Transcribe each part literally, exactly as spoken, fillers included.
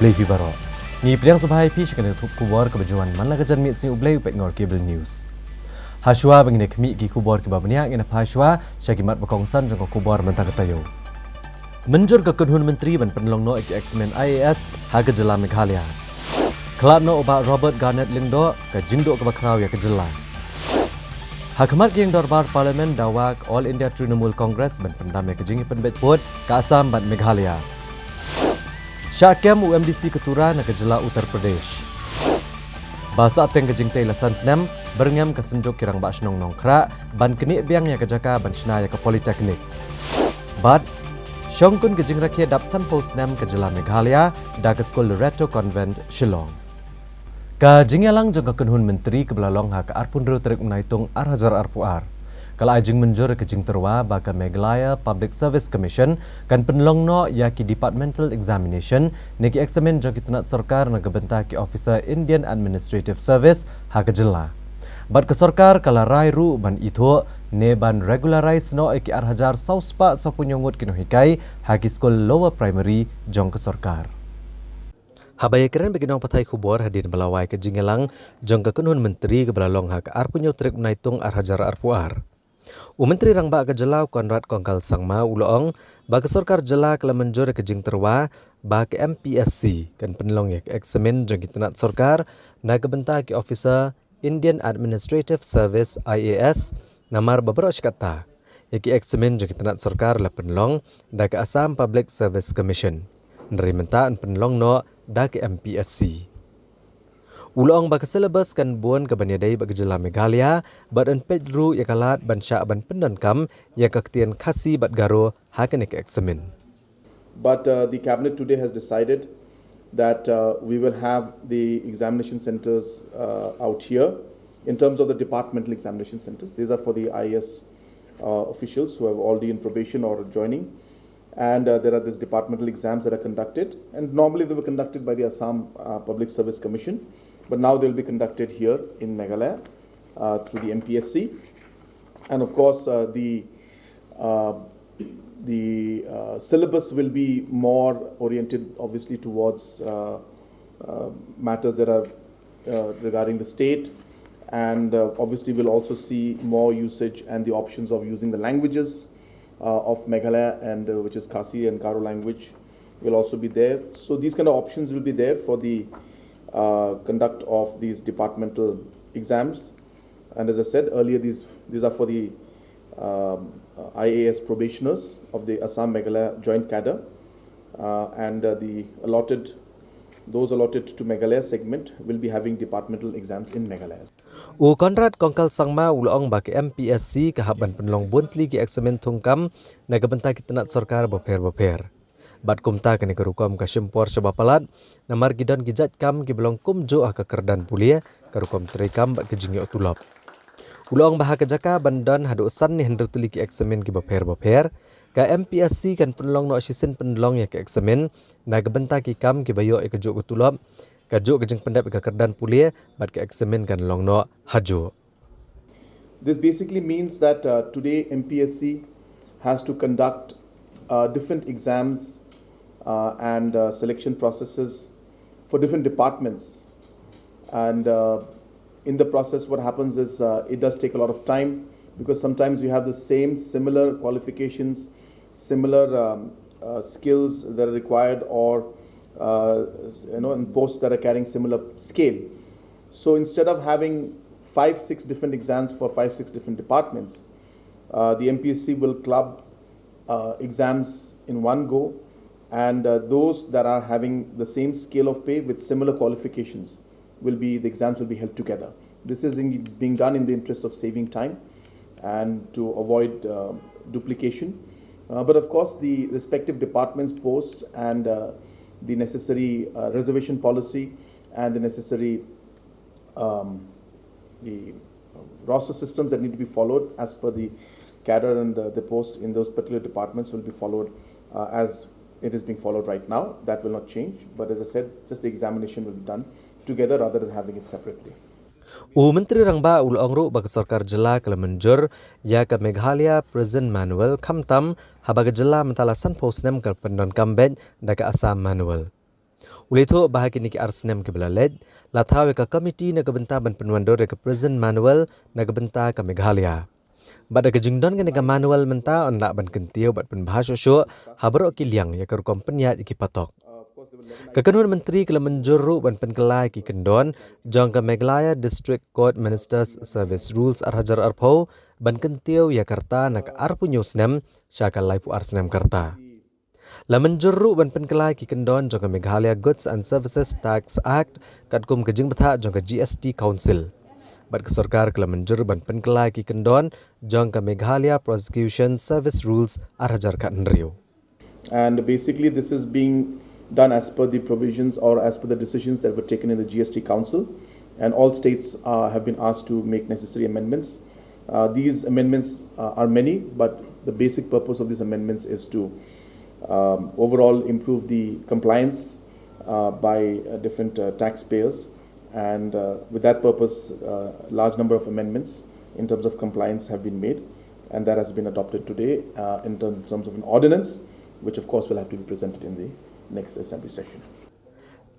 Hi phi baroh. Ngi pdiang sngewbha ïa phi sha kane ka khubor kaba ju wan man la ka janmiet sngi U Blei u peit ngor Cable News. Hashwa ba ngin ïa khmih ki khubor kiba bniah ngin ïa phai shwa sha ki mat ba kongsan jong ka khubor mynta ka taïew. Mynjur ka kynhun myntri ban pynlong noh ïa ki eksamin I A S ha ka jylla Meghalaya. Khlad noh u Bah Robert Garnett Lyngdoh, ka jingduh kaba khraw ïa ka jylla. Ha khmat ka ïing dorbar Parliament da wad All India Trinamool Congress ban pyndam ïa ka jingïapynbeit pud ka Assam bad Meghalaya. Shah kem u M D C ka Tura na ka jylla Uttar Pradesh. Ba sahteng ka jingtei la san snem, byrngem ka Synjuk ki Rangbah Shnong Nongkhrah ban knieh biang ïa ka jaka ban shna ïa ka Polytechnic. Bad shongkun ka jingrakhe dap sanphew snem ka jylla Meghalaya da ka skul Loreto Convent, Shillong. Ka jingïalang jong ka kynhun myntri kaba la long ha ka arphew hynriew tarik u Naitung ar hajar arphew ar ka la ai jingmynjur ka jingtyrwa ba ka Meghalaya Public Service Commission kan pynlong noh ïa ki departmental examination ne ki eksamin jong ki tnat sorkar na ka bynta ki officer Indian Administrative Service ha ka jylla. Bad ka sorkar ka la rai ruh ban ithuh ne ban regularize noh ïa ki ar hajar saw spah sawphew hynñiew ngut ki nonghikai ha ki skul lower primary jong ka sorkar. Haba ïakren bad ki nongpathai khubor hadien ba la wai ka jingïalang jong ka kynhun myntri kaba la long ha ka arphew hynñiew tarik u Naitung ar hajar arphew ar, u Myntri Rangbah ka jylla u Conrad Kongkal Sangma u la ong ba ka sorkar jylla ka la mynjur ïa ka jingtyrwa ba ka M P S C kan pynlong ïa ka eksamin jong ki tnat sorkar na ka bynta ki officer Indian Administrative Service, I A S, namar ba baroh shi katta ïa ki eksamin jong ki tnat sorkar la pynlong da ka Assam Public Service Commission, hynrei mynta yn pynlong noh da ka M P S C. U la ong ba ka syllabus kan bun kaban ïadei bad ka jylla Meghalaya bad yn peit ruh ïa ka lad ban shah ban pyndonkam ïa ka ktien Khasi bad Garo ha kane ka eksamin. But uh, the cabinet today has decided that uh, we will have the examination centers uh, out here in terms of the departmental examination centers. These are for the I A S uh, officials who have already in probation or joining. And uh, there are these departmental exams that are conducted. And normally they were conducted by the Assam uh, Public Service Commission. But now they'll be conducted here in Meghalaya uh, through the M P S C. And of course, uh, the uh, the uh, syllabus will be more oriented, obviously, towards uh, uh, matters that are uh, regarding the state, and uh, obviously, we'll also see more usage and the options of using the languages uh, of Meghalaya, and uh, which is Khasi and Garo language, will also be there. So these kind of options will be there for the uh, conduct of these departmental exams. And as I said earlier, these, these are for the um, uh, I A S probationers of the Assam Meghalaya Joint Cadre, uh, and uh, the allotted, those allotted to Meghalaya segment will be having departmental exams in Meghalaya. U Conrad Kongkal Sangma u la ong ba ka M P S C ka hap ban pynlong bun tylli ki eksamin thungkam na ka bynta ki tnat sorkar bapher bapher. Bad kumta kane ka rukom ka shim por shaba palat, namar ki don ki jait kam kiba long kumjuh ha ka kyrdan pule, ka rukom treikam bad ka jingïoh tulop. U la ong ba ha ka jaka ban don haduh san ne hynriew tylli ki eksamin kiba pher bapher, ka M P S C kan pynlong noh shisien pynlong ïa ka eksamin na ka bynta ki kam kiba ïoh ïa kajuh ka tulop, kajuh ka jingpyndep ïa ka kyrdan pule, bad ka eksamin kan long noh hajuh. This basically means that uh, today M P S C has to conduct uh, different exams uh, and uh, selection processes for different departments. And uh, in the process, what happens is uh, it does take a lot of time, because sometimes you have the same similar qualifications, similar um, uh, skills that are required, or uh, you know, in posts that are carrying similar scale. So instead of having five, six different exams for five, six different departments, uh, the M P S C will club uh, exams in one go, and uh, those that are having the same scale of pay with similar qualifications will be, the exams will be held together. This is in, being done in the interest of saving time and to avoid uh, duplication. Uh, but of course, the respective departments, posts, and uh, the necessary uh, reservation policy and the necessary um, the roster systems that need to be followed as per the cadre and the, the post in those particular departments will be followed uh, as it is being followed right now. That will not change. But as I said, just the examination will be done together rather than having it separately. U Myntri Rangbah u la ong ruh ba ka sorkar jylla ka la mynjur ïa ka Meghalaya Prison Manual, khamtam haba ka jylla mynta la sanphew snem ka la pyndonkam beit da ka Assam Manual. U la ïathuh ba ha kine ki ar snem kiba la leit, la thaw ïa ka komiti na ka bynta ban pynwandur ïa ka prison manual na ka bynta ka Meghalaya. Bad da ka jingdon kane ka manual mynta yn lah ban kyntiew bad pynbha shuh shuh ha baroh ki liang ïa ka rukom pynïaid ïa ki patok. Ka kynhun myntri ka la mynjur ruh ban pynkylla ïa ki kyndon jong ka Meghalaya District Court Ministers Service Rules ar hajar arphew ban kyntiew ïa ka rta na ka arphew hynñiew snem sha ka laiphew ar snem ka rta. La mynjur ruh ban pynkylla ïa ki kyndon jong ka Meghalaya Goods and Services Tax Act katkum ka jingbthah jong ka G S T Council. Bad ka sorkar ka la mynjur ban pynkylla ïa ki kyndon jong ka Meghalaya Prosecution Service Rules ar hajar khathynriew. And basically, this is being done as per the provisions or as per the decisions that were taken in the G S T Council. And all states uh, have been asked to make necessary amendments. Uh, these amendments uh, are many, but the basic purpose of these amendments is to um, overall improve the compliance uh, by uh, different uh, taxpayers. And uh, with that purpose, uh, a large number of amendments in terms of compliance have been made, and that has been adopted today uh, in term- terms of an ordinance, which of course will have to be presented in the next assembly session.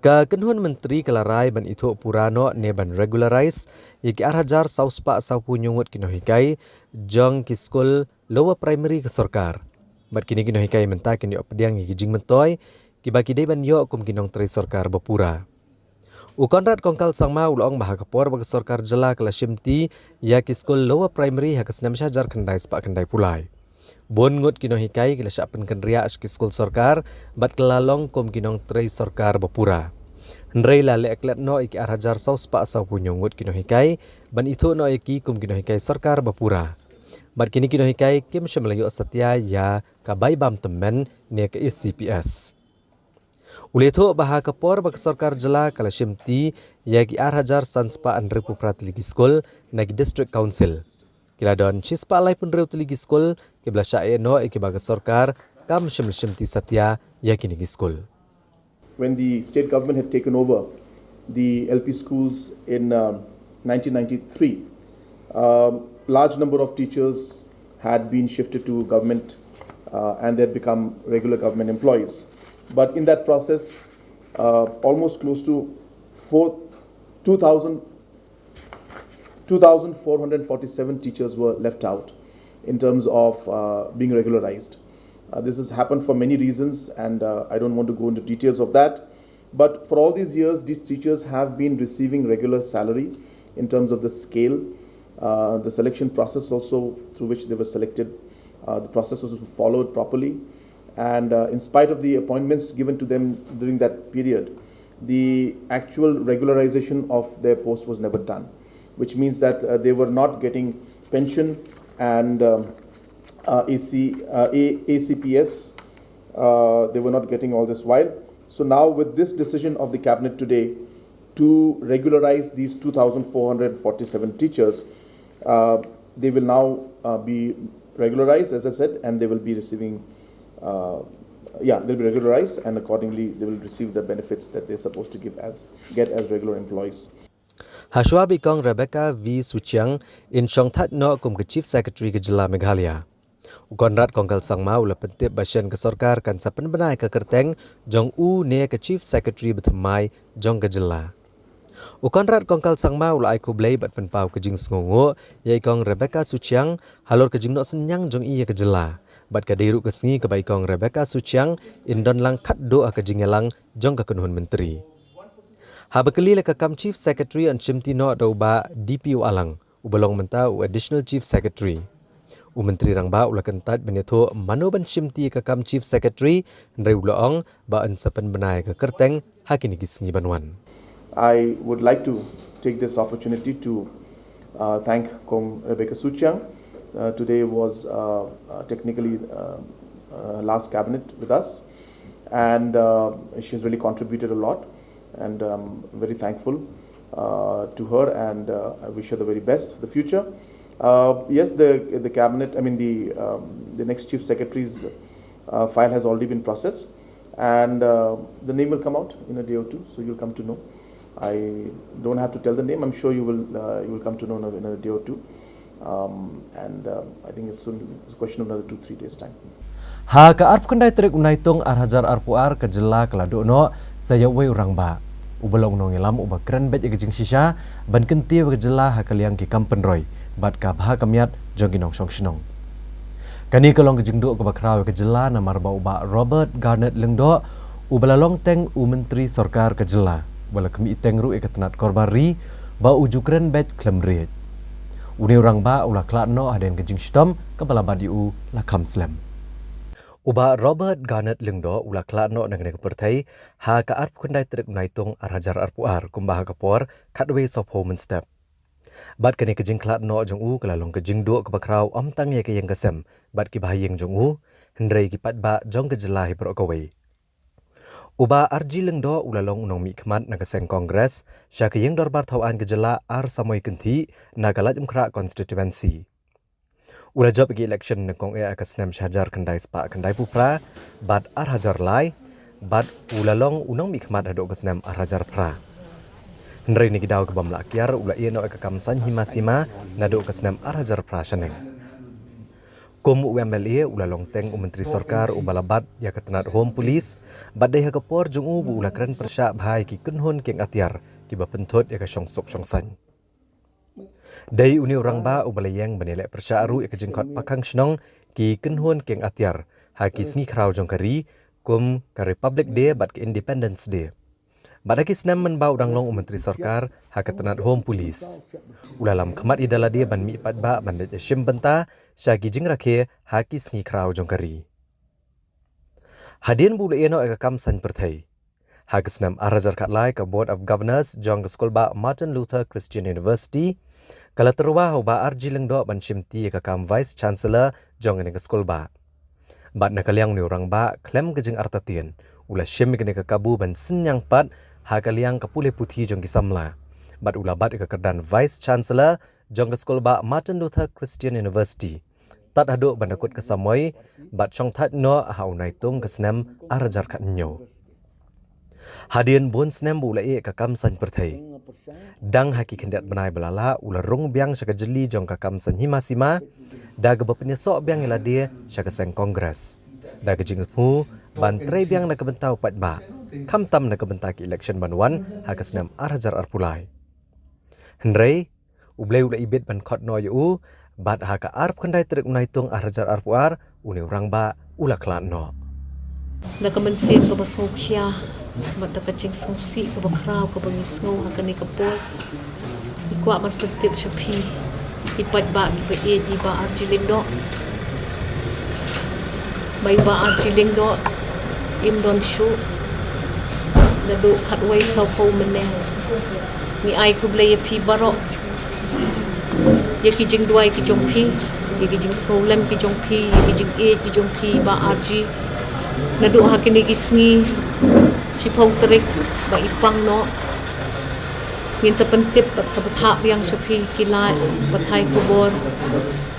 Ka kynhun myntri ka la rai ban ithuh pura noh ne ban regularize ïa ki ar hajar saw spah saw phew hynñiew ngut ki nonghikai jong ki skul lower primary ka sorkar. Bad kine ki nonghikai mynta kin ïoh pdiang ïa ki jingmyntoi kiba ki dei ban ïoh kum ki nongtrei sorkar ba pura. U Conrad Kongkal Sangma u la ong ba ha ka por ba ka sorkar jylla ka la shimti ïa ki skul lower primary ha ka snem shi hajar khyndai spah khyndai phew lai, bun ngut ki nonghikai ki la shah pynkynriah sha ki skul sorkar bad ki la long kum ki nongtrei sorkar ba pura. Hynrei la leh klet noh ïa ki ar hajar saw spah saw phew hynñiew ngut ki nonghikai ban ithuh noh ïa ki kum ki nonghikai sorkar ba pura. Bad kine ki nonghikai kim shym la ïoh satia ïa ka bai bam tymmen ne ka A C P S. U la ïathuh ba ha ka por ba ka sorkar jylla ka la shimti ïa ki ar hajar san spah hynriew phew phra tylli ki skul na ki district council, ki la don shi spah laiphew hynriew tylli ki skul kiba la shah ïeh noh ïa kiba ka sorkar kam shym la shimti satia ïa kine ki skul. When the state government had taken over the L P schools in um, nineteen ninety-three, um, large number of teachers had been shifted to government uh, and they had become regular government employees. But in that process, uh, almost close to four, two thousand, two thousand four hundred forty-seven teachers were left out in terms of uh, being regularized. Uh, this has happened for many reasons, and uh, I don't want to go into details of that. But for all these years, these teachers have been receiving regular salary in terms of the scale, uh, the selection process also through which they were selected, uh, the process was followed properly. And uh, in spite of the appointments given to them during that period, the actual regularization of their post was never done, which means that uh, they were not getting pension and um, uh, A C, uh, A- A C P S. Uh, they were not getting all this while. So now, with this decision of the cabinet today to regularize these two thousand four hundred forty-seven teachers, uh, they will now uh, be regularized, as I said, and they will be receiving, uh, yeah, they'll be regularized, and accordingly, they will receive the benefits that they're supposed to give as get as regular employees. Hashwa ba i Kong Rebecca V Suchiang in shong thait noh kum ka Chief Secretary ka jylla Meghalaya, u Conrad Kongkal Sangma u la pyntip ba shen ka sorkar kan sa pynbna ïa ka kyrteng jong u ne ka Chief Secretary ba thymmai jong ka jylla. U Conrad Kongkal Sangma u la ai khublei bad pynpaw ka jingsngewnguh ïa i Kong Rebecca Suchiang halor ka jingnoh synñiang jong i ïa ka jylla, bad ka dei ruh ka sngi kaba i Kong Rebecca Suchiang in don lang khatduh ha ka jingïalang jong ka kynhun myntri. Haba kylli la ka kam Chief Secretary yn shimti noh da u Bah D P Wahlang, uba long mynta u Additional Chief Secretary. U Myntri Rangbah u la kyntait ban ïathuh mano ban shimti ïa ka kam Chief Secretary, hynrei u la ong ba yn sa pynbna ïa ka kyrteng ha kine ki sngi ban wan. I would like to take this opportunity to uh, thank Kong Rebecca Suchiang. Uh, today was uh, uh, technically uh, uh, last cabinet with us, and uh, she has really contributed a lot, and I'm very thankful uh, to her, and uh, I wish her the very best for the future. Uh, yes, the the cabinet, I mean the um, the next chief secretary's uh, file has already been processed, and uh, the name will come out in a day or two, so you'll come to know. I don't have to tell the name. I'm sure you will uh, you will come to know in a, in a day or two. Um, and um, I think it's soon it's a question of another two three days time. Ha ka arphew khyndai tarik u Naitung ar hajar arphew ar ka jylla ka la duh noh sa ïa uwei u rangbah uba long u nongïalam uba kren beit ïa ka jingshisha ban kyntiew ïa ka jylla ha ka liang ki kam pynroi bad ka bha ka miat jong ki nongshong shnong. Kane ka long ka jingduh kaba khraw ïa ka jylla namar ba u Bah Robert Garnet Lyngdoh uba la long teng u Myntri Sorkar ka jylla uba la khmih teng ruh ïa ka tnat Korbar Ri ba u ju kren beit khlem riej. Une u rangbah u la khlad noh hadien ka jingshitom kaba la bat ïa u la kham slem. U Bah Robert Garnet Lyngdoh u la khlad noh na kane ka pyrthei ha ka arphew khyndai tarik Naitung ar hajar arphew ar kumba ha ka por khatwei sawphew mynstep. Bad kane ka jingkhlad noh jong u ka la long ka jingduh kaba khraw ym tang ïa ka ïing ka sem bad ki bahaïing jong u, hynrei ki paidbah jong ka jylla hi baroh kawei. U Bah R G Lyngdoh u la long u nongmihkhmat na ka seng Congress sha ka ïing dorbar thaw aiñ ka jylla ar samoi kynthih na ka Laitumkhrah constituency. U la jop ïa ka election nyngkong eh ha ka snem shi hajar khyndai spah khyndai phew phra bad ar hajar lai bad u la long u nongmihkhmat haduh ka snem ar hajar phra. Hynrei na ki daw ki bym lah kiar u la ïeh noh ïa ka kam saiñ hima sima naduh ka snem ar hajar phra shaneng. Kum u M L A u la long teng u Myntri Sorkar uba la bat ïa ka tnat Home Police bad dei ha ka por jong u ba u la kren pyrshah bha ïa ki kynhun kieng atiar kiba pynthut ïa ka shongsuk shongsaiñ. Dei une u rangbah uba la ïeng ban ïaleh pyrshah ruh ïa ka jingkhot pakhang shnong ki kynhun kieng atiar ha ki sngi khraw jong ka ri kum ka Republic Day bad ka Independence Day. Bad ha ki snem mynba u dang long u Myntri Sorkar ha ka tnat Home Police, u la lam khmat ïa da lade ban mih paidbah ban leit ïashim bynta sha ki jingrakhe ha ki sngi khraw jong ka ri. Hadien ba u la ïeh noh ïa ka kam saiñ pyrthei, ha ka snem ar hajar khatlai ka Board of Governors jong ka skulbah Martin Luther Christian University ka la tyrwa ha u Bah R G Lyngdoh ban shimti ïa ka kam Vice Chancellor jong kane ka skulbah. Bad na ka liang une u rangbah khlem ka jingartatien u la shim ïa kane ka kabu ban synñiang pat ha ka liang ka pule puthi jong ki samla bad u la bat ïa ka kyrdan Vice Chancellor jong ka skulbah Martin Luther Christian University tad haduh ban da kut ka samoi bad shongthait noh ha u Naitung ka snem ar hajar khathynñiew. Hadien bun snem ba u la ïeh ïa ka kam saiñ pyrthei, dang ha ki khyndiat bnai ba la lah u la rung biang sha ka jylli jong ka kam saiñ hima sima da kaba pynïasoh biang ïa lade sha ka seng Congress da ka jingthmu ban trei biang na ka bynta u paidbah, khamtam na ka bynta ki election ban wan ha ka snem ar hajar arphew lai. Hynrei U Blei u la ibit ban khot noh ïa u bad ha ka arphew khyndai tarik u Naitung ar hajar arphew ar une u rangbah u la khlad noh. Da ka mynsiem kaba sngewkhia bad da ka jingsngewsih kaba khraw kaba ngi sngew ha kane ka por, ngi kwah ban pyntip sha phi ki paidbah kiba ïeit ïa i Bah R G Lyngdoh ba i Bah R G Lyngdoh im don shuh naduh khatwei sawphew mynne. Ngi ai khublei ïa phi baroh ïa ki jingduwai ki jong phi, ïa ki jingsngewlem ki jong phi, ïa ki jingïeit ki jong phi Bah R G. Naduh ha kine ki sngi shiphew tarik ba i pang noh, ngin sa pyntip bad sa bthah biang sha phi ki lad pathai khubor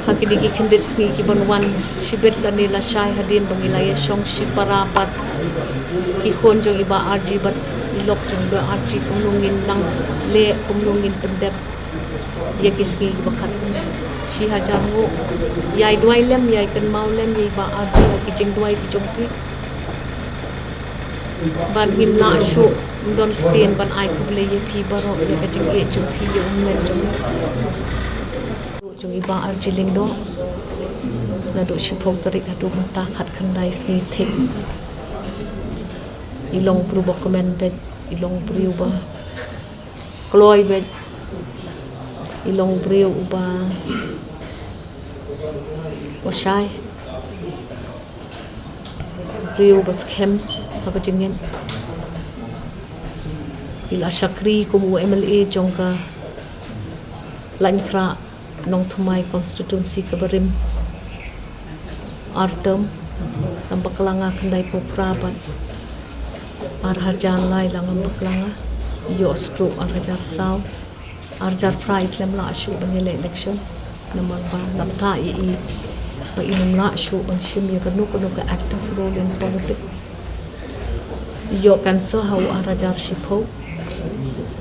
ha kine ki khyndiat sngi ki ban wan, shibit lane lashai hadien ba ngi la ïa shong shipara bad ki khun jong i Bah R G bad i lok jong i Bah R G, kumno ngin nang leh, kumno ngin pyndep ïa ki sngi kiba khatduh. Shi hajar nguh, ïai duwai lem, ïai kynmaw lem ïa i Bah R G ha ki jingduwai ki jong phi. Bad ngim lah shuh, ngim don ktien ban ai khublei ïa phi baroh ïa ka jingïeit jong phi ïa u met jong, jong i Bah R G Lyngdoh. Naduh shiphew tarik haduh mynta khatkhyndai sngi thik, i long briew ba kmen beit, i long briew ba kloi beit, i long briew uba, uba shai, briew ba skhem ha ka jingngeit. I la shakri kum u M L A jong ka Laitumkhrah Nongthymmai constituency kaba rim ar term, la ym bakla nga khyndai phew phra bad ar hajar lai la ym bakla nga, ïoh stroke ar hajar saw. Ar hajar phra i khlem lah shuh ban ïaleh election namar ba la bthah ïa i ba i ym lah shuh ban shim ïa kano kano ka active role in politics. I ïoh cancer ha u ar hajar shiphew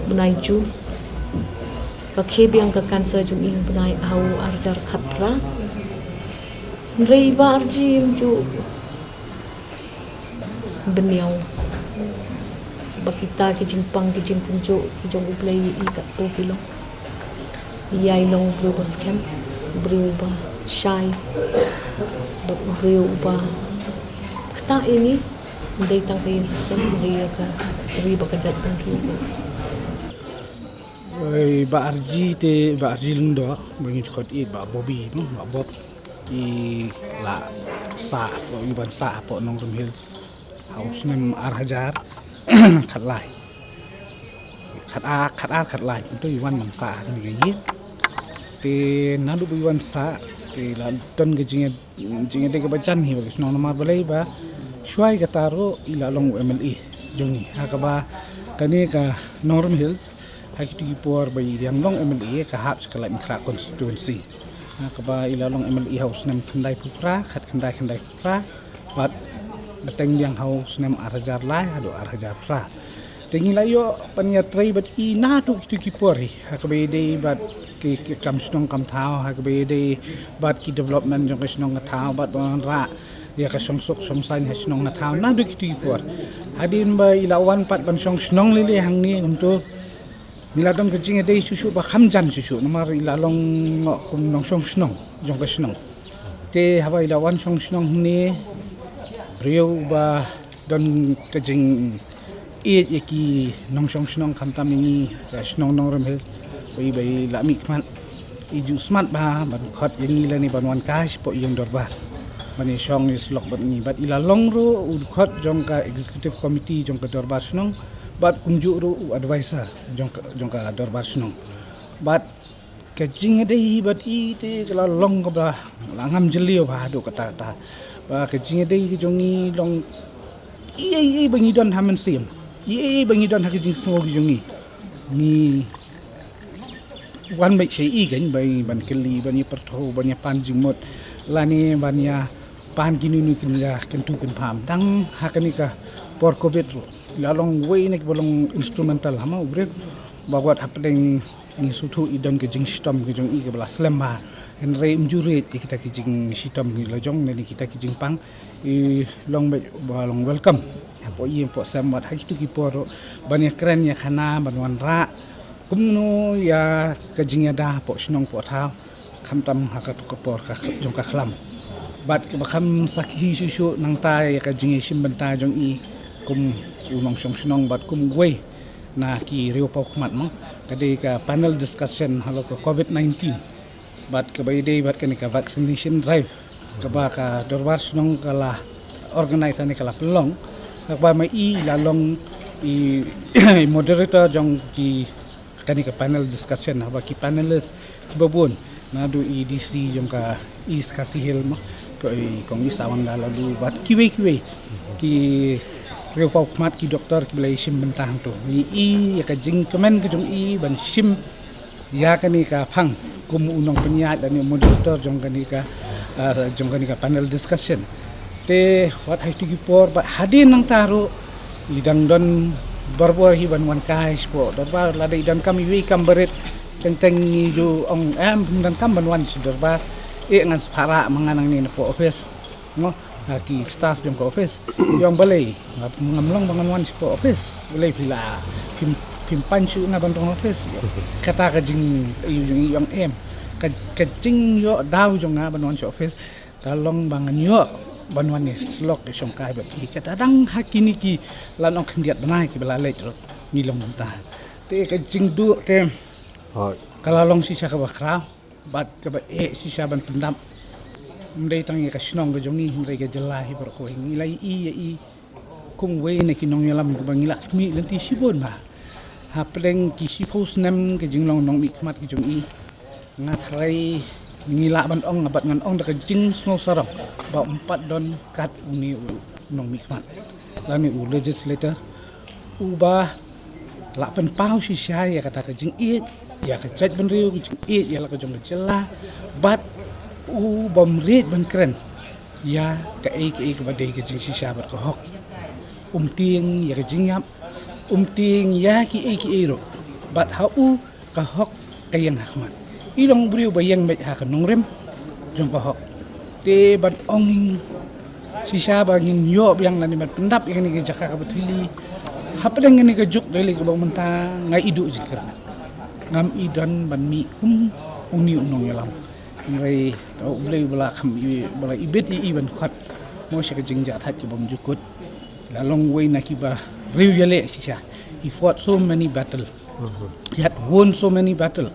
bnai June. Ka khie biang ka cancer jong i u bnai ha u ar hajar khatphra. Hynrei i Bah R G im ju Bniaw ba kita ki jingpang ki jingtynjuh ki jong U Blei ïa i katto ki long. Ïa i long u briew ba skhem, u briew ba shai, bad u briew ba kata ini, dei tang ka ïing ka sem, dei ïa ka ri bad ka jaitbynriew. Oi, Bah Arji te, Bah Arji Lyngdoh, ba ngi khot i Bah Bobby, no, Bah Bob. I la sah, i wan sah hapoh Nongrum Hills ha u snem ar hajar khatlai. Khat ar, khat ar, khatlai. Kumto i wan ban sah ha kane ka ïing. Te naduh ba i wan sah, te la don ka jing, jingïadei kaba jan hi bad ka shnong namar balei ba shuwa kata ruh i la long u M L A jong ngi. Ha kaba kane ka Nongrum Hills, ha kito ki por ba i dang long M L A ka hap sha ka Laitumkhrah constituency. Ha kaba i la long M L A ha u snem khyndai phew phra, khat khyndai khyndai phew phra, bad bteng biang ha u snem ar hajar lai haduh ar hajar phra. Te ngi la ïoh ban ïatrei bad i naduh kito ki por hi, ha kaba ïadei bad ki, ki kam shnong kam thaw, ha kaba ïadei bad ki development jong ka shnong ka thaw, bad ban wanrah ïa ka shongsuk shongsaiñ ha shnong ha thaw naduh kito ki por. Hadien ba i la wan pat ban shong shnong lei lei hangne kumto, ngi la don ka jingïadei shuh shuh ba kham jan shuh shuh namar i la long kum nongshong shnong jong ka shnong. Te haba i la wan shong shnong hangne, briew ba don ka jingïeit ïa ki nongshong shnong khamtam ïa ngi ka shnong Nongrum Hills, ba i, ba i la mihkhmat, i ju smat bha ban khot ïa ngi lane ban wan kai shapoh ïing dorbar ban ïashong ïasyllok bad ngi. Bad i la long ruh u dkhot jong ka executive committee jong ka dorbar shnong, bad kumjuh ruh u advisor jong ka, jong ka dorbar shnong. Bad ka jingïadei bad i te ka la long kaba la ngam jylliew bha haduh katta katta. Ba ka jingïadei ka jong ngi long i ei ei ba ngi don ha mynsiem, i ei ei ba ngi don ha ka jingsngew ka jong ngi, ngi wan beit sha i kan, ba i ban kylli, ban ïa pyrthuh, ban ïa pan jingmut, lane ban ïa pan kino kino kin ïa kyntu kynpham. Dang ha kane ka por covid ruh i la long uwei na kiba long instrumental, hama u briew ba wat hapdeng ngi sngewthuh i don ka jingshitom ka jong i kaba la slem bha. Hynrei ym ju rit ïa kita ki jingshitom ki la jong ne kita ki jingpang, i long beit ba long welcome hapoh ïing hapoh sem, wat ha kito ki por ruh ban ïakren ïakhana, ban wanrah kumno ïa ka jingïada hapoh shnong hapoh thaw, khamtam ha kato ka por ka jong ka khlam. Bad kaba kham sakhi shuh shuh nangta ïa ka jingïashim bynta jong i kum u nongshong shnong bad kum uwei na ki riewpawkhmat, mo, ka dei ka panel discussion halor ka covid nineteen bad kaba ïadei bad kane ka vaccination drive kaba ka dorbar shnong ka la organise ne ka la pynlong. Kaba ma i la long i moderator jong ki kane ka panel discussion, haba ki panelist kiba bun, naduh i D C jong ka East Khasi Hills, mo, ko i Kong Isawan Dalalu bad kiwei kiwei ki riewpawkhmat, ki doktor kiba la ïashim bynta hangto. Ngi i ïa ka jingkmen ka jong i ban shim ïa kane ka phang kum u nongpynïaid lane u moderator jong kane ka, ah, jong kane ka panel discussion. Te wat ha kito ki por bad hadien nangta ruh i dang don barabor hi ban wan kai shapoh dorbar, lada i donkam iwei i kam barit, teng teng ngi ju ong em, phim donkam ban wan sha dorbar, eh, ngan sa phah rah ma nga nangne napoh office, mo, ha ki staff jong ka office. I ong balei, nga, ngam long ba ngan wan shapoh office, balei phi la, phim, phim pan shuh ïa nga ban rung office. Kata ka jing, i, i ong em, ka, ka jingïoh daw jong nga ban wan sha office ka long ba ngan ïoh ban wan ïasyllok ïashongkai bad i. Kata dang ha kine ki, la ong, khyndiat bnai kiba la leit ruh ngi long mynta. Te ka jingduh te ka la long shisha kaba khraw bad kaba eh shisha ban pyndap. Ym dei tang ïa ka shnong ka jong ngi, hynrei ka jylla hi baroh kawei. Ngi la ïohi ïa i kum uwei na ki nongïalam kiba ngi la khmih lynti shibun bha. Hapdeng ki shiphew snem ka jinglong nongmihkhmat ka jong i, nga tharai ngi lah ban ong, bad ngan ong da ka jingsngewsarong, ba ym pat don kat une u nongmihkhmat lane u legislator uba la pynpaw shisha ïa kata ka jingïeit ïa ka jaitbynriew, ka jingïeit ïa la ka jong ka jylla, bad u bym rit ban kren ïa kaei kaei kaba dei ka jingshisha bad ka hok. Um tieng ïa ka jingïap, um tieng ïa kiei kiei ruh, bad ha u ka hok ka ïeng ha khmat. I long u briew ba ïeng beit ha ka nongrim jong ka hok. Te ban ong Shisha ba ngin ïoh biang lane ban pyndap ïa kane ka jaka kaba thylli. Hapdeng kane ka juk dei lei kaba mynta nga i duh jingkyrmen. Ngam i don ban mih kum une u nongïalam. Hynrei to U Blei ba la kham i, ba la ibit ïa i ban khot. Mo sha ka jingjahthait kaba mynjukut. La long uwei na kiba riewïaleh shisha. He fought so many battle. He had won so many battle.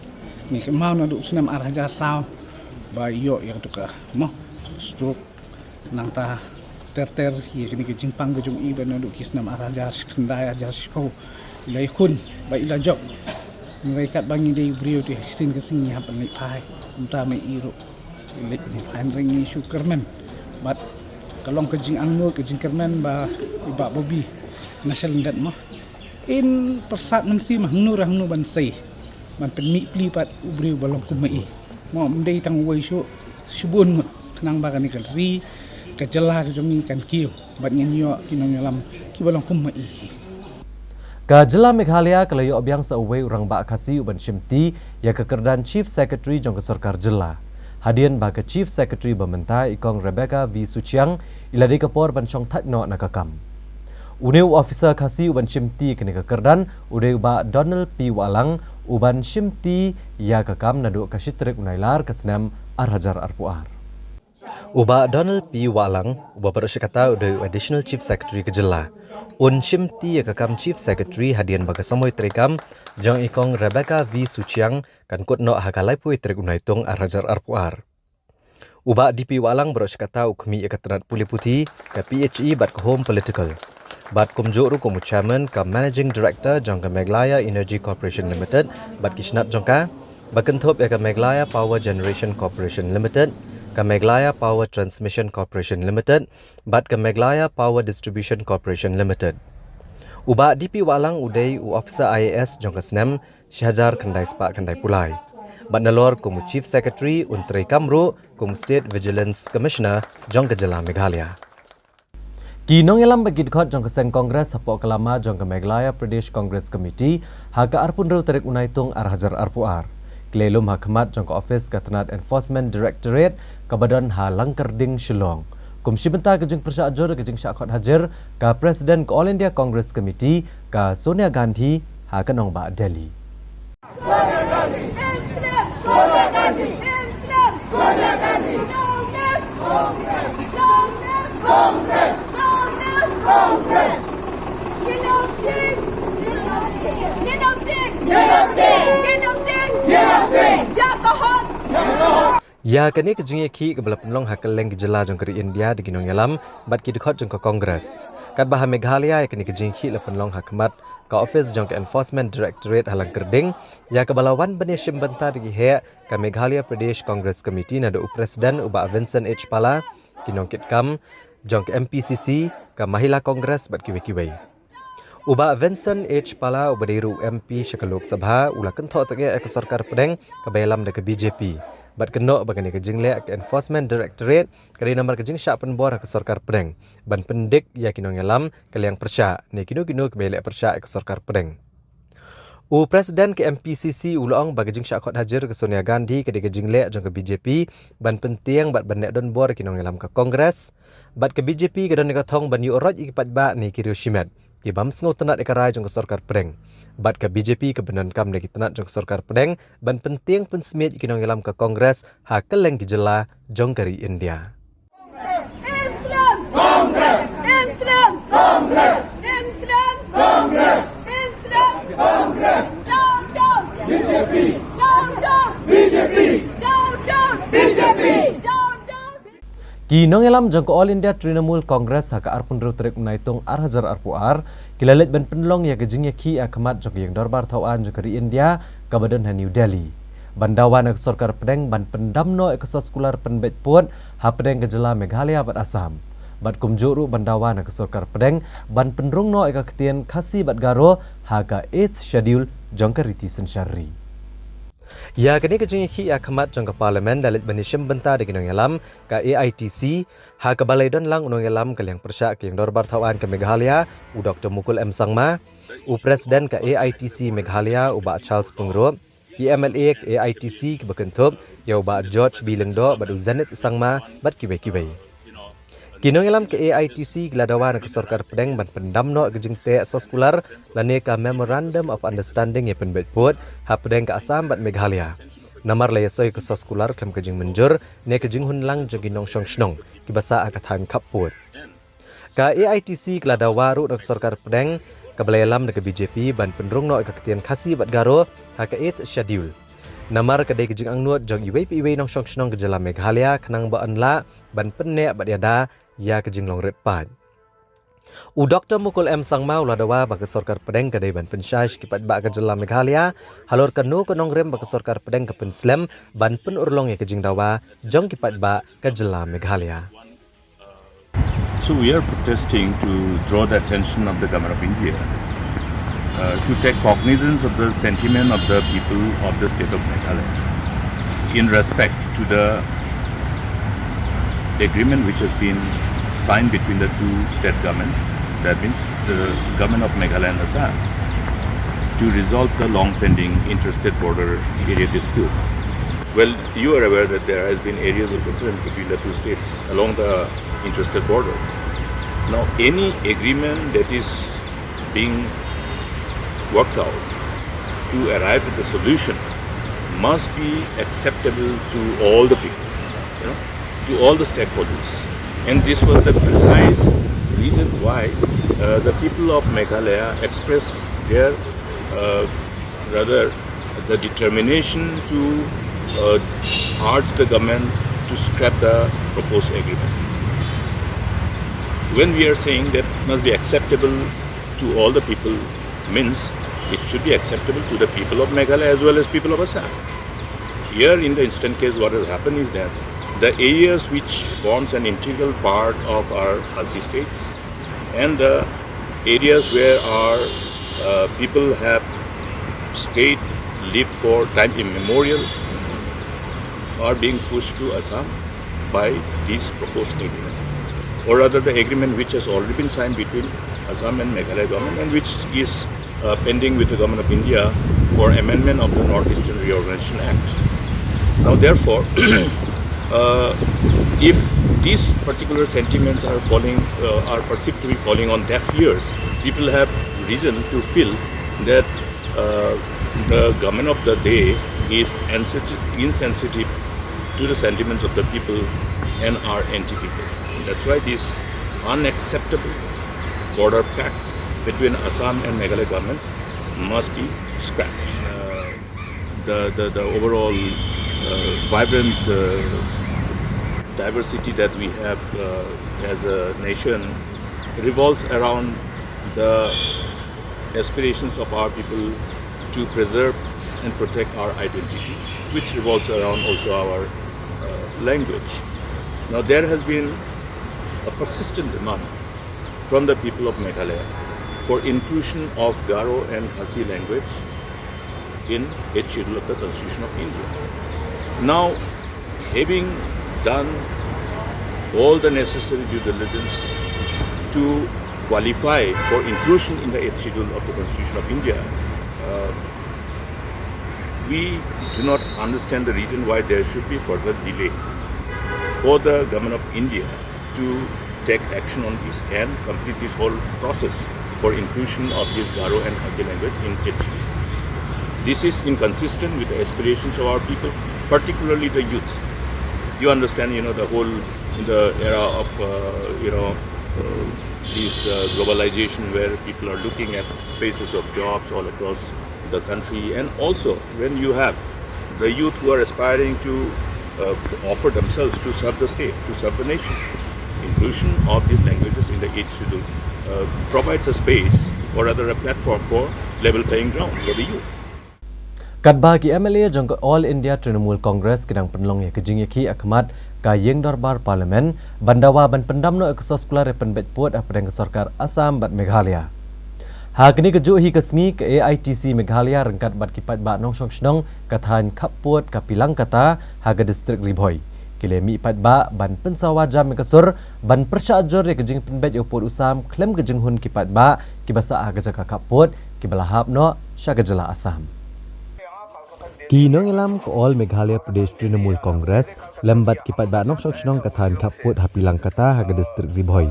Ngi kynmaw naduh u snem ar hajar saw ba ïoh ïa ka duka. Mo stroke. Nangta ter ter ïa kane ka jingpang ka jong i ba naduh ki snem ar hajar khyndai, ar hajar shiphew. I la ïakhun ba i la jop. Hynrei katba ngi dei briew te ha shisien ka sngi ngi hap ban leit phai. Kumta ma i ruh i leit ban phai, hynrei ngi shu kyrmen. Bad ka long ka jingangnud, ka jingkyrmen ba i Bah Bobby National Leader mo. In pyrsad mynsiem hangno re hangno ban sei ban pynmih pli pat u briew ba long kum ma i. Mo, ym dei tang uwei shuh, shibun ngut. Khnang ba kane ka ri, ka jylla ka jong ngi kan kiew bad ngin ïoh ki nongïalam kiba long kum ma i. Ka jylla Meghalaya ka la ïoh biang sa uwei u rangbah Khasi u ban shimti ïa ka kyrdan Chief Secretary jong ka sorkar jylla. Hadien ba ka Chief Secretary ba mynta i Kong Rebecca V Suchiang i la dei ka por ban shong thait noh na ka kam. Une u officer Khasi u ban shimti ïa kane ka kyrdan u dei u Bah Donald P Wahlang u ban shimti ïa ka kam naduh ka shi tarik u Nailar ka snem ar hajar arphew ar. U Bah Donald P Wahlang, uba baroh shi katta u dei u Additional Chief Secretary ka jylla, un shimti ïa ka kam Chief Secretary hadien ba ka samoi treikam jong i Kong Rebecca V Suchiang kan kut noh ha ka laiphew tarik u Naitung ar hajar arphew ar. U Bah D P Wahlang baroh shi katta u khmih ïa ka tnat pule puthi, ka P H E bad ka Home Political. Bad kumjuh ruh kum u Chairman ka Managing Director jong ka Meghalaya Energy Corporation Limited bad ki shnat jong ka, ba kynthup ïa ka Meghalaya Power Generation Corporation Limited, ka Meghalaya Power Transmission Corporation Limited bad ka Meghalaya Power Distribution Corporation Limited. U Bah D P Wahlang u dei u officer I A S jong ka snem shi hajar khyndai spah khyndai phew lai. Bad nalor kum u Chief Secretary un treikam ruh kum u State Vigilance Commissioner jong ka jylla Meghalaya. Ki nongïalam bad ki dkhot jong ka seng Congress hapoh ka lama jong ka Meghalaya Pradesh Congress Committee ha ka arphew hynriew tarik u Naitung ar hajar arphew ar ki la ïalum ha khmat jong ka office ka tnat Enforcement Directorate kaba don ha Langkyrding, Shillong. Kum shi bynta ka jingpyrshah jur ka jingshah khot hajir ka President ka All India Congress Committee ka Sonia Gandhi ha ka nongbah Delhi. Ïa kane ka jingïakhih kaba la pynlong ha kylleng ki jylla jong ka ri India da ki nongïalam bad ki dkhot jong ka Congress. Katba ha Meghalaya ïa kane ka jingïakhih la pynlong ha khmat ka office jong ka Enforcement Directorate ha Langkyrding, ïa kaba la wan ban ïashim bynta da ki heh ka Meghalaya Pradesh Congress Committee naduh u President u Bah Vincent H Pala, ki nongkitkam jong ka M P C C, ka Mahila Congress bad kiwei kiwei. U Bah Vincent H Pala uba dei ruh u M P sha ka Lok Sabha u la kynthoh tyrngeh ïa ka sorkar pdeng kaba ïalam da ka B J P bad kynnoh ba kane ka jingleh ka Enforcement Directorate ka dei namar ka jingshah pynbor ha ka sorkar pdeng ban pyndik ïa ki nongïalam ka liang pyrshah ne kino kino kiba ïaleh pyrshah ïa ka sorkar pdeng. U President ka M P C C u la ong ba ka jingshah khot hajir ka Sonia Gandhi ka dei ka jingleh jong ka B J P ban pyntieng bad ban leh donbor ïa ki nongïalam ka Congress. Bad ka B J P ka don ïa ka thong ban ïuh roit ïa ki paidbah ne ki riew shimet ki bym sngewtynnat ïa ka rai jong ka sorkar pdeng. Bad ka B J P ka pyndonkam ne ki tnat jong ka sorkar pdeng ban pyntieng pynsmiej ïa ki nongïalam ka Congress ha kylleng ki jylla jong ka ri India. Ki nongïalam jong ka All India Trinamool Congress ha ka arphew hynriew tarik u Naitung ar hajar arphew ar ki la leit ban pynlong ïa ka jingïakhih ha khmat jong ka ïing dorbar thaw aiñ jong ka ri India kaba don ha New Delhi ban dawa na ka sorkar pdeng ban pyndam noh ïa ka soskular pynbeit pud hapdeng ka jylla Meghalaya bad Assam. Bad kumjuh ruh ban dawa na ka sorkar pdeng ban pynrung noh ïa ka ktien Khasi bad Garo ha ka Eighth Schedule jong ka riti synshar ri. Ïa kane ka jingïakhih ha khmat jong ka Parliament la leit ban ïashim bynta da ki nongïalam ka A I T C, ha kaba la ïadon lang u nongïalam ka liang pyrshah ka ïing dorbar thaw aiñ ka Meghalaya, u Doktor Mukul M Sangma, u President ka A I T C Meghalaya, u Bah Charles Pyngrope, ki M L A ka A I T C kiba kynthup ïa u Bah George B Lyngdoh bad u Zenith Sangma bad kiwei kiwei. Ki nongïalam ka A I T C ki la dawa na ka sorkar pdeng ban pyndam noh ka jingteh soskular lane ka Memorandum of Understanding ïa pynbeit pud hapdeng ka Assam bad Meghalaya. Namar la ïasoi ka soskular khlem ka jingmynjur ne ka jinghun lang jong ki nongshong shnong kiba sah ha ka thaiñ khappud. Ka A I T C ka la dawa ruh na ka sorkar pdeng kaba la ïalam da ka B J P ban pynrung noh ïa ka ktien Khasi bad Garo ha ka Eighth Schedule. Namar ka dei ka jingangnud jong iwei pa iwei nongshong shnong ka jylla Meghalaya khnang ba yn lah ban pynneh bad ïada ïa ka jinglong rit paid. U Doktor Mukul M Sangma u la dawa ba ka sorkar pdeng ka dei ban pynshai sha ki paidbah ka jylla Meghalaya halor kano ka nongrim ba ka sorkar pdeng ka pynslem ban pynurlong ïa ka jingdawa jong ki paidbah ka jylla Meghalaya. So we are protesting to draw the attention of the Government of India uh, to take cognizance of the sentiment of the people of the state of Meghalaya in respect to the agreement which has been signed between the two state governments, that means the government of Meghalaya and Assam, to resolve the long pending interstate border area dispute. Well, you are aware that there has been areas of difference between the two states along the interstate border. Now, any agreement that is being worked out to arrive at a solution must be acceptable to all the people, you know, to all the stakeholders. And this was the precise reason why uh, the people of Meghalaya expressed their uh, rather the determination to uh, urge the government to scrap the proposed agreement. When we are saying that must be acceptable to all the people, means it should be acceptable to the people of Meghalaya as well as people of Assam. Here in the instant case, what has happened is that the areas which forms an integral part of our Khasi states and the areas where our uh, people have stayed, lived for time immemorial are being pushed to Assam by this proposed agreement, or rather the agreement which has already been signed between Assam and Meghalaya government and which is uh, pending with the Government of India for amendment of the Northeastern Reorganization Act. Now, therefore, uh, if these particular sentiments are falling, uh, are perceived to be falling on deaf ears, people have reason to feel that uh, the government of the day is insensitive to the sentiments of the people and are anti-people. That's why this unacceptable border pact between Assam and Meghalaya government must be scrapped. Uh, the, the, the overall uh, vibrant uh, diversity that we have uh, as a nation revolves around the aspirations of our people to preserve and protect our identity, which revolves around also our uh, language. Now, there has been a persistent demand from the people of Meghalaya for inclusion of Garo and Khasi language in Eighth Schedule of the Constitution of India. Now, having done all the necessary due diligence to qualify for inclusion in the Eighth Schedule of the Constitution of India, uh, we do not understand the reason why there should be further delay for the Government of India to take action on this and complete this whole process for inclusion of this Garo and Khasi language in H U. This is inconsistent with the aspirations of our people, particularly the youth. You understand, you know, the whole, the era of, uh, you know, uh, this uh, globalization where people are looking at spaces of jobs all across the country, and also when you have the youth who are aspiring to uh, offer themselves to serve the state, to serve the nation, inclusion of these languages in the Eighth Schedule uh, provides a space or rather a platform for level playing ground for the youth. Katba ki M L A jong ka All India Trinamool Congress ki dang pynlong ïa ka jingïakhih ha khmat ka ïing dorbar Parliament ban dawa ban pyndam noh ïa ka soskular ïa pynbeit pud hapdeng ka sorkar Assam bad Meghalaya. Ha kane kajuh hi ka sngi ka A I T C Meghalaya ryngkat bad ki paidbah nongshong shnong ka thaiñ khappud ka Pilangkata ha ka distrik Ri Bhoi ki la mih paidbah ban pynsawa jam ïa ka sur ban pyrshah jur ïa ka jingpynbeit ïa u pud u sam khlem ka jinghun ki paidbah kiba sah ha ka jaka khappud kiba la hap noh sha ka jylla Assam. Ki nongïalam ka All Meghalaya Pradesh Trinamool Congress lem bad ki paidbah nongshong shnong ka thaiñ Khappud ha Pilangkata ha ka distrik Ri Bhoi,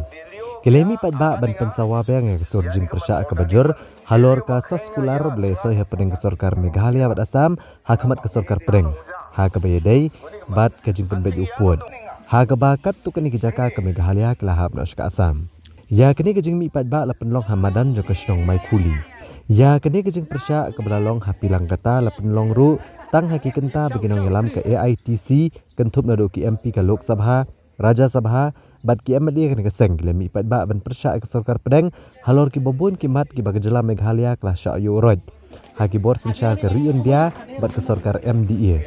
ki la mih paidbah ban pynsawa biang ïa ka sur jingpyrshah kaba jur halor ka soskular ba la soi hapdeng ka sorkar Meghalaya bad Assam ha khmat ka sorkar pdeng, ha kaba ïadei bad ka jingpynbeit u pud, ha kaba katto katne ki jaka ka Meghalaya ka la hap noh sha ka Assam. Ïa kane ka jingmih paidbah la pynlong ha madan jong ka shnong Maikhuli. Ïa kane ka jingpyrshah kaba la long ha Pilangkata la pynlong ruh tang ha ki kynta ba ki nongïalam ka A I T C, kynthup naduh ki M P ka Lok Sabha, Rajya Sabha bad ki M L A kane ka seng, ki la mih paidbah ban pyrshah ïa ka sorkar pdeng halor kiba bun ki mat kiba ka jylla Meghalaya ka la shah ïoh roit ha ki bor synshar ka ri India bad ka sorkar M D A.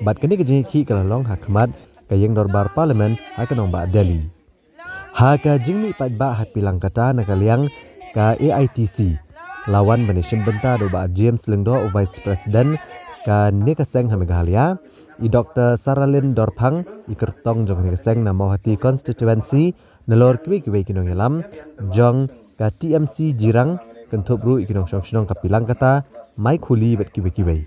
Bad kane ka jingïakhih ka la long ha khmat ka ïing dorbar Parliament ha ka nongbah Delhi. Ha ka jingmih paidbah ha Pilangkata na ka liang ka A I T C, la wan ban ïashim bynta da u Bah James Lyngdoh, u Vice President kane ka seng ha Meghalaya, i Doktor Saralin Dorphang, i kyrtong jong kane ka seng na Mawhati Constituency, nalor kiwei kiwei ki nongïalam jong ka T M C Jirang, kynthup ruh ïa ki nongshong shnong ka Pilangkata, Maikhuli bad kiwei kiwei.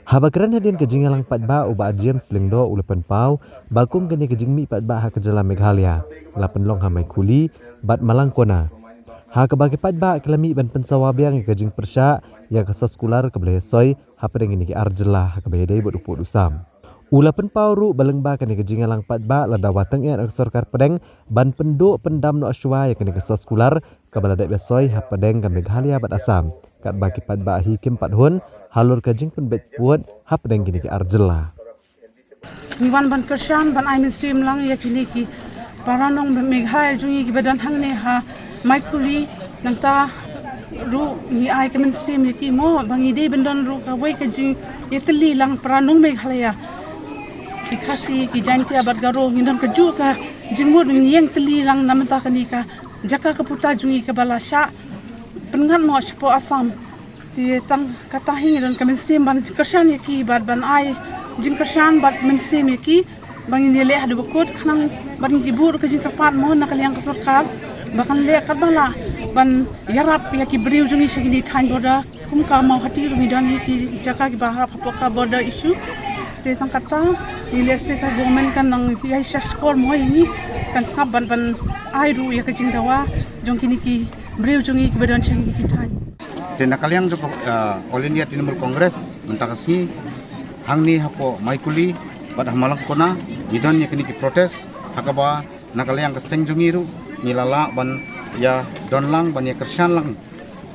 Haba kren hadien ka jingïalang paidbah, u Bah James Lyngdoh u la pynpaw ba kum kane ka jingmih paidbah ha ka jylla Meghalaya la pynlong ha Maikhuli bad Malangkona, ha kaba ki paidbah ki la mih ban pynsawa biang ïa ka jingpyrshah ïa ka soskular kaba la soi hapdeng kine ki ar jylla ha kaba ïadei bad u pud u sam. U la pynpaw ruh ba lyngba kane ka jingïalang paidbah la dawa tyngeh na ka sorkar pdeng ban pynduh pyndam noh shuwa ïa kane ka soskular kaba la dep ïasoi hapdeng ka Meghalaya bad Assam, katba ki paidbah hi kim pat hun halor ka jingpynbeit pud hapdeng kine ki ar jylla. Ngi wan ban kyrshan ban ai mynsiem lang ïa kine ki para nong Meghalaya jong ngi kiba don hangne ha Maikhuli, nangta ruh ngi ai ka mynsiem ïa ki mo ba ngi dei ban don ruh kawei ka jingïatylli lang para nong Meghalaya. Ki Khasi, ki Jaintia bad Garo, ngi don kajuh ka jingmut ngi ïeng tylli lang na bynta kane ka jaka ka puta jong ngi kaba la shah pynngat noh shapoh Assam. Te tang kata hi ngi don ka mynsiem ban kyrshan ïa ki bad ban ai jingkyrshan bad mynsiem ïa ki ba ngin ïaleh haduh ba kut, khnang bad ngi ki buh ka jingkyrpad mo na ka liang ka sorkar ba kan leh katba lah ban ïarap ïa ki briew jong ngi sha kine thaiñ border. Kum ka Mawhati ruh ngi don hi ki jaka kiba hap hapoh ka border issue. Te tang kata ngi lehse ka government kan nang ïai shah shkor mo ïa ngi, kan sngap ban ban ai ruh ïa ka jingdawa jong kine ki briew jong ngi kiba don sha kine ki thaiñ. Te na ka liang jong ka, ah, All India Trinamool Congress mynta ka sngi hangne hapoh Maikhuli bad ha Malangkona ngi don ïa kine ki protest, ha kaba na ka liang ka seng jong ngi ruh ngi la lah ban ïa don lang ban ïa kyrshan lang,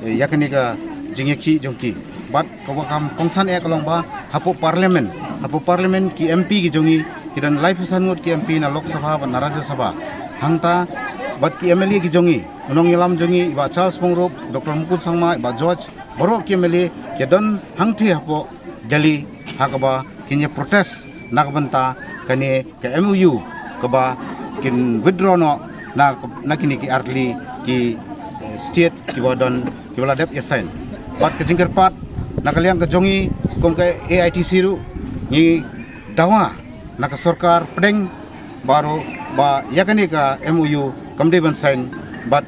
eh, ïa kane ka jingïakhih jong ki. Bad kaba kham kongsan eh ka long ba hapoh Parliament, hapoh Parliament ki M P ki jong ngi ki don laiphew san ngut ki M P na Lok Sabha bad na Rajya Sabha. Hangta bad ki M L A ki jong ngi, u nongïalam jong ngi i Bah Charles Pyngrope, Doktor Mukul Sangma, i Bah George, baroh ki M L A ki don hangtei hapoh Delhi ha kaba kin ïa protest na ka bynta kane ka M O U kaba kin withdraw noh na, na kine ki artylli ki, eh, state kiba don, kiba la dep ïa sign. Bad ka jingkyrpad na ka liang ka jong ngi kum ka A I T C ruh ngi dawa na ka sorkar pdeng baroh ba ïa kane ka M O U kam dei ban sign bad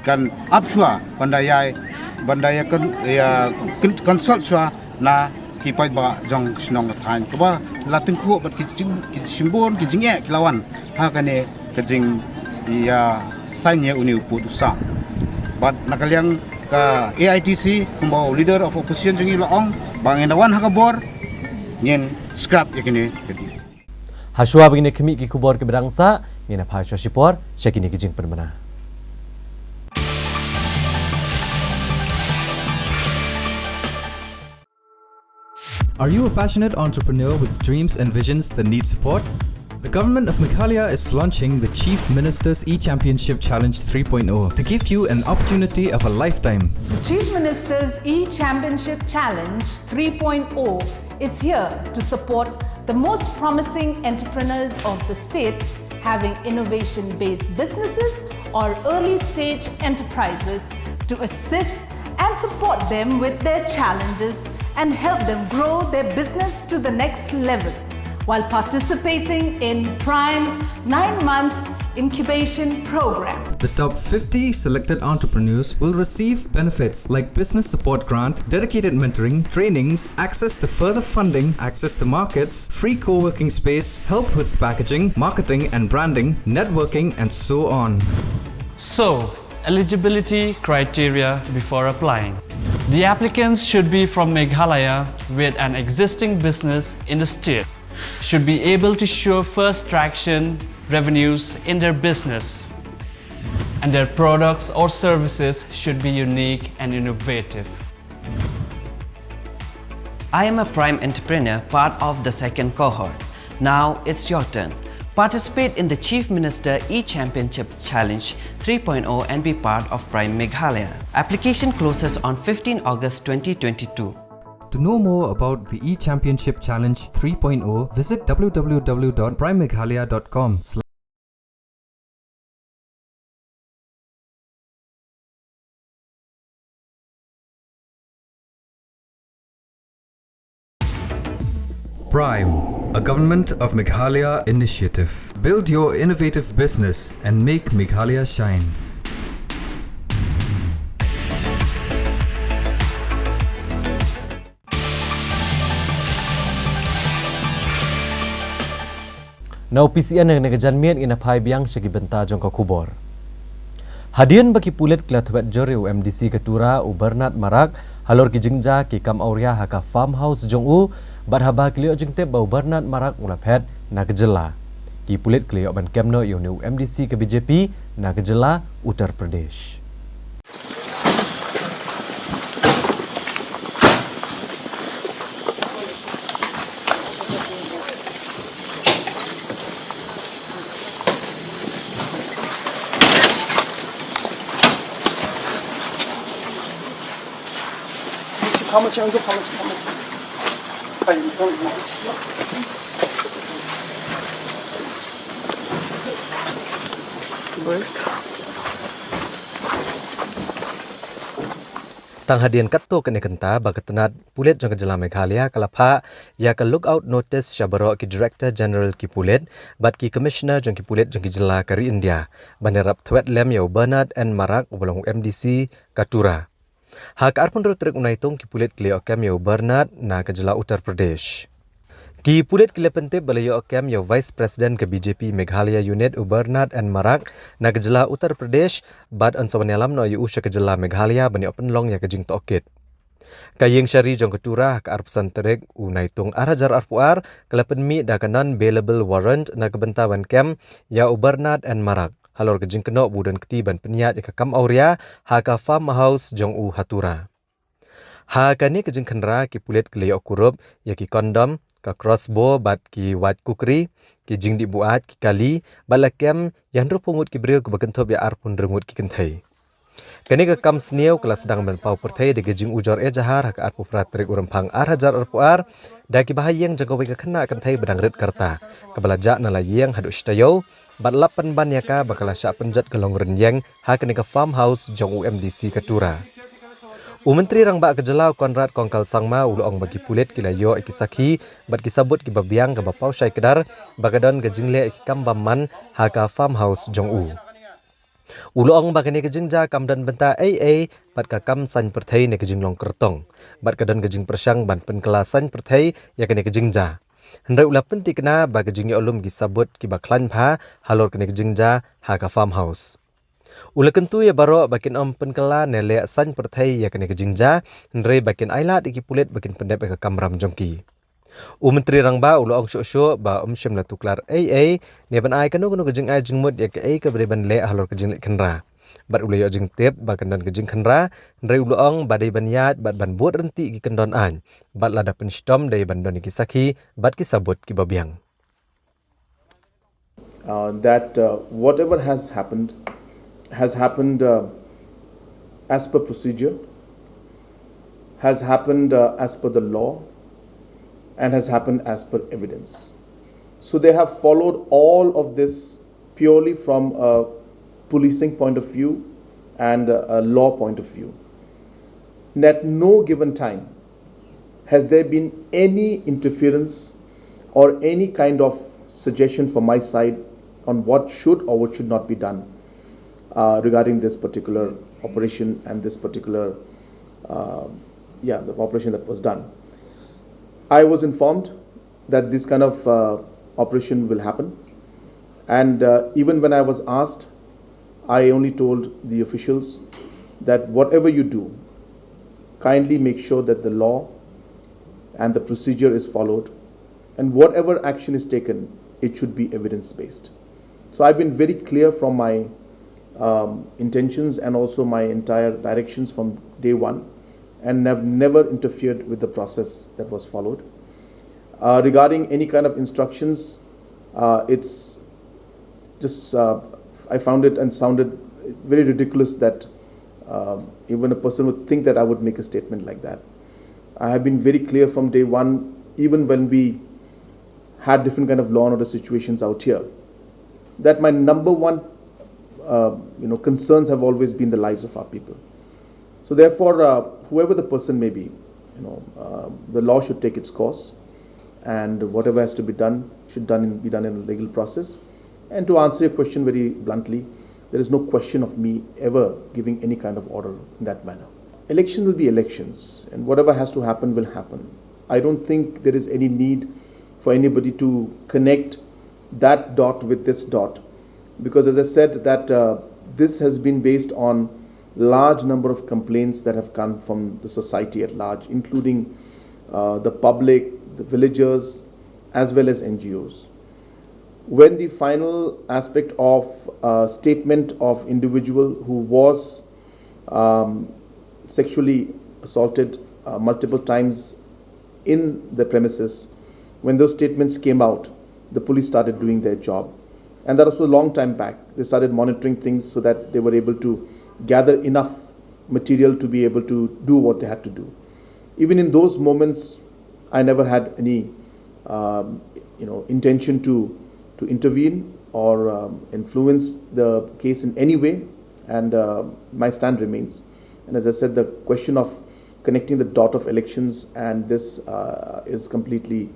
kan ap shuwa ban da ïai, ban da ïa kan, ïa kan consult shuwa na ki paidbah jong shnong thaiñ kaba la tyngkhuh bad ki jing, ki shimbun ki jingeh ki la wan ha kane ka jing ïa sign ïa une u pud u sam. Bad na ka liang ka A I T C kumba u leader of opposition jong ngi la ong ba ngin da wan ha ka bor ngin scrap ïa kine ka deal. Hashuwa ba ngin ïa khmih ki khubor kiba dang sah, ngin ïa phai shuwa shipor sha kine ki jingpynbna. Are you a passionate entrepreneur with dreams and visions that need support? The Government of Meghalaya is launching the Chief Minister's E-Championship Challenge three point oh to give you an opportunity of a lifetime. The Chief Minister's E-Championship Challenge three point oh is here to support the most promising entrepreneurs of the state having innovation-based businesses or early-stage enterprises to assist and support them with their challenges and help them grow their business to the next level while participating in PRIME's nine-month Incubation Program. The top fifty selected entrepreneurs will receive benefits like business support grant, dedicated mentoring, trainings, access to further funding, access to markets, free co-working space, help with packaging, marketing and branding, networking, and so on. So, eligibility criteria before applying. The applicants should be from Meghalaya with an existing business in the state. Should be able to show first traction revenues in their business. And their products or services should be unique and innovative. I am a prime entrepreneur, part of the second cohort. Now it's your turn. Participate in the Chief Minister e-Championship Challenge three point oh and be part of Prime Meghalaya. Application closes on fifteen August twenty twenty-two. To know more about the e-Championship Challenge three point oh, visit w w w dot prime meghalaya dot com. Prime, a Government of Meghalaya initiative. Build your innovative business and make Meghalaya shine. Na u P C N, na ka janmiet ngin ïa phai biang sha ki bynta jong ka khubor. Hadien ba ki pulit ki la thwet jur ïa u M D C ka Tura, u Bernard Marak, halor ki jingjia ki kam awria ha ka farmhouse jong u, bad haba ki la ïoh jingtip ba u Bernard Marak u la phet na ka jylla, ki pulit ki la ïoh ban kem noh ïa une u M D C ka B J P na ka jylla Uttar Pradesh. Tang hadien katto katne kynta ba ka tnad pulit jong ka jylla Meghalaya ka la phah ïa ka lookout notice sha baroh ki Director General ki pulit bad ki Commissioner jong ki pulit jong ki jylla ka ri India ban ïarap thwet lem ïa u Bernard N Marak uba long u M D C ka Tura. Ha ka arphew hynriew tarik u Naitung ki pulit ki la ïoh kem ïa u Bernard na ka jylla Uttar Pradesh. Ki pulit ki la pyntip ba la ïoh kem ïa u Vice President ka B J P Meghalaya Unit u Bernard N Marak na ka jylla Uttar Pradesh, bad yn sa wan ïalam noh ïa u sha ka jylla Meghalaya ban ïoh pynlong ïa ka jingtohkit. Ka ïing shari jong ka Tura ha ka arphew san tarik u Naitung ar hajar arphew ar ka la pynmih da ka non-bailable warrant na ka bynta ban kem ïa u Bernard N Marak halor ka jingkynnoh ba u don kti ban pynïaid ïa ka kam awria ha ka farmhouse jong u ha Tura. Ha kane ka jingkhynra ki pulit ki la ïoh kurup ïa ki condom, ka crossbow bad ki wait kukri, ki jingdih buaid, ki kali, bad la kem ïa hynriewphew ngut ki briew kiba kynthup ïa arphew hynriew ngut ki kynthei. Kane ka kam sniew ka la sdang ban paw pyrthei da ka jingujor ejahar ha ka arphew phra tarik u Rymphang ar hajar arphew ar da kiba ha ïing jong kawei ka khynnah kynthei ba dang rit ka rta, kaba la jah na la ïing haduh shi taïew bad lap pynban ïa ka ba ka la shah pynjot ka long rynïeng ha kane ka farmhouse jong u M D C ka Tura. U Myntri Rangbah ka jylla u Conrad Kongkal Sangma u la ong ba ki pulit ki la ïoh ïa ki sakhi bad ki sabut kiba biang kaba paw shai kdar ba ka don ka jingleh ïa ki kam bymman ha ka farmhouse jong u. U la ong ba kane ka jingjia kam don bynta ei ei bad ka kam saiñ pyrthei ne ka jinglong kyrtong, bad ka don ka jingpyrshang ban pynkylla saiñ pyrthei ïa kane ka jingjia. Hynrei u la pynthikna ba ka jingïoh lum ki sabut kiba khlaiñ bha halor kane ka jingjia ha ka farmhouse. U la kyntu ïa baroh ba kin ym pynkylla ne leh saiñ pyrthei ïa kane ka jingjia, hynrei ba kin ailad ïa ki pulit ba kin pyndep ïa ka kamram jong ki. U Myntri Rangbah u la ong shuh shuh ba um shym la tuklar ei ei ne ban ai kano kano ka jingai jingmut ïa kaei kaba dei ban leh halor ka jingleh khynra. Bad u la ïoh jingtip ba kan don ka jingkhynra, hynrei u la ong ba dei ban ïaid bad ban bud ryntih ki kyndon aiñ, bad lada pynshitom dei ban don ïa ki sakhi bad ki sabut kiba biang. Uh, that, uh, whatever has happened has happened, uh, as per procedure, has happened, uh, as per the law, and has happened as per evidence. So they have followed all of this purely from a policing point of view and a, a law point of view. And at no given time has there been any interference or any kind of suggestion from my side on what should or what should not be done uh, regarding this particular operation and this particular, uh, yeah, the operation that was done. I was informed that this kind of uh, operation will happen, and uh, even when I was asked, I only told the officials that whatever you do, kindly make sure that the law and the procedure is followed, and whatever action is taken, it should be evidence based. So I've been very clear from my um, intentions and also my entire directions from day one, and have never interfered with the process that was followed. Uh, regarding any kind of instructions, uh, it's just uh, I found it and sounded very ridiculous that um, even a person would think that I would make a statement like that. I have been very clear from day one, even when we had different kind of law and order situations out here, that my number one, uh, you know, concerns have always been the lives of our people. So therefore, uh, whoever the person may be, you know, uh, the law should take its course, and whatever has to be done should done in, be done in a legal process. And to answer your question very bluntly, there is no question of me ever giving any kind of order in that manner. Elections will be elections, and whatever has to happen will happen. I don't think there is any need for anybody to connect that dot with this dot, because as I said, that uh, this has been based on large number of complaints that have come from the society at large, including uh, the public, the villagers, as well as N G Os. When the final aspect of a statement of individual who was um, sexually assaulted uh, multiple times in the premises, when those statements came out, the police started doing their job. And that was a long time back. They started monitoring things so that they were able to gather enough material to be able to do what they had to do. Even in those moments, I never had any, um, you know, intention to to intervene or um, influence the case in any way, and uh, my stand remains. And as I said, the question of connecting the dot of elections and this uh, is completely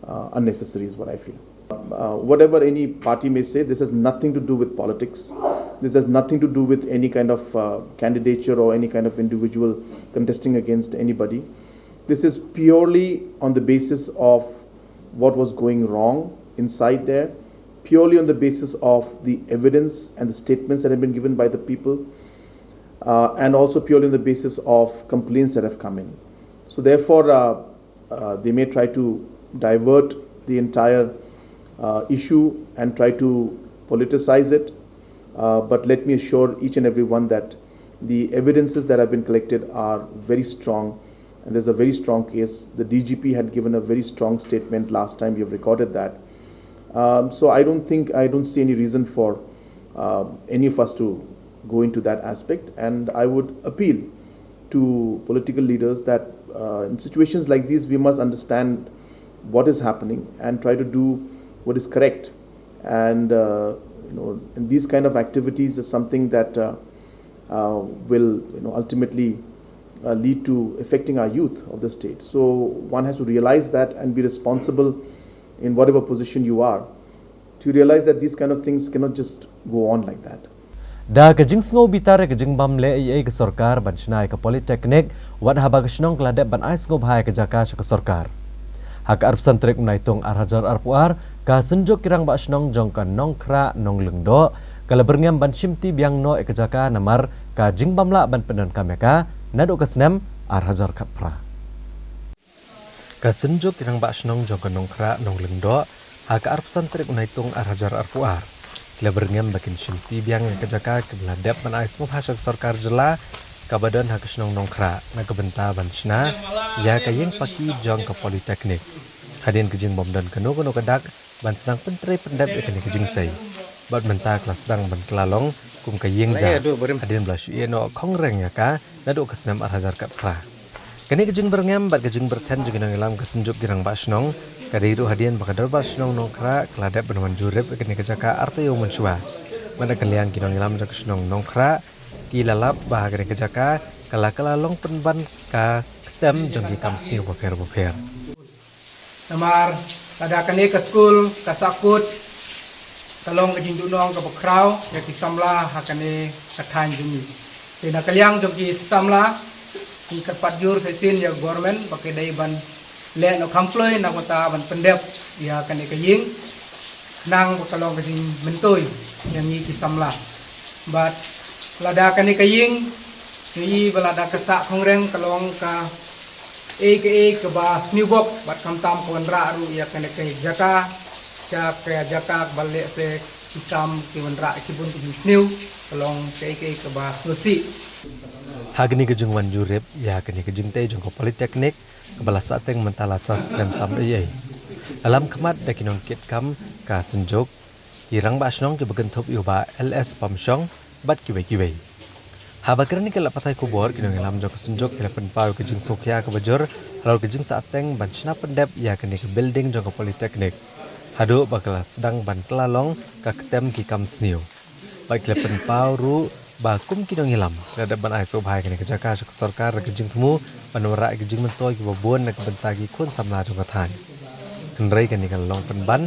uh, unnecessary, is what I feel. Uh, whatever any party may say, this has nothing to do with politics. This has nothing to do with any kind of uh, candidature or any kind of individual contesting against anybody. This is purely on the basis of what was going wrong inside there, purely on the basis of the evidence and the statements that have been given by the people, uh, and also purely on the basis of complaints that have come in. So therefore, uh, uh, they may try to divert the entire uh, issue and try to politicize it. Uh, but let me assure each and every one that the evidences that have been collected are very strong, and there's a very strong case. The D G P had given a very strong statement last time. You've recorded that. Um, so I don't think, I don't see any reason for uh, any of us to go into that aspect. And I would appeal to political leaders that uh, in situations like these, we must understand what is happening and try to do what is correct. And uh, you know, and these kind of activities is something that uh, uh, will, you know, ultimately uh, lead to affecting our youth of the state. So one has to realize that and be responsible in whatever position you are, to realize that these kind of things cannot just go on like that. Da ka jingsngew bitar ka jingbym leh ei ei ka sorkar ban shna ïa ka polytechnic, wat haba ka shnong ka la dep ban ai sngewbha ïa ka jaka sha ka sorkar. Ha ka arphew san tarik u Naitung ar hajar arphew ar, ka Synjuk ki Rangbah Shnong jong ka Nongkhrah Nonglyngdoh ka la byrngem ban shimti biang noh ïa ka jaka namar ka jingbym lah ban pyndonkam ïa ka naduh ka snem ar hajar khatphra. Ka Synjuk ki Rangbah Shnong jong ka Nongkhrah Nonglyngdoh ha ka arphew san tarik u Naitung ar hajar arphew ar ki la byrngem ba kin shimti biang ïa ka jaka kiba la dep ban ai sngewbha sha ka sorkar jylla kaba don ha ka shnong Nongkhrah na ka bynta ban shna ïa ka ïing paki jong ka polytechnic. Hadien ka jingbym don kano kano ka dak ban sdang pyntrei pyndep ïa kane ka jingtei. Bad mynta ka la sdang ban kylla long kum ka ïing ja hadien ba la shu ïeh noh khongreng ïa ka naduh ka snem ar hajar khatphra. Kane ka jingbyrngem bad ka jingbyrthen jong ki nongïalam ka Synjuk ki Rangbah Shnong ka dei ruh hadien ba ka Dorbar Shnong Nongkhrah ka la dep ban wan jurip ïa kane ka jaka artaïew mynshuwa. Bad na ka liang ki nongïalam jong ka shnong Nongkhrah ki la lap ba ha kane ka jaka ka la kylla long pynban ka ktem jong ki kam sniew bapher bapher. Namar lada kane ka skul ka sahkut Ka long ka jingduhnong kaba khraw ïa ki samla ha kane ka thaiñ jong ngi. Te na ka liang jong ki samla, ngi kyrpad jur sa shisien ïa government ba ki dei ban leh noh kham kloi na ka bynta ban pyndep ïa kane ka ïing, khnang ba ka long ka jingmyntoi ïa ngi ki samla. Bad lada kane ka ïing ngi i ba lada ka sah khongreng ka long ka ei ka ei kaba sniew bok, bad khamtam ka wanrah ruh ïa kane ka jaka sha ka jaka ba leh se ki kam ki wanrah ki bun ki jingsniew, ka long ka ei ka ei kaba sniew sih. Ha kane ka jingwan jurip ïa kane ka jingtei jong ka Polytechnic kaba la sahteng mynta la san snem tam ei ei, la lam khmat da ki nongkitkam ka Synjuk, ki rangbah shnong kiba kynthup ïa u Bah L S Pamshong bad kiwei kiwei. Haba kren ïa ki lad pathai khubor, ki nongïalam jong ka Synjuk ki la pynpaw ïa ka jingsngewkhia kaba jur halor ka jingsahteng ban shna pyndep ïa kane ka building jong ka Polytechnic, haduh ba ka la sdang ban kylla long ka ktem ki kam sniew. Bad ki la pynpaw ruh ba kum ki nongïalam, ki la dep ban ai sngewbha ïa kane ka jaka sha ka sorkar da ka jingthmu ban wanrah ïa ka jingmyntoi kiba bun na ka bynta ki khun samla jong ka thaiñ. Hynrei kane ka la long pynban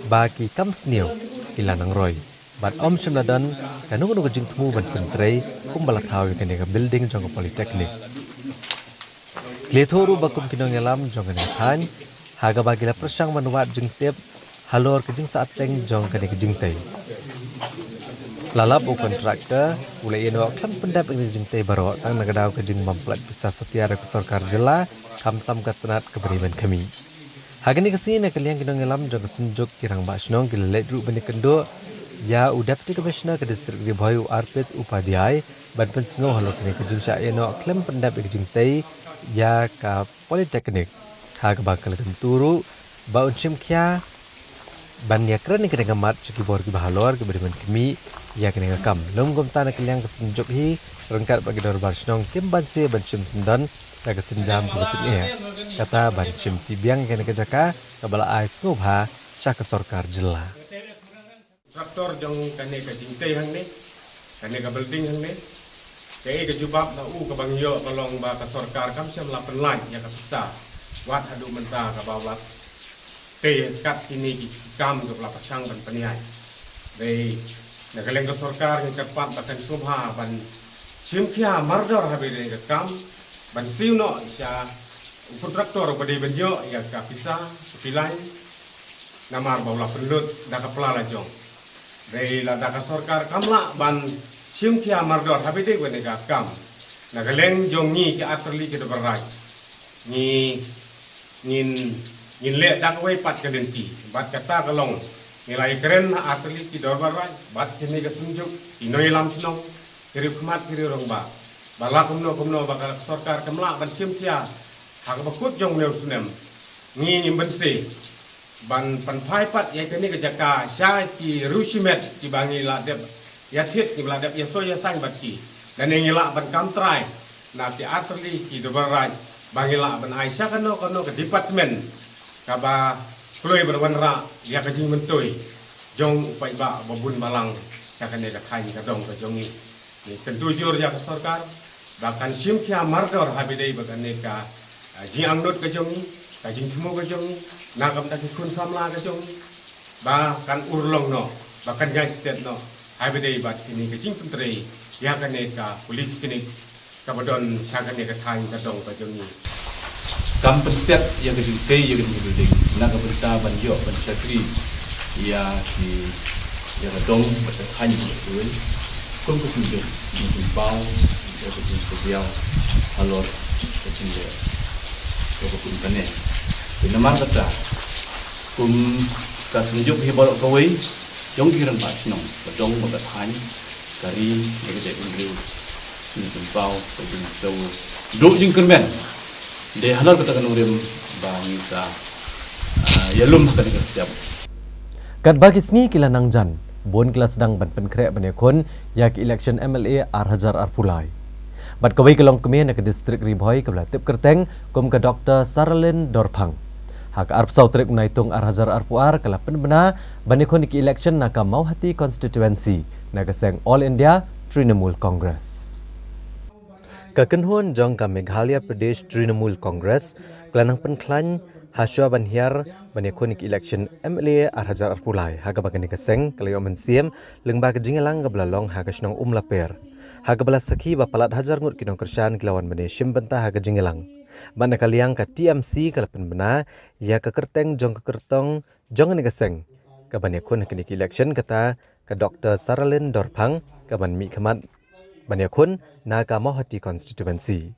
ba ki kam sniew ki la nang roi, bad ym shym la don kano kano ka jingthmu ban pyntrei kumba la thaw ïa kane ka building jong ka Polytechnic. Ki la ïathuh ruh ba kum ki nongïalam jong kane ka thaiñ, ha kaba ki la pyrshang ban wad jingtip halor ka jingsahteng jong kane ka jingtei, la lap u contractor u la ïehnoh khlem pyndep ïa kane ka jingtei baroh, tang na ka daw ka jingbym pynlait pisa satia da ka sorkar jylla, khamtam ka tnat kaba dei ban khmih. Ha kane ka sngi, na ka liang ki nongïalam jong ka Synjuk, ki rangbah shnong ki la leit ruh ban ïakynduh ïa u Deputy Commissioner ka District Ri Bhoi, u Arpit Upadhyay, ban pynsngew halor kane ka jingshah ïehnoh khlem pyndep ïa ka jingtei ïa ka Polytechnic, ha kaba ka la kyntu ruh ba un shim khia ban ïakren ïa kane ka mat sha ki bor kiba halor kiba dei ban khmih ïa kane ka kam. Lym kumta, na ka liang ka Synjuk hi, ryngkat bad ki dorbar shnong, kim banse ban shim syndon da ka sienjam kaba tyngeh, kata ban shim tih biang ïa kane ka jaka kaba la ai sngewbha sha ka sorkar jylla. Kontraktor jong kane ka jingtei hangne, kane ka building hangne, kaei ka jubab na u kaba ngi ïoh ka long ba ka sorkar kam shym la pynlait ïa ka pisa wat haduh mynta kaba u la tei kat kine ki kam kiba la pyrshang ban pynïaid. Dei, na ka liang ka sorkar ngi kyrpad ba kan sngewbha ban shim khia mardor ha kane ka kam, ban siew noh sha u kontraktor uba dei ban ïoh ïa ka pisa, ka pilai, namar ba u la pynlut da ka pla la jong. Dei, lada ka sorkar kam lah ban shim khia mardor ha kane ka kam, na ka liang jong ngi ki artylli ki dorbar raij, ngi, ngin, ngin leh da kawei pat ka lynti. Bad kata ka long, ngi la ïakren ha artylli ki dorbar raij bad kine ka Synjuk, ki nongïalam shnong, ki riewkhmat, ki riewrangbah, ba la kumno kumno ba ka sorkar kam lah ban shim khia ha kaba kut jong une u snem, ngi ngim banse ban pynphai pat ïa kane ka jaka sha ki riew shimet kiba ngi la dep ïa thied, kiba la dep ïa soi ïa sain bad ki. Lane ngi lah ban kam trai na ki artylli ki dorbar raij ba ngi lah ban ai sha kano kano ka department kaba kloi ban wanrah ïa ka jingmyntoi jong u paidbah ba bun balang sha kane ka thaiñ ka dong ka jong ngi. Ngi kyntu jur ïa ka sorkar ba kan shim khia mardor ha kaba ïadei bad kane ka, ah, jingangnud ka jong ngi, ka jingthmu ka jong ngi, na ka bynta ki khun samla ka jong ngi, ba kan urlong noh, ba kan ïai stet noh ha kaba ïadei bad kine ka jingpyntrei ïa kane ka polytechnic kaba don sha kane ka thaiñ ka dong ka jong ngi. Kam pynstet ïa ka jingtei ïa ka jingbuilding na ka bynta ban ïoh ban shakri ïa ki, ïa ka dong bad ka thaiñ bad kawei. Kum ka Synjuk ngi pynpaw ïa ka jingpynbiang halor ka jingleh ïa ka pynpaw ne. Te namar kata, kum ka Synjuk hi baroh kawei jong ki rangbah shnong ka dong bad ka thaiñ, ka ri bad ka jaitbynriew, ngi pynpaw ka jingshah duh jingkyrmen. Dei halor kata ka nongrim ba ngi sa, ah, ïalum ha kane ka step. Katba ki sngi ki la nang jan, bun ki la sdang ban pynkhreh ban ïakhun ïa ki election M L A ar hajar arphew lai. Bad kawei ka longkmie na ka district Ri Bhoi kaba la tip kyrteng kum ka Doctor Saralin Dorphang, ha ka arphew saw tarik u Naitung ar hajar arphew ar ka la pynbna ban ïakhun ïa ki election na ka Mawhati constituency na ka seng All India Trinamool Congress. Ka kynhun jong ka Meghalaya Pradesh Trinamool Congress ka la nang pynkhlaiñ Hashwa ban hiar ban ïakhun ïa ka election M L A ar hajar arphew lai, ha kaba kane ka seng ka la ïoh mynsiem lyngba ka jingïalang kaba la long ha ka shnong Umlaper, ha kaba la sakhi ba palat hajar ngut ki nongkyrshan ki la wan ban ïashim bynta ha ka jingïalang. Bad na ka liang ka T M C ka la pynbna ïa ka kyrteng jong ka kyrtong jong kane ka seng kaban ïakhun ha kane ka election, kata ka Doctor Saralin Dorphang, kaban mihkhmat ban ïakhun na ka Mawhati constituency.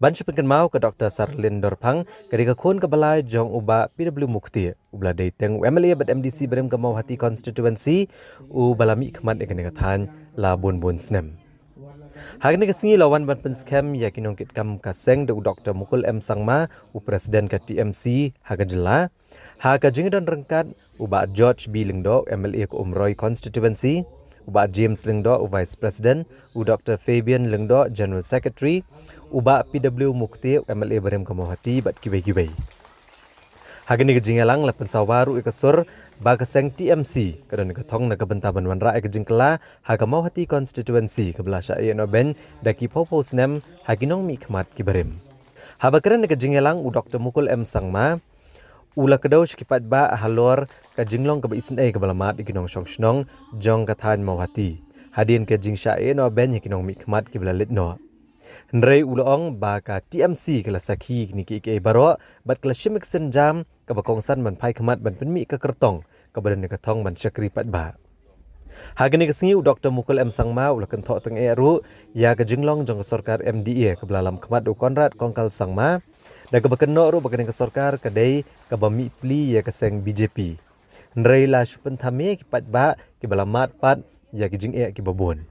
Ban shu pynkynmaw, ka Doctor Saralin Dorphang ka dei ka khun kaba lai jong u Bah P W Mukhte, uba la dei teng u M L A bad M D C barim ka Mawhati constituency, uba la mihkhmat ïa kane ka thaiñ la bun bun snem. Ha kane ka sngi la wan ban pynskhem ïa ki nongkitkam ka seng da u Doctor Mukul M Sangma, u President ka T M C ha ka jylla. Ha ka jingdon ryngkat, u Bah George B Lyngdoh, M L A ka Umroi constituency, u Bah James Lyngdoh, u Vice President, u Doctor Fabian Lyngdoh, General Secretary, u Bah P W Mukhte, M L A barim ka Mawhati, bad kiwei kiwei. Ha kane ka jingïalang la pynsawa ruh ïa ka sur ba ka seng T M C ka don ka thong na ka bynta ban wanrah ïa ka jingkylla ha ka Mawhati constituency kaba la shah ïehnoh beiñ da ki phew phew snem ha ki nongmihkhmat ki barim. Haba kren ha ka jingïalang, u Doctor Mukul M Sangma u la kdew sha ki paidbah halor ka jinglong kaba isynei kaba la mad ïa ki nongshong shnong jong ka thaiñ Mawhati hadien ka jingshah ïehnoh beiñ ha ki nongmihkhmat kiba la leit noh. Hynrei u la ong ba ka T M C ka la sakhi ïa kine kiei kiei baroh bad ka la shim ïa ka sienjam kaba kongsan ban phai khmat ban pynmih ïa ka kyrtong kaba don ïa ka thong ban shakri paidbah. Ha kane ka sngi, u Doctor Mukul M Sangma u la kynthoh tyngeh ruh ïa ka jinglong jong ka sorkar M D A kaba la lam khmat da u Conrad Kongkal Sangma, da kaba kynnoh ruh ba kane ka sorkar ka dei kaba mih pli ïa ka seng B J P. Hynrei la shu pynthame ïa ki paidbah kiba la mad pat ïa ki jingeh kiba bun.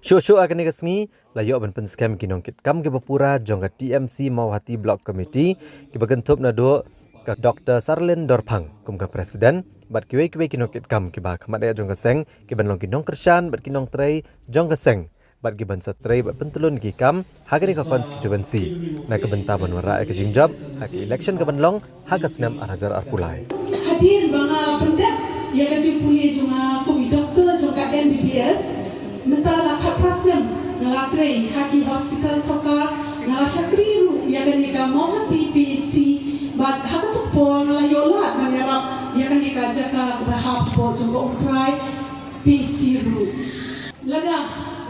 Shuh shuh ha kane ka sngi la ïoh ban pynskhem ïa ki nongkitkam kiba pura jong ka T M C Mawhati Block Committee, kiba kynthup naduh ka Doctor Saralin Dorphang kum ka President bad kiwei kiwei ki nongkitkam kiba ha khmat eh jong ka seng, kiban long ki nongkyrshan bad ki nongtrei jong ka seng, bad kiban sa trei bad pyntyllun ïa ki kam ha kane ka constituency na ka bynta ban wanrah ïa ka jingjop ha ka election kaban long ha ka snem ar hajar arphew lai. Hadien ba nga la pyndep ïa ka jingpule jong nga kum i doktor jong ka M B B S, mynta la khatphra snem nga la trei ha ki hospital sorkar, nga la shakri ruh ïa kane ka Mawhati P H C, bad ha kato ka por nga la ïoh lad ban ïarap ïa kane ka jaka kaba ha ka por jong ka Umtrai P H C ruh. Lada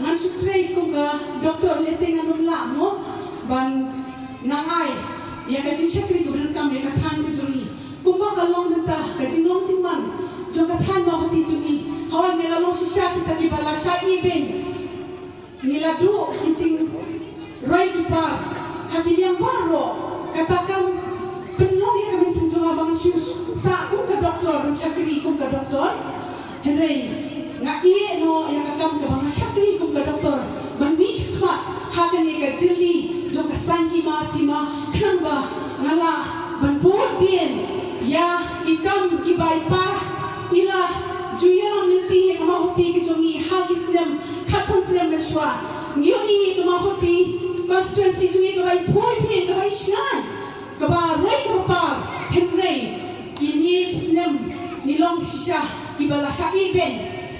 ngan shu trei kum ka doktor, lehse ngan ym lah mo ban nang ai ïa ka jingshakri kaba donkam ïa ka thaiñ ka jong ngi. Kumba ka long mynta ka jinglong jingman jong ka thaiñ Mawhati jong ngi. Hawai ngi la long shisha kita kiba la shah ïehnoh beiñ. Ngi la duh ki jingroi ki par ha ki liang baroh. Kata kam pynlong ïa ka mynsiem jong nga ba ngan shu sah kum ka doktor, ban shakri kum ka doktor. Hynrei nga ïehnoh ïa ka kam kaba nga shakri kum ka doktor ban mih shakhmat ha kane ka jylli jong ka saiñ hima sima, khnang ba nga lah ban bud dien ïa ki kam kiba i pa i la ju ïalam lynti ïa ka Mawhati ka jong ngi ha ki snem khatsan snem mynshuwa. Ngi ïohi ïa ka Mawhati constituency jong ngi kaba i poi phi, kaba i shngaiñ, kaba roi kaba par, hynrei kine ki snem ngi long shisha kiba la shah ïehnoh beiñ.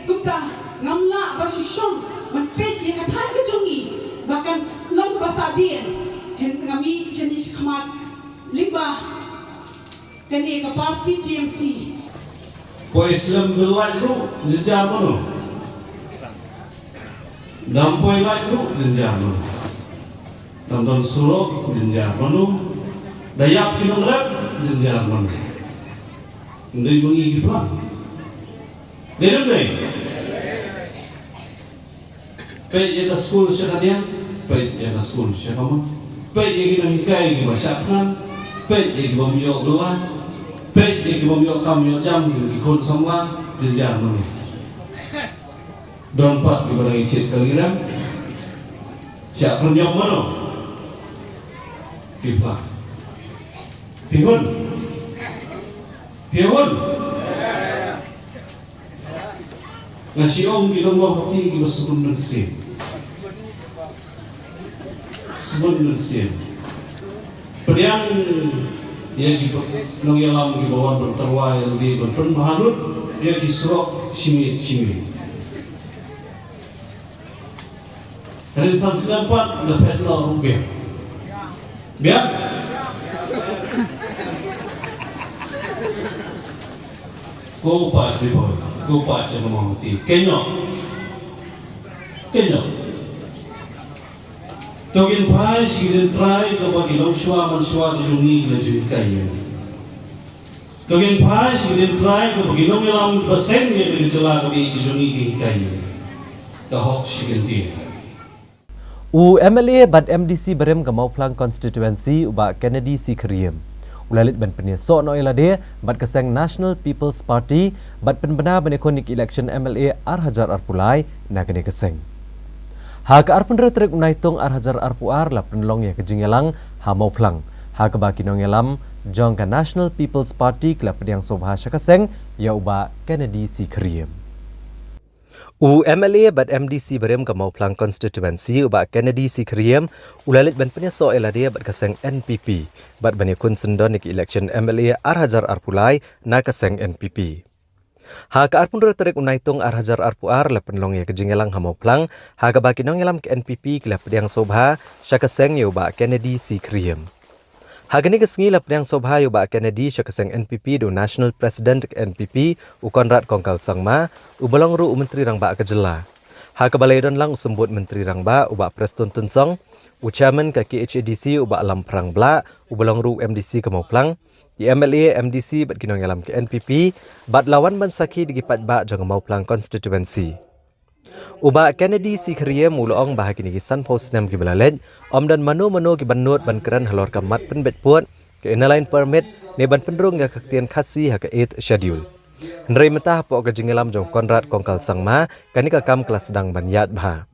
Kumta ngam lah ban shu shong ban peit ïa ka thaiñ ka jong ngi ba kan long kaba sahdien. Hynrei nga mih shane shakhmat lyngba kane ka party T M C. Poi slem da lait ruh jynjar mano. Dam poi lait ruh jynjar mano. Dam don surok jynjar mano. Da ïap ki nongrep jynjar mano. Ndei ba ngi ki plan. Dei ne em dei? Peit ïa ka skul sha ka diang, peit ïa ka skul sha ka mon. Peit ïa ki nonghikai kiba shah thngan, peit ïa ki bym ïoh bylla, peit ïa ki bym ïoh kam ïoh jam, ki khun samla, jynjar mano. Don pat kiba dang ïa thied kali rem. Shah pynïoh mano. Phi phla. Phi hun. Phi hun. Nga shu ong ki nongmawhati kiba sbun mynsiem. Sbun mynsiem. Pdiang ïa ki nongïalam kiba wan ban tyrwa ïa lade ban pynbha lut ïa ki surok shi miet shi miet. Hynrei san snem pat da phet noh ruh biang. Biang? Ko pa Triboi, ko pa Jemawati. Kynnoh. Kynnoh. To ngin phai sha ki lynti kaba ki longshuwa manshuwa ki jong ngi ki la ju hikai ïa ngi. To ngin phai sha ki lynti kaba ki nongïalam ba seng ïa ka jylla kaba ki jong ngi ki hikai ïa ngi. Ka hok shi kyntien. U M L A bad M D C barim ka Mawphlang Constituency u Bah Kennedy C Kyriem u la leit ban pynïasoh noh ïa lade bad ka seng National People's Party bad pynbna ban ïakhun ïa ka election M L A ar hajar arphew lai na kane ka seng. Ha ka arphew hynriew tarik u Naitung ar hajar arphew ar la pynlong ïa ka jingïalang ha Mawphlang, ha kaba ki nongïalam jong ka National People's Party ki la pdiang sngewbha sha ka seng ïa u Bah Kennedy C Kyriem. U M L A bad M D C barim ka Mawphlang Constituency u Bah Kennedy C Kyriem u la leit ban pynïasoh ïa lade bad ka seng N P P bad ban ïakhun syndon ïa ka election M L A ar hajar arphew lai na ka seng N P P. Ha ka arphew hynriew tarik u Naitung ar hajar arphew ar la pynlong ïa ka jingïalang ha Mawphlang, ha kaba ki nongïalam ka N P P ki la pdiang sngewbha sha ka seng ïa u Bah Kennedy C Kyriem. Ha kane ka sngi la pdiang sngewbha ïa u Bah Kennedy sha ka seng N P P da u National President ka N P P u Conrad Kongkal Sangma, uba long ruh u Myntri Rangbah ka jylla. Ha kaba la ïadon lang u Symbud Myntri Rangbah u Bah Prestone Tynsong, u Chairman ka K H A D C u Bah Lamphrang Blah, uba long ruh u M D C ka Mawphlang, ki M L A, M D C bad ki nongïalam ka N P P, bad la wan ban sakhi da ki paidbah jong ka Mawphlang Constituency. U Bah Kennedy C Kyriem u la ong ba ha kine ki sanphew snem kiba la leit, ym don mano mano kiban nud ban kren halor ka mat pynbeit pud, ka Inner Line Permit, ne ban pynrung ïa ka ktien Khasi ha ka Eighth Schedule. Hynrei mynta hapoh ka jingïalam jong u Conrad Kongkal Sangma, kane ka kam ka la sdang ban ïaid bha.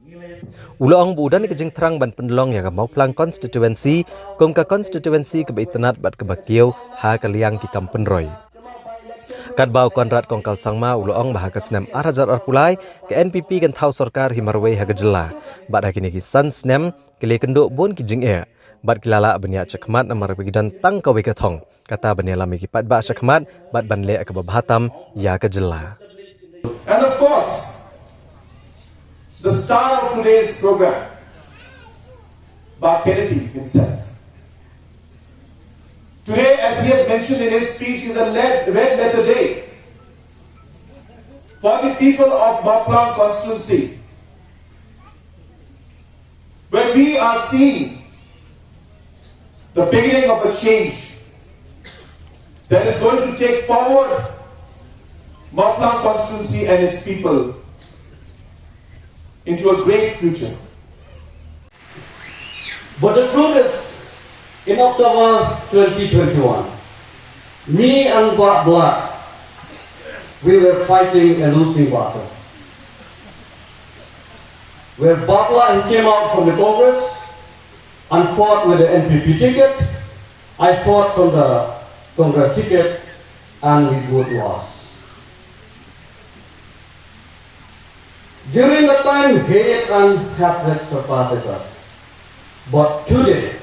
U la ong ba u don ka jingthrang ban pynlong ïa ka Mawphlang Constituency kum ka constituency kaba itynnad bad kaba kiew ha ka liang ki kam pynroi. Katba u Conrad Kongkal Sangma u la ong ba ha ka snem ar hajar arphew lai ka N P P kan thaw sorkar hi marwei ha ka jylla, bad ha kine ki san snem ki la ïakynduh bun ki jingeh bad ki la lah ban ïaid shakhmat namar ba ki don tang kawei ka thong, kata ban ïalam ïa ki paidbah shakhmat bad ban leh kaba bha tam ïa ka jylla. And of course, the star of today's program, Bah Kennedy himself. Today, as he had mentioned in his speech, is a led, red letter day for the people of Mawphlang constituency, where we are seeing the beginning of a change that is going to take forward Mawphlang constituency and its people into a great future. But the truth is, in October twenty twenty-one, me and Bah Blah, we were fighting a losing battle. Where Bah Blah, he came out from the Congress and fought with the N P P ticket, I fought from the Congress ticket, and we both lost. During the time, hate and hatred surpasses us. But today,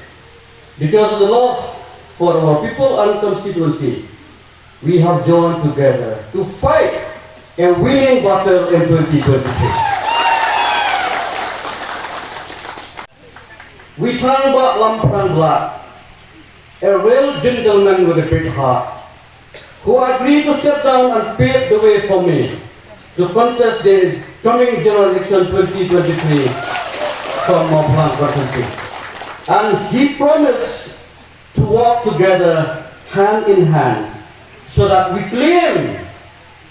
because of the love for our people and constituency, we have joined together to fight a winning battle in twenty twenty-three. We thank Bah Lamphrang Blah, a real gentleman with a big heart, who agreed to step down and pave the way for me to contest the coming general election twenty twenty-three from Mawphlang constituency. And he promised to work together hand in hand so that we claim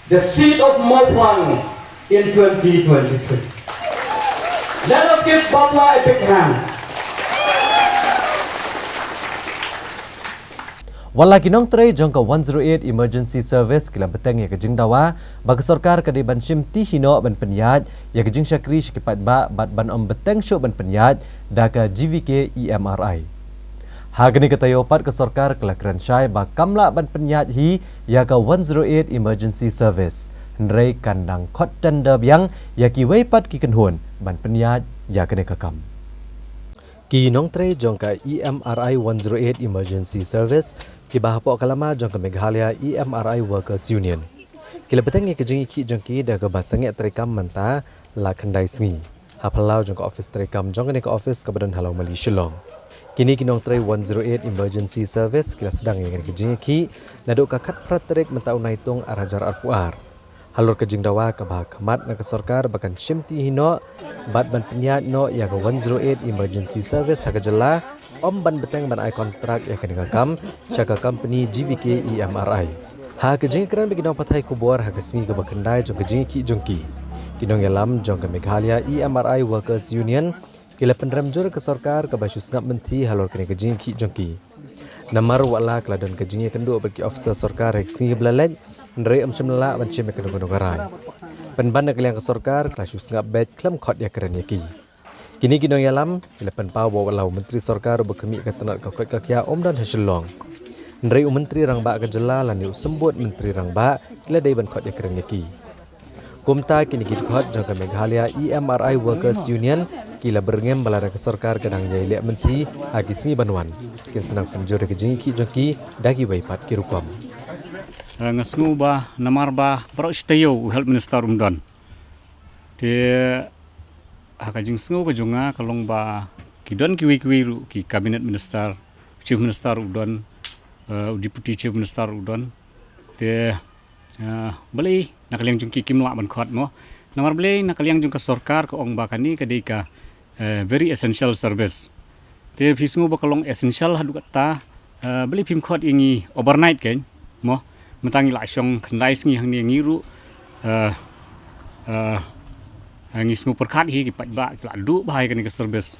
the seat of Mawphlang in twenty twenty-three. Let us give Bah Blah a big hand. Wat la ki nongtrei jong ka one zero eight Emergency Service ki la bteng ïa ka jingdawa ba ka sorkar ka dei ban shim ti hi noh ban pynïaid ïa ka jingshakri sha ki paidbah bad ban ym bteng shuh ban pynïaid da ka G V K E M R I. Ha kane ka taïew pat ka sorkar ka la kren shai ba kam lah ban pynïaid hi ïa ka one zero eight Emergency Service, hynrei kan dang khot tender biang ïa kiwei pat ki kynhun ban pynïaid ïa kane ka kam. Ki nongtrei jong ka E M R I one zero eight Emergency Service, kiba hapoh ka lama jong ka Meghalaya E M R I Workers Union, ki la bteng ïa ka jingïakhih jong ki da kaba sangeh treikam mynta la khyndai sngi ha phyllaw jong ka office treikam jong kane ka office kaba don ha Lawmali, Shillong. Kine ki nongtrei one zero eight Emergency Service ki la sdang ïa kane ka jingïakhih naduh ka khatphra tarik mynta u Naitung ar hajar arphew ar. Halor ka jingdawa kaba ha khmat na ka sorkar ba kan shimti hi noh bad ban pynïaid noh ïa ka one zero eight Emergency Service ha ka jylla, ym ban bteng ban ai kontrak ïa kane ka kam sha ka company G V K E M R I. Ha ka jingkren bad ki nongpathai khubor ha ka sngi kaba khyndai jong ka jingïakhih jong ki, ki nongïalam jong ka Meghalaya E M R I Workers Union ki la pynrem jur ïa ka sorkar kaba shu sngap mynthi halor kane ka jingïakhih jong ki. Namar wat la ka la don ka jingïakynduh bad ki officer sorkar ha ka sngi kaba la leit, hynrei ym shym la lah ban shim ïa kano kano ka rai. Pynban na ka liang ka sorkar ka la shu sngap beit khlem khot ïakren ïa ki. Kine ki nongïalam ki la pynpaw ba wat la u Myntri Sorkar uba khmih ïa ka tnat ka koit ka khiah um don ha Shillong, hynrei u Myntri Rangbah ka jylla lane u Symbud Myntri Rangbah ki la dei ban khot ïakren ïa ki. Kumta kine ki dkhot jong ka Meghalaya E M R I Workers Union ki la byrngem ba lada ka sorkar ka dang ïai leh mynthi ha ki sngi ban wan, kin sa nang pynjur ïa ka jingïakhih jong ki da kiwei pat ki rukom. Eh, nga sngew ba namar ba baroh shi taïew u Health Minister um don. Te ha ka jingsngew ka jong nga ka long ba ki don kiwei kiwei ruh ki Cabinet Minister, Chief Minister u don, eh, u Deputy Chief Minister u don. Te, eh, balei na ka liang jong ki kim lah ban khot mo? Namar balei na ka liang jong ka sorkar ka ong ba kane ka dei ka, eh, very essential service. Te phi sngew ba ka long essential haduh katta, eh, balei phim khot ïa ngi overnight kein mo? Mynta ngi la shong khyndai sngi hangne ngi ruh, eh, eh, eh, ngi sngew pyrkhat hi ki paidbah ki la duh bha ïa kane ka service.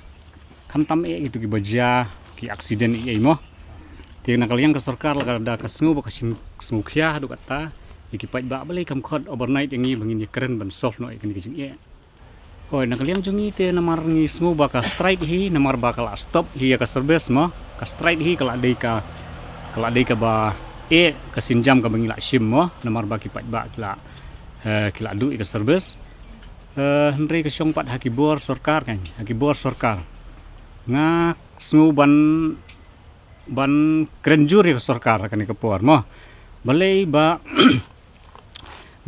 Khamtam eh kitu kiba jia ki accident eh mo. Te na ka liang ka sorkar lada ka sngew ba ka shim sngewkhia haduh katta ïa ki paidbah, balei kam khot overnight ïa ngi ba ngin ïakren ban solve noh ïa kane ka jingeh. Hooid, na ka liang jong ngi te namar ngi sngew ba ka strike hi, namar ba ka la stop hi ïa ka service mo. Ka strike hi ka la dei ka, ka la dei kaba eh ka sienjam kaba ngi la shim mo, namar ba ki paidbah ki la, eh, ki la duh ïa ka service. Eh, hynrei ka shong pat ha ki bor sorkar kan, ha ki bor sorkar. Nga sngew ban, ban kren jur ïa ka sorkar ha kane ka por mo. Balei ba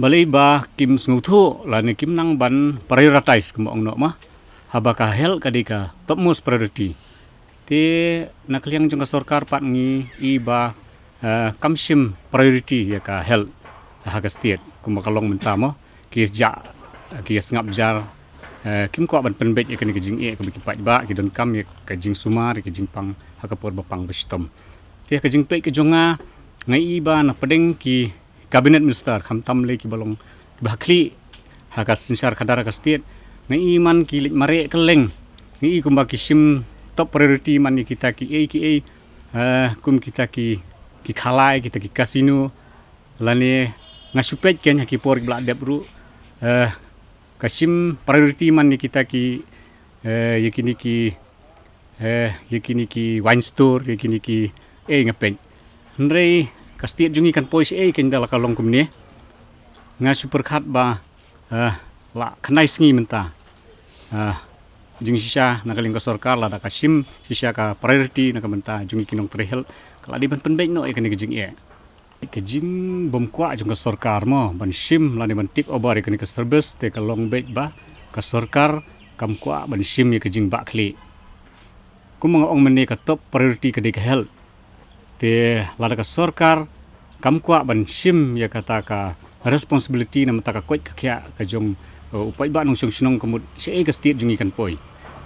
balei ba kim sngewthuh lane kim nang ban prioritize kumba ong noh ma. Haba ka health ka dei ka topmost priority. Te na ka liang jong ka sorkar pat ngi i ba, eh, kam shim priority ïa ka health ha ka state kumba ka long mynta mo. Ki ïa jah, ki ïa sngap jar, eh, kim kwah ban pynbeit ïa kane ka jingeh kaba ki paidbah ki donkam ïa ka jingsumar ïa ka jingpang ha ka por ba pang ba shitom. Te ka jingpeit ka jong nga, nga i ba na pdeng ki Cabinet Minister, khamtam lei kiba long kiba ha khlieh ha ka synshar khadar ha ka state, nga i man ki leit mareh kylleng. Nga i kumba ki shim top priority man ïa kita kiei kiei, eh, kum kita ki, ki khalai, kita ki casino. Lane nga shu peit kein ha ki por kiba la dep ruh, eh, ka shim priority man ïa kita ki, eh, ïa kine ki, eh, ïa kine ki wine store, ïa kine ki, eh, nga peit. Hynrei ka state jong ngi kan poi shaei kein da la ka long kumne. Nga shu pyrkhat ba, eh, la khyndai sngi mynta, eh, jingshisha na ka liang ka sorkar lada ka shim shisha ka priority na ka bynta jong ngi ki nongtrei health, ka la dei ban pynbeit noh ïa kane ka jingeh. Ka jingbymkwah jong ka sorkar mo ban shim lane ban take over ïa kane ka service te ka long beit ba ka sorkar kam kwah ban shim ïa ka jingbah khlieh. Kumba nga ong mynne, ka top priority ka dei ka health. Te lada ka sorkar kam kwah ban shim ïa kata ka responsibility na bynta ka koit ka khiah ka jong, uh, u paidbah nongshong shnong, ka mut shaei ka state jong ngi kan poi.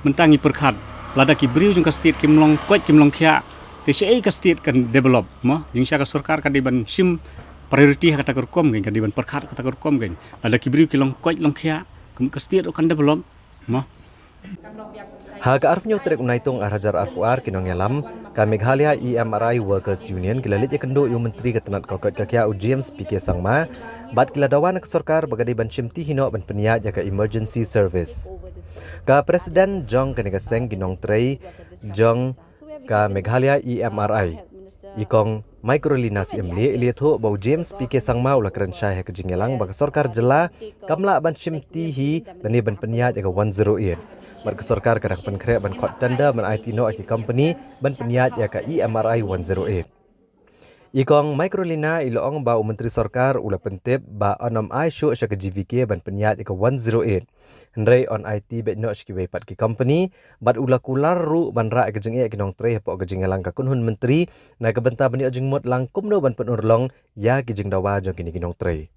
Mynta ngi pyrkhat, lada ki briew jong ka state kim long koit kim long khiah, te shaei ka state kan develop mo? Jingshisha ka sorkar ka dei ban shim priority ha kata ka rukom kein, ka dei ban pyrkhat ha kata ka rukom kein. Lada ki briew ki long koit long khiah, ka mut ka state ruh kan develop mo? Ha ka arphew tarik u Naitung ar hajar arphew ar, ki nongïalam ka Meghalaya E M R I Workers Union ki la leit ïakynduh ïa u Myntri ka tnat ka koit ka khiah u James P K Sangma, bad ki la dawa na ka sorkar ba ka dei ban shimti hi noh ban pynïaid ïa ka emergency service. Ka President jong kane ka seng ki nongtrei jong ka Meghalaya E M R I, i Kong Microlina Syiemlieh, i la ïathuh ba u James P K Sangma u la kren shai ha ka jingïalang ba ka sorkar jylla kam lah ban shimti hi lane ban pynïaid ïa ka one zero eight. Bad ka sorkar ka dang pynkhreh ban khot tender ban aiti noh ïa ki company ban pynïaid ïa ka E M R I one zero eight. I Kong Microlina i la ong ba u Myntri Sorkar u la pyntip ba yn ym ai shuh sha ka G V K ban pynïaid ïa ka one zero eight. Hynrei yn aiti beit noh sha kiwei pat ki company, bad u la kular ruh ban rah ïa ka jingeh ki nongtrei hapoh ka jingïalang ka kynhun myntri, na ka bynta ban ïoh jingmut lang kumno ban pynurlong ïa ki jingdawa jong kine ki nongtrei.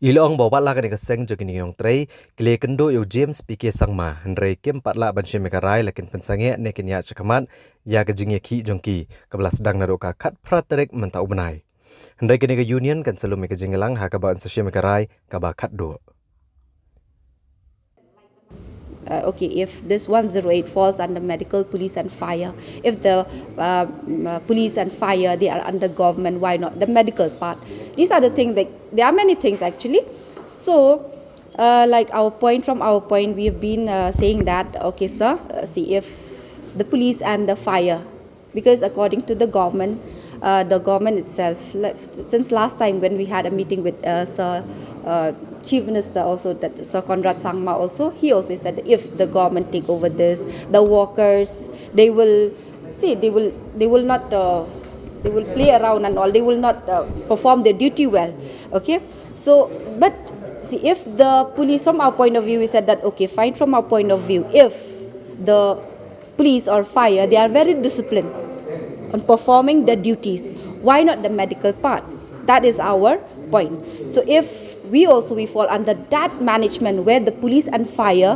I la ong ba wat la kane ka seng jong kine ki nongtrei ki la ïakynduh ïa u James P K Sangma, hynrei kim pat lah ban shim ïa ka rai, la kin pynsangeh ne kin ïaid shakhmat ïa ka jingïakhih jong ki, kaba la sdang naduh ka khatphra tarik mynta u bnai. Hynrei kane ka union kan sa lum ïa ka jingïalang ha kaba yn sa shim ïa ka rai kaba khatduh. Uh, okay, if this one zero eight falls under medical, police and fire, if the uh, mm, uh, police and fire, they are under government, why not the medical part? These are the things that, there are many things actually. So, uh, like our point, from our point, we have been uh, saying that, okay, sir, uh, see, if the police and the fire, because according to the government, uh, the government itself, like, since last time when we had a meeting with uh, Sir uh, Chief Minister also, that Sir Conrad Sangma also, he also said that if the government take over this, the workers, they will, see, they will, they will not, uh, they will play around and all. They will not uh, perform their duty well. Okay, so, but see, if the police, from our point of view, we said that, okay, fine, from our point of view, if the police or fire, they are very disciplined on performing their duties. Why not the medical part? That is our point. So if we also, we fall under that management where the police and fire,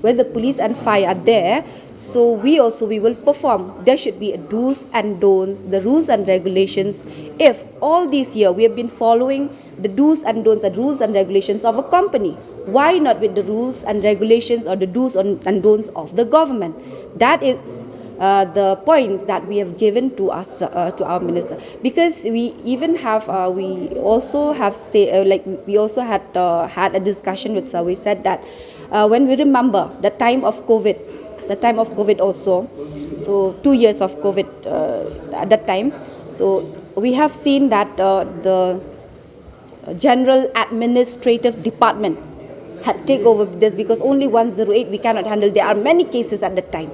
where the police and fire are there, so we also, we will perform. There should be a do's and don'ts, the rules and regulations. If all these year we have been following the do's and don'ts and rules and regulations of a company. Why not with the rules and regulations or the do's and don'ts of the government? That is uh, the points that we have given to us uh, to our minister, because we even have uh, we also have say uh, like we also had uh, had a discussion with sir. We said that uh, when we remember the time of covid, the time of covid also, so two years of covid uh, at that time, so we have seen that uh, the General Administrative Department had take over this, because only one zero eight we cannot handle. There are many cases at that time.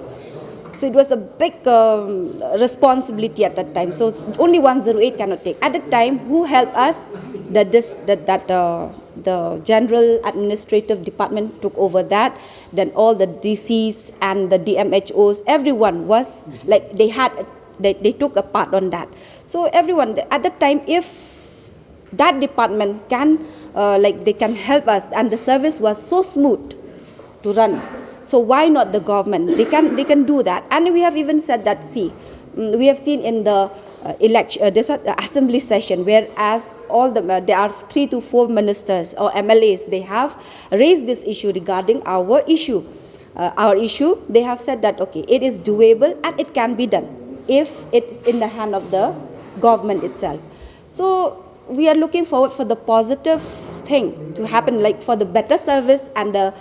So it was a big um, responsibility at that time. So only one zero eight cannot take. At that time, who helped us? The, this, the, that uh, the General Administrative Department took over that. Then all the D Cs and the D M H Os, everyone was like they had they, they took a part on that. So everyone at that time, if that department can uh, like they can help us, and the service was so smooth to run, so why not the government? They can they can do that. And we have even said that, see, mm, we have seen in the uh, election uh, this one, uh, assembly session, whereas all the uh, there are three to four ministers or M L As, they have raised this issue regarding our issue uh, our issue. They have said that, okay, it is doable and it can be done if it's in the hand of the government itself. So we are looking forward for the positive thing to happen, like for the better service and the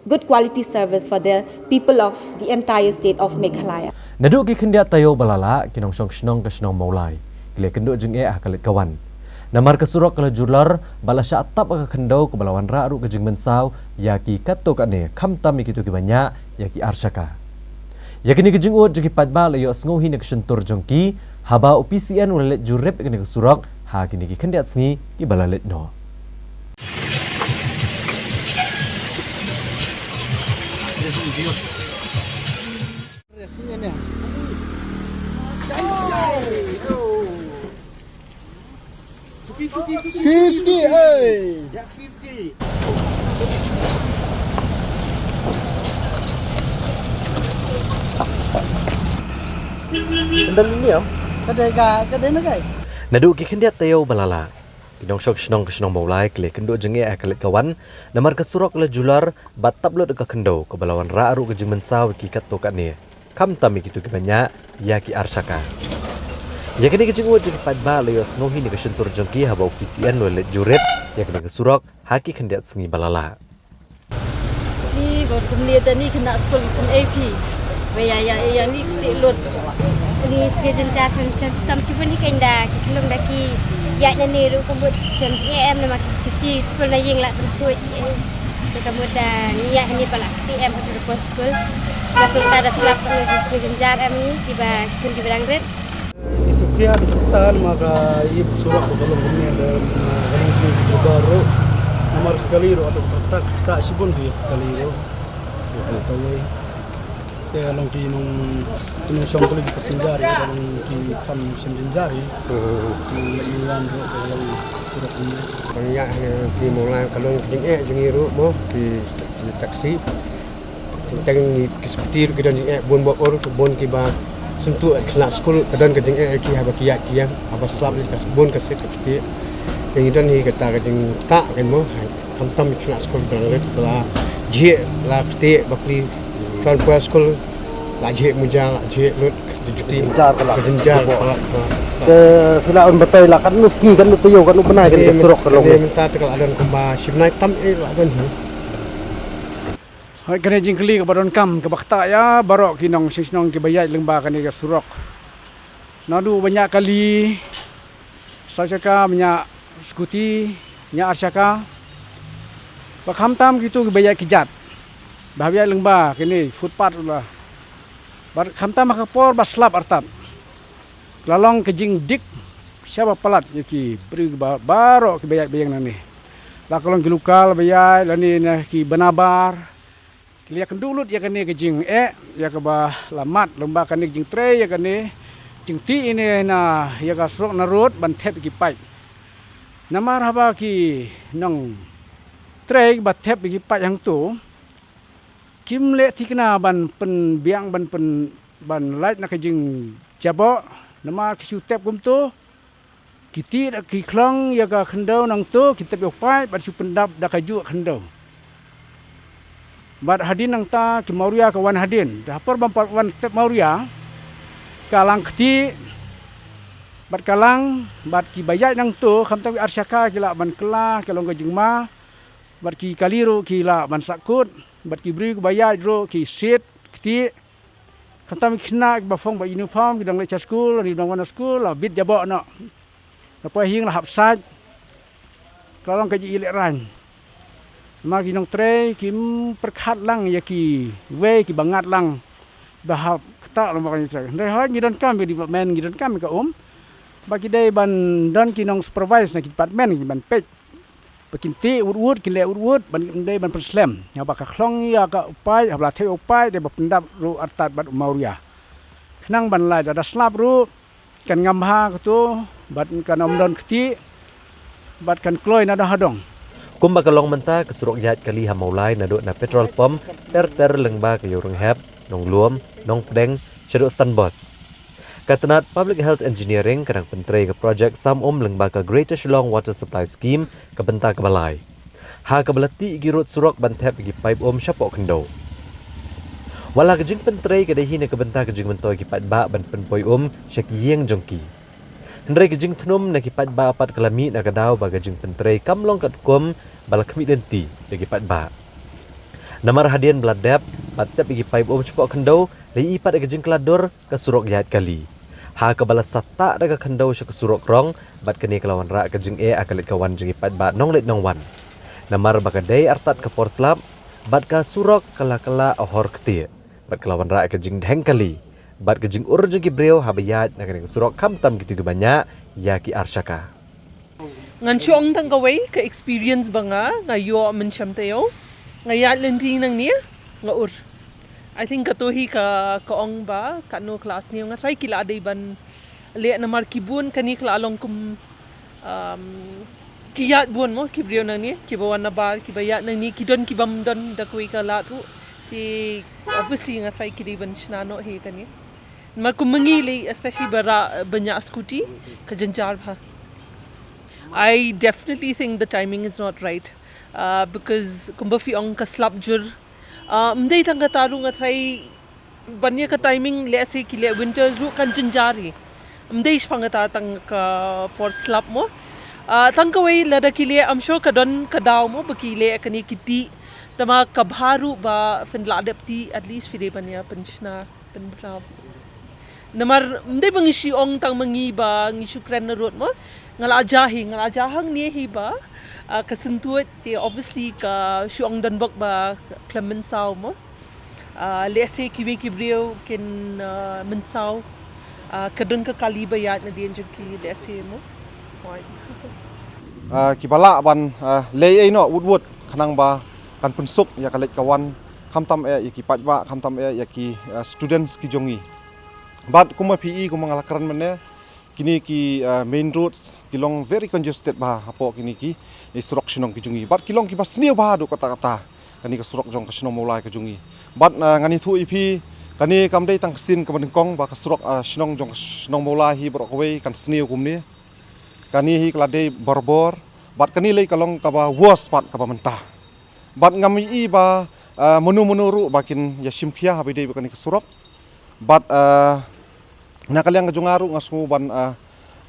good quality service for the people of the entire state of Meghalaya. Naduh ki khyndiat taïew ba la lah, ki nongshong shnong ka shnong Mawlai ki la ïakynduh jingeh ha ka leit ka wan. Namar ka surok ka la julor bad la shah tap ha ka khyndew, kaba la wanrah ruh ka jingmynsaw ïa ki katto katne, khamtam ïa kito kiba ñiah ïa ki arshaka. Ïa kine ki jingud jong ki paidbah la ïohsngew hi na ka shyntur jong ki, haba u P C N u la leit jurip ïa kane ka surok ha kine ki khyndiat sngi kiba la leit noh. Naduh ki khyndiat taïew ba la lah, ki nongshong shnong ka shnong Mawlai ki la ïakynduh jingeh ha ka leit ka wan, namar ka surok la julor bad tap lut ha ka khyndew, kaba la wanrah ruh ka jingmynsaw ïa ki katto katne, khamtam ïa kito kiba ñiah ïa ki arshaka. Ïa kane ka jingud jong ki paidbah la ïohsngew hi na ka shyntur jong ki, haba u P C N u la leit jurip ïa kane ka surok ha ki khyndiat sngi ba la lah. Ni bad kumne da ni khynnah skul sngewbha phi. Ba ïa ïa ïa ni kti lut. Ni sngewjynjar shem shem stam shibun hi, kynda ki khlung da ki ïa na ni ruh ka mut shem sngewbha em, namar ki chuti skul na ïing la pynpoi. Te ka mut da ni ïa ni ba la kti em ha ka post skul. Ba sngewta da slap ka ni sngewjynjar em ni kiba ki khun kiba dang rit. Ki suk Ki ïa da kata namar ka ïa ka surok ka long kumne da, ah, ka long jingïaroh baroh. Namar ka kali ruh ata ka kata, ka kata shibun ki kali ruh. Kawei. Te long ki nong, ki nongshong kali ki passenger, ïa long ki kham shim jynjar ïa. Ki nongwan ruh ka long surok kumne. Ban ïa, eh, ki mawlai ka long ki jingeh jong ngi ruh mo, ki, ki taxi. Teng teng ki scooty ruh ki don jingeh, bun ba ur, bun kiba sngewthuh khynnah skul, ka don ka jingeh ïa ki haba ki ïaid ki ïeng, haba slap ïa ka bun ka sit ka kti. Te ngi don hi kata ka jingktah kan mo, khamtam ki khynnah skul ba nang rit, ba la jhieh, la kti, ba pli shuwa poi skul, la jhieh muja, la jhieh lut, ka juti. Ka jynjar ka la. Ka jynjar ka la. Te phi lah ban batai la katno sngi, katno taïew, katno bnai kane ka surok ka long. Kane mynta te ka la don kumba shi bnai tam eh la don hi. Hooid, kane jingkylli kaba donkam, kaba ktah ïa baroh ki nongshong shnong kiba ïaid lyngba kane ka surok. Naduh ba ñiah kali, saw shaka, ba ñiah scooty, ñiah ar shaka. Ba khamtam kito kiba ïaid kjat, ba hap ïaid lyngba kane footpath ruh la. Ba khamtam ha ka por ba slap artat, ka la long ka jingdik shaba palat ïa ki briew ba, baroh kiba ïaid ba ïeng nangne. La ka long ki local ba ïaid, lane na kiba nabar. Ki la ïakynduh lut ïa kane ka jingeh, ïa kaba la mad lyngba kane ka jingtrei, ïa kane jingtih ine na ïa ka surok na rud ban thep ïa ki paip. Namar haba ki nongtrei ba thep ïa ki paip hangto, kim leh thikna ban pynbiang, ban pyn, ban lait na ka jingjaboh, namar ki shu thep kumto, ki tih da ki khlong ïa ka khyndew nangto, ki thep ïa u paip bad shu pyndap da kajuh khyndew. Bad hadien nangta ki mawria ka wan hadien. Da ha por ban pat wan thep mawria, ka lang kti, bad ka lang, bad kiba ïaid nangto, khamtam ki ar shaka ki lah ban kylla, ka long ka jingma, bad ki kali ruh ki lah ban sahkut, bad ki briew kiba ïaid ruh ki shit, kti, Khamtam ki khynnah kiba phong bad uniform, ki dang leit sha skul, ki dang wan na skul, la bit jaboh noh. La poi ha ïing la hap sait. Ka la long ka jingïalehrain. Namar ki nongtrei kim pyrkhat lang ïa kiwei kiba ngat lang ba hap ktah lang ba ka jingtrei. Hynrei hooid ngi donkam ïa ka development, ngi donkam ïa ka um. Ba ki dei ban don ki nong supervise na ki department kiban peit. Ba kin tih wut wut, kin leh wut wut, ban, ym dei ban pynslem. Haba ka khlong ïa ka u paip, haba la thep ïa u paip, dei ba pyndap ruh artat bad u mawria. Khnang ban lait, lada slap ruh kan ngam bha kato, bad kan ym don kti, bad kan kloi na dong ha dong. Kumba ka long mynta, ka surok ïaid kali ha Mawlai naduh na petrol pump ter ter lyngba ka Ïewrynghep, Nonglum, Nongpdeng, shaduh Stanbos. Ka tnat Public Health Engineering ka dang pyntrei ka projek sam um lyngba ka Greater Shillong Water Supply Scheme ka bynta kaba lai, ha kaba la tih ïa ki rud surok ban thep ïa ki paip um shapoh khyndew. Wat la ka jingpyntrei ka dei hi na ka bynta ka jingmyntoi ki paidbah ban pynpoi um sha ki ïing jong ki, hynrei ka jingthnum na ki paidbah pat ka la mih na ka daw ba ka jingpyntrei kam long katkum ba la khmih lynti ïa ki paidbah. Namar hadien ba la dep bad thep ïa ki paip um shapoh khyndew, la ïohi pat ïa ka jingkylla dur ka surok ïaid kali, ha kaba la sahtah da ka khyndew sha ka surok rong, bad kane ka la wanrah ka jingeh ha ka leit ka wan jong ki paidbah nongleit nongwan. Namar ba ka dei artat ka por slap, bad ka surok ka la kylla ha hor ktieh, bad ka la wanrah ka jingdheng kali bad ka jingur jong ki briew haba ïaid na kane ka surok, khamtam kito kiba ñiah ïa ki ar shaka. Ngan shu ong tang kawei ka experience ba nga, nga ïoh mynshem taïew. Nga ïaid lynti nangne, nga ur. I think kato hi ka, ka ong ba katno ka la sniew, nga tharai ki la dei ban leh namar ki bun, kane ka la long kum, um, ki ïaid bun mo, ki briew nangne, kiba wan nabar, kiba ïaid nangne, ki don kibym don da kawei ka lad ruh. Te obviously nga tharai ki dei ban shna noh hi kane. Namar kum ma ngi lei, especially ba rah, ba ñiah scooty, ka jynjar bha. I definitely think the timing is not right, uh, because kumba phi ong ka slap jur. Uh, ym dei tang kata ruh, nga tharai ban ïa ka timing, lehse ki leh winters ruh kan jynjar hi. Ym dei shaphang kata tang ka por slap mo. Uh, tang kawei lada ki leh, I'm sure ka don ka daw mo ba ki leh kane ki tih. Tangba ka bha ruh ba phin lah dep tih, at least phi dei ban ïa pynshna. Pynbna. Namar ym dei ba ngi shu ong tang ma ngi ba ngi shu kren na rud mo. Nga la jia hi, nga la jia hangne hi ba, ah, ka syntuid te obviously ka shu ong donbok ba khlem mynsaw mo. Ah, lehse kiwei ki briew kin, ah, mynsaw. Ah, ka don ka kali ba ïaid na dien jong ki lehse mo. Hooid. Ah, kiba lah ban, ah, leh ei noh wut wut khnang ba kan pynsuk ïa ka leit ka wan, khamtam eh ïa ki paidbah, khamtam eh ïa ki, ah, students ki jong ngi. Bad kumba phi i, kumba nga la kren mynne, kine ki, ah, main roads ki long very congested bha hapoh kine ki, eh, surok shnong ki jong ngi. Bad ki long kiba sniew bha haduh katta katta kane ka surok jong ka shnong Mawlai ka jong ngi. Bad, ah, ngan ïathuh ïa phi, kane kam dei tang ka sien kaba nyngkong ba ka surok, ah, shnong jong ka shnong Mawlai hi baroh kawei kan sniew kumne. Kane hi ka la dei barabor, bad kane lei ka long kaba worst pat kaba mynta. Bad ngam i ba, ah, mano mano ruh ba kin ïa shim khia haba ïadei bad kane ka surok. Bad, ah, na ka liang ka jong nga ruh nga sngew ban, ah,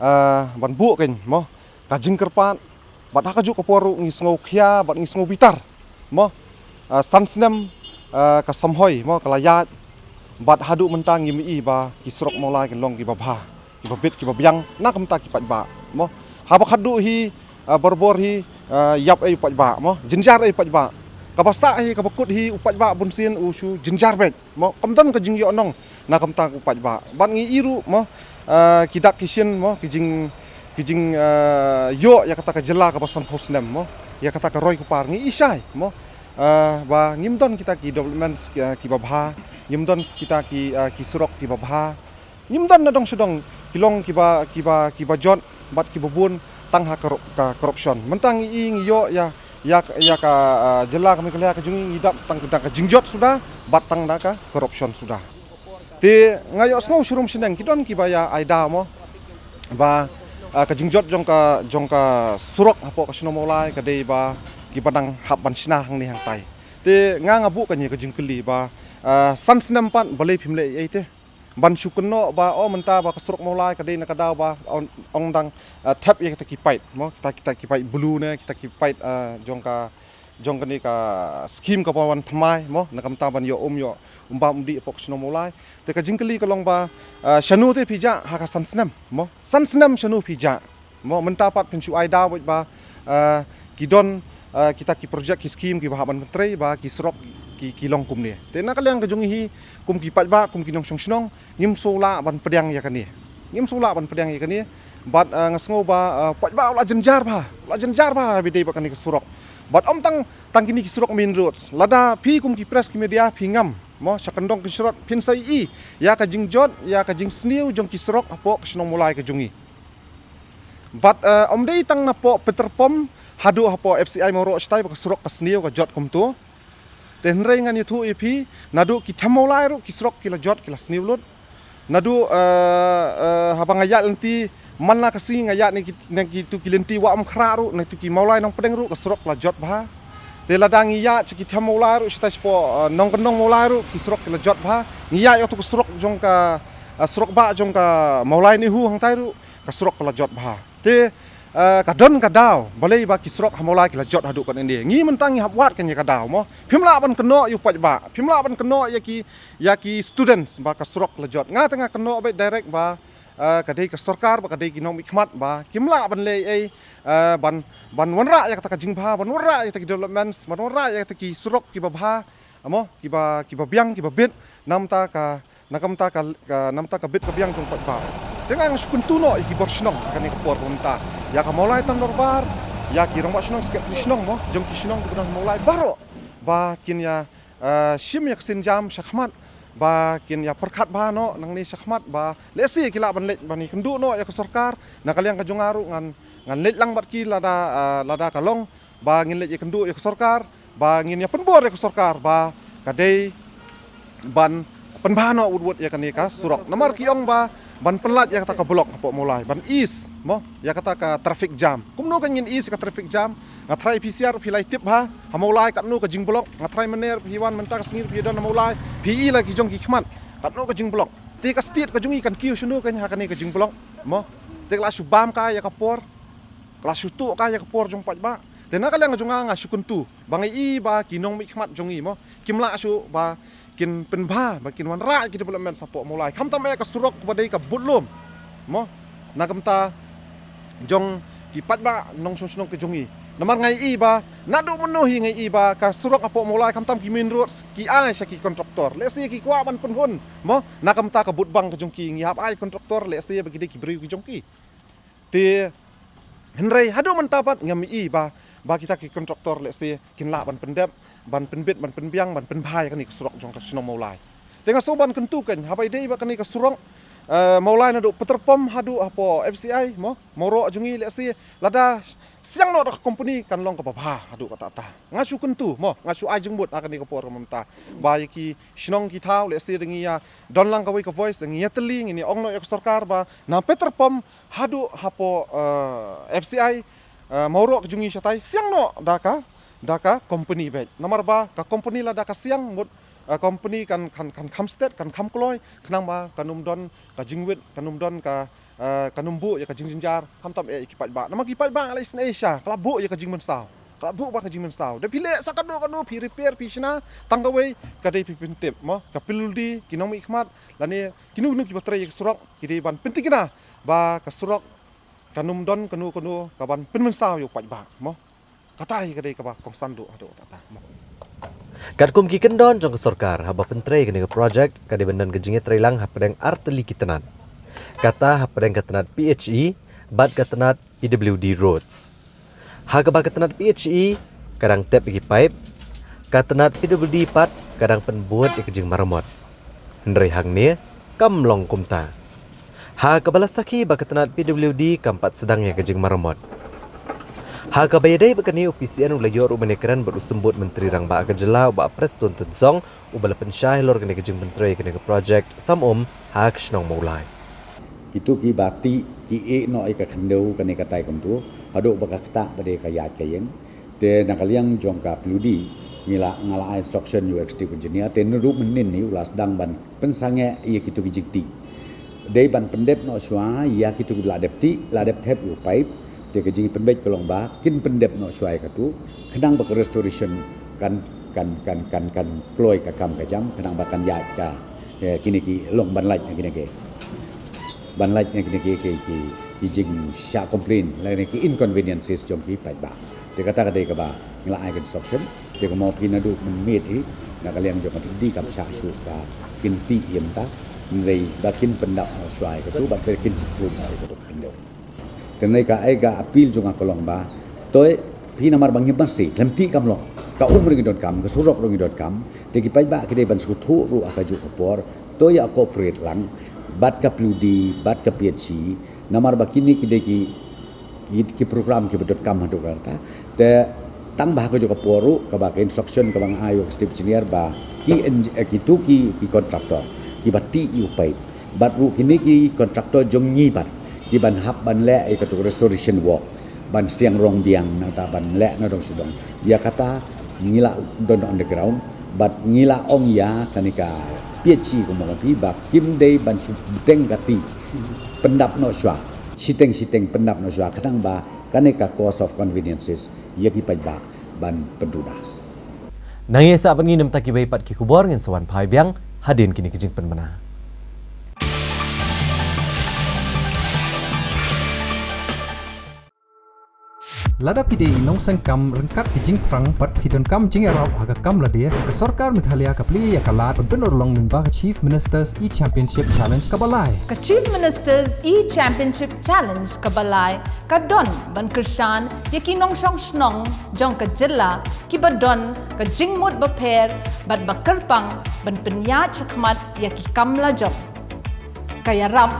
ah, ban buh kein mo ka jingkyrpad. Bad ha kajuh ka por ruh ngi sngew khia bad ngi sngew bitar mo, ah, san snem, ah, ka samhoi mo ka la ïaid. Bad haduh mynta ngim i ba ki surok Mawlai ki long kiba bha, kiba bit, kiba biang na ka bynta ki paidbah mo. Haba khatduh hi, ah, barabor hi, ah, ïap ei u paidbah mo, jynjar ei u paidbah. Kaba sah hi, kaba kut hi u paidbah bunsien u shu jynjar beit mo, kam don ka jingïohnong na ka bynta u paidbah. Bad ngi i ruh mo, ah, ki dak ki shin mo, ki jing, ki jing, ah, ïoh ïa kata ka jylla kaba sanphew snem mo, ïa kata ka roi ka par ngi i shai mo. Ah, ba ngim don kita ki developments ki, ah, kiba bha, ngim don kita ki, ah, ki surok kiba bha. Ngim don na dong sha dong, ki long kiba, kiba, kiba jot bad kiba bun tang ha ka, ka corruption. Mynta ngi i ngi ïoh ïa, ïa, ïa ka, ah, jylla ka Meghalaya ka jong ngi, ngi dap tang da ka jingjot suda bad tang da ka corruption suda. Te nga ïohsngew sharum shaneng ki don kiba ïa ai daw mo ba, ah, ka jingjot jong ka, jong ka surok hapoh ka shnong Mawlai ka dei ba kiba dang hap ban shna hangne hangtai. Te nga nga buh kane ka jingkylli ba, ah, san snem pat balei phim leh ei ei te. Ban shu kynnoh ba, oh, mynta ba ka surok Mawlai ka dei na ka daw ba ong, ong dang, ah, thep ïa kita ki paip mo, kita, kita ki paip blue ne, kita ki paip, ah, jong ka, jong kane ka skim kaba wan thymmai mo, na ka bynta ban ïoh um, ïoh um bam um dih hapoh ka shnong Mawlai. Te ka jingkylli ka long ba, ah, shano te phi jah ha ka san snem mo, san snem shano phi jah. Mo, mynta pat phin shu ai daw beit ba, ah, ki don, ah, kita ki projek, ki skim kiba hap ban pyntrei ba ki surok ki, ki long kumne. Te na ka liang ka jong ngi hi kum ki paidbah, kum ki nongshong shnong, ngim shu lah ban pdiang ïa kane. Ngim shu lah ban pdiang ïa kane. Bad, ah, nga sngew ba, ah, paidbah u la jynjar bha, u la jynjar bha haba ïadei bad kane ka surok. Bad ym tang, tang kine ki surok main roads. Lada phi kum ki press, ki media phi ngam mo sha kyndong kynshrot, phin sa i ïa ka jingjot, ïa ka jingsniew jong ki surok hapoh ka shnong Mawlai ka jong ngi. Bad, eh, ym dei tang napoh petrol pump haduh hapoh F C I Mawroh shatai ba ka surok ka sniew ka jot kumto. Te hynrei ngan ïathuh ïa phi, naduh ki them Mawlai ruh ki surok ki la jot, ki la sniew lut. Naduh, eh, eh, haba nga ïaid lynti man la ka sngi nga ïaid na ki, na kitu ki lynti Wah Umkhrah ruh, na kitu ki Mawlai Nongpdeng ruh ka surok la jot bha. Te lada ngi ïaid sha ki them Mawlai ruh shatai shapoh, eh, Nongkyndong Mawlai ruh ki surok ki la jot bha. Ngi ïaid ïa tu ka surok jong ka, eh, surok bah jong ka Mawlai NEHU hangtai ruh ka surok ka la jot bha. Te, eh, ka don ka daw balei ba ki surok ha Mawlai ki la jot haduh katne. Ngi mynta ngi hap wad kane ka daw mo. Phim lah ban kynnoh ïa u paidbah, phim lah ban kynnoh ïa ki, ïa ki students ba ka surok la jot. Nga te nga kynnoh beit direct ba, eh, ka dei ka sorkar, ba ka dei ki nongmihkhmat ba kim lah ban leh ei, eh, ban, ban wanrah ïa kata ka jingbha, ban wanrah ïa kata ki developments, ban wanrah ïa kata ki surok kiba bha mo, kiba, kiba biang, kiba bit. Namta ka, na ka bynta ka, ka, namta ka bit ka biang jong u paidbah. Te nga nga shu kyntu noh ïa ki bor shnong ha kane ka por ba mynta, ïa ka Mawlai Tam Dorbar, ïa ki rangbah shnong, secretary shnong mo jong ki shnong kiba don ha Mawlai baroh ba kin ïa, eh, shim ïa ka sienjam shakhmat, ba kin ïa pyrkhat bha noh nangne shakhmat ba lehse ki lah ban leit ban ïakynduh noh ïa ka sorkar. Na ka liang ka jong nga ruh ngan, ngan leit lang bad ki lada, eh, lada ka long ba ngin leit ïakynduh ïa ka sorkar, ba ngin ïa pynbor ïa ka sorkar ba ka dei ban pynbha noh wut wut ïa kane ka surok. Namar ki ong ba ban pynlait ïa kata ka block hapoh Mawlai, ban ease mo ïa kata ka traffic jam. Kumno kan ngin ease ïa ka traffic jam? Nga tharai phi sha ruh phi la tip bha ha Mawlai katno ka jingblock. Nga tharai mynne ruh phi wan mynta ka sngi ruh phi don ha Mawlai, phi i la ki jong ki khmat katno ka jingblock. Te ka state ka jong ngi kan kiew shano kan ha kane ka jingblock mo? Te ka la shu bam kai ïa ka por, ka la shu tuh kai ïa ka por jong u paidbah. Te na ka liang jong nga nga shu kyntu ba nga i ba ki nongmihkhmat jong ngi mo kim lah shuh ba kin pynbha, ba kin wanrah ki development hapoh Mawlai, khamtam eh ka surok ba dei ka budlum mo, na ka bynta jong ki paidbah nongshong shnong ka jong ngi. Namar nga ïohi ba naduh mynno hi nga ïohi ba ka surok hapoh Mawlai khamtam ki main roads ki ai sha ki kontraktor. Lehse ki kwah ban pynhun mo, na ka bynta ka bud bank ka jong ki, ngi hap ai kontraktor lehse ba ki dei ki briew ki jong ki. Te hynrei haduh mynta pat ngam ïohi ba, ba kita ki kontraktor lehse kin lah ban pyndep, ban pynbit, ban pynbiang, ban pynbha ïa kane ka surok jong ka shnong Mawlai. Te nga sngew ban kyntu kein, haba ïadei bad kane ka surok, eh, Mawlai naduh Petrapump haduh hapoh F C I mo, Mawroh jong ngi, lehse lada siang noh da ka company kan long kaba bha haduh katta katta. Nga shu kyntu mo, nga shu ai jingmut ha kane ka por ka mynta ba ïa ki shnong ki thaw lehse da ngi ïa don lang kawei ka voice, da ngi ïa tylli, ngin ïa ong noh ïa ka sorkar ba na Petrapump haduh hapoh, eh, F C I, eh, Mawroh ka jong ngi shatai, siang noh da ka, da ka company beit. Namar ba ka company lada ka siang mut, eh, company kan, kan, kan kham stet, kan kham kloi, khnang ba kan ym don ka jingwit, kan ym don ka, eh, kan ym buh ïa ka jingjynjar, khamtam eh ïa ki paidbah. Namar ki paidbah nga la isynei shisha, ka la buh ïa ka jingmynsaw. Ka la buh ba ka jingmynsaw. Da phi leh sa kano kano, phi repair, phi shna tang kawei, ka dei phi pyntip mo, ka P W D, ki nongmihkhmat lane kino kino kiba trei ïa ka surok ki dei ban pynthikna ba ka surok kan ym don kano kano kaban pynmynsaw ïa u paidbah mo. Kata hi ka dei kaba kongsan duh haduh katta katta mo. Katkum ki kyndon jong ka sorkar haba pyntrei kane ka projek, ka dei ban don ka jingïatreilang hapdeng artylli ki tnat. Kata hapdeng ka tnat P H E bad ka tnat P W D roads. Ha kaba ka tnat P H E ka dang tep ïa ki paip, ka tnat P W D pat ka dang pynbud ïa ka jingmaramot. Hynrei hangne kam long kumta. Ha kaba la sakhi ba ka tnat P W D kam pat sdang ïa ka jingmaramot. Ha kaba ïadei bad kane, u P C N u la ïoh ruh ban ïakren bad u Symbud Myntri Rangbah ka jylla, u Bah Prestone Tynsong, uba la pynshai halor kane ka jingpyntrei kane ka projek sam um ha ka shnong Mawlai. Kito kiba tih ki ïeh noh ïa ka khyndew kane katai kumto, haduh ba ka ktah ba dei ka ïaid ka ïeng. Te na ka liang jong ka P W D ngi la, nga la ai instruction ïa u executive engineer, te naduh mynnin hi u la sdang ban pynsangeh ïa kito ki jingtih. Dei ban pyndep noh shuwa ïa kito kiba la dep tih, la dep thep ïa u paip. Te ka jingpynbeit ka long ba kin pyndep noh shuwa ïa kato, khnang ba ka restoration kan, kan, kan, kan, kan kloi ka kam ka jam, khnang ba kan ïaid ka, eh, kine ki long ban lait na kine ki, ban lait na kine ki, ki, ki, ki jingshah complain lane ki inconveniences jong ki paidbah. Te kata ka dei kaba ngi la ai ka instruction. Te kumno phi, naduh mynmiet hi na ka liang jong ka P W D kam shah shuh ba kin tih ïa mynta, hynrei ba kin pyndap noh shuwa ïa kato bad ba kin pynthuh noh ïa kato ka khyndew. Te hynrei ka, ai ka appeal jong nga ka long ba, to phi, namar ba ngi marsi, khlem tih kam long, ka um ruh ngi donkam, ka surok ruh ngi donkam. Te ki paidbah ki dei ban sngewthuh ruh ha kajuh ka por, to ïa cooperate lang bad ka P W D bad ka P H E, namar ba kine ki dei ki, ki, ki program kiba donkam haduh katta. Te tang ba ha kajuh ka por ruh, kaba ka instruction kaba nga ai ïa u executive engineer ba ki engi-, eh, kito ki, ki contractor kiba tih ïa u paip, bad ruh kine ki contractor jong ngi pat, kiban hap ban leh ïa kato restoration work, ban siang rong biang nangta ban leh nadong shadong. Ïa kata ngi la don on the ground, bad ngi la ong ïa kane ka P H E kumba nga ong phi ba kim dei ban shu bteng kati, pyndap noh shuwa, shiteng shiteng pyndap noh shuwa, khnang ba kane ka cause of conveniences ïa ki paidbah ban pynduna. Nangta sa ban ngin ym ta kiwei pat ki khubor, ngin sa wan phai biang hadien kine ki jingpynbna. Lada phi dei i nongseng kam ryngkat ki jingthrang bad phi donkam jingïarap ha ka kam lade, ka sorkar Meghalaya ka plie ïa ka lad ban pynurlong lyngba ka Chief Minister's E-Championship Challenge kaba lai. Ka Chief Minister's E-Championship Challenge kaba lai ka don ban kyrshan ïa ki nongshong shnong jong ka jylla kiba don ka jingmut bapher bad bakyrpang ban pynïaid shakhmat ïa ki kam lajong. Ka ïarap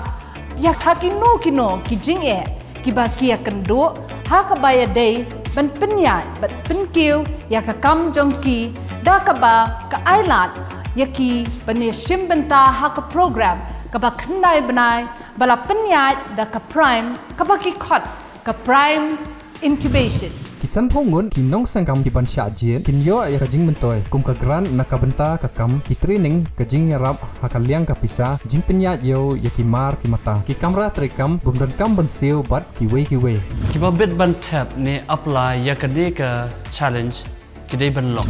ïa ka kino kino ki jingeh kiba ki ïakynduh ha kaba ïadei ban pynïaid bad pynkiew ïa ka kam jong ki, da kaba ka ailad ïa ki ban ïashim bynta ha ka program kaba khyndai bnai ba la pynïaid da ka PRIME, kaba ki khot ka PRIME Incubation. Ki sanphew ngut ki nongseng kam kiban shah jied kin ïoh ïa ka jingmyntoi kum ka grant na ka bynta ka kam, ki training, ka jingïarap ha ka liang ka pisa, jingpynïaid ïew ïa ki mar ki mata, ki kamra treikam bym donkam ban siew bad kiwei kiwei. Kiba bit ban thep ne apply ïa kane ka challenge ki dei ban long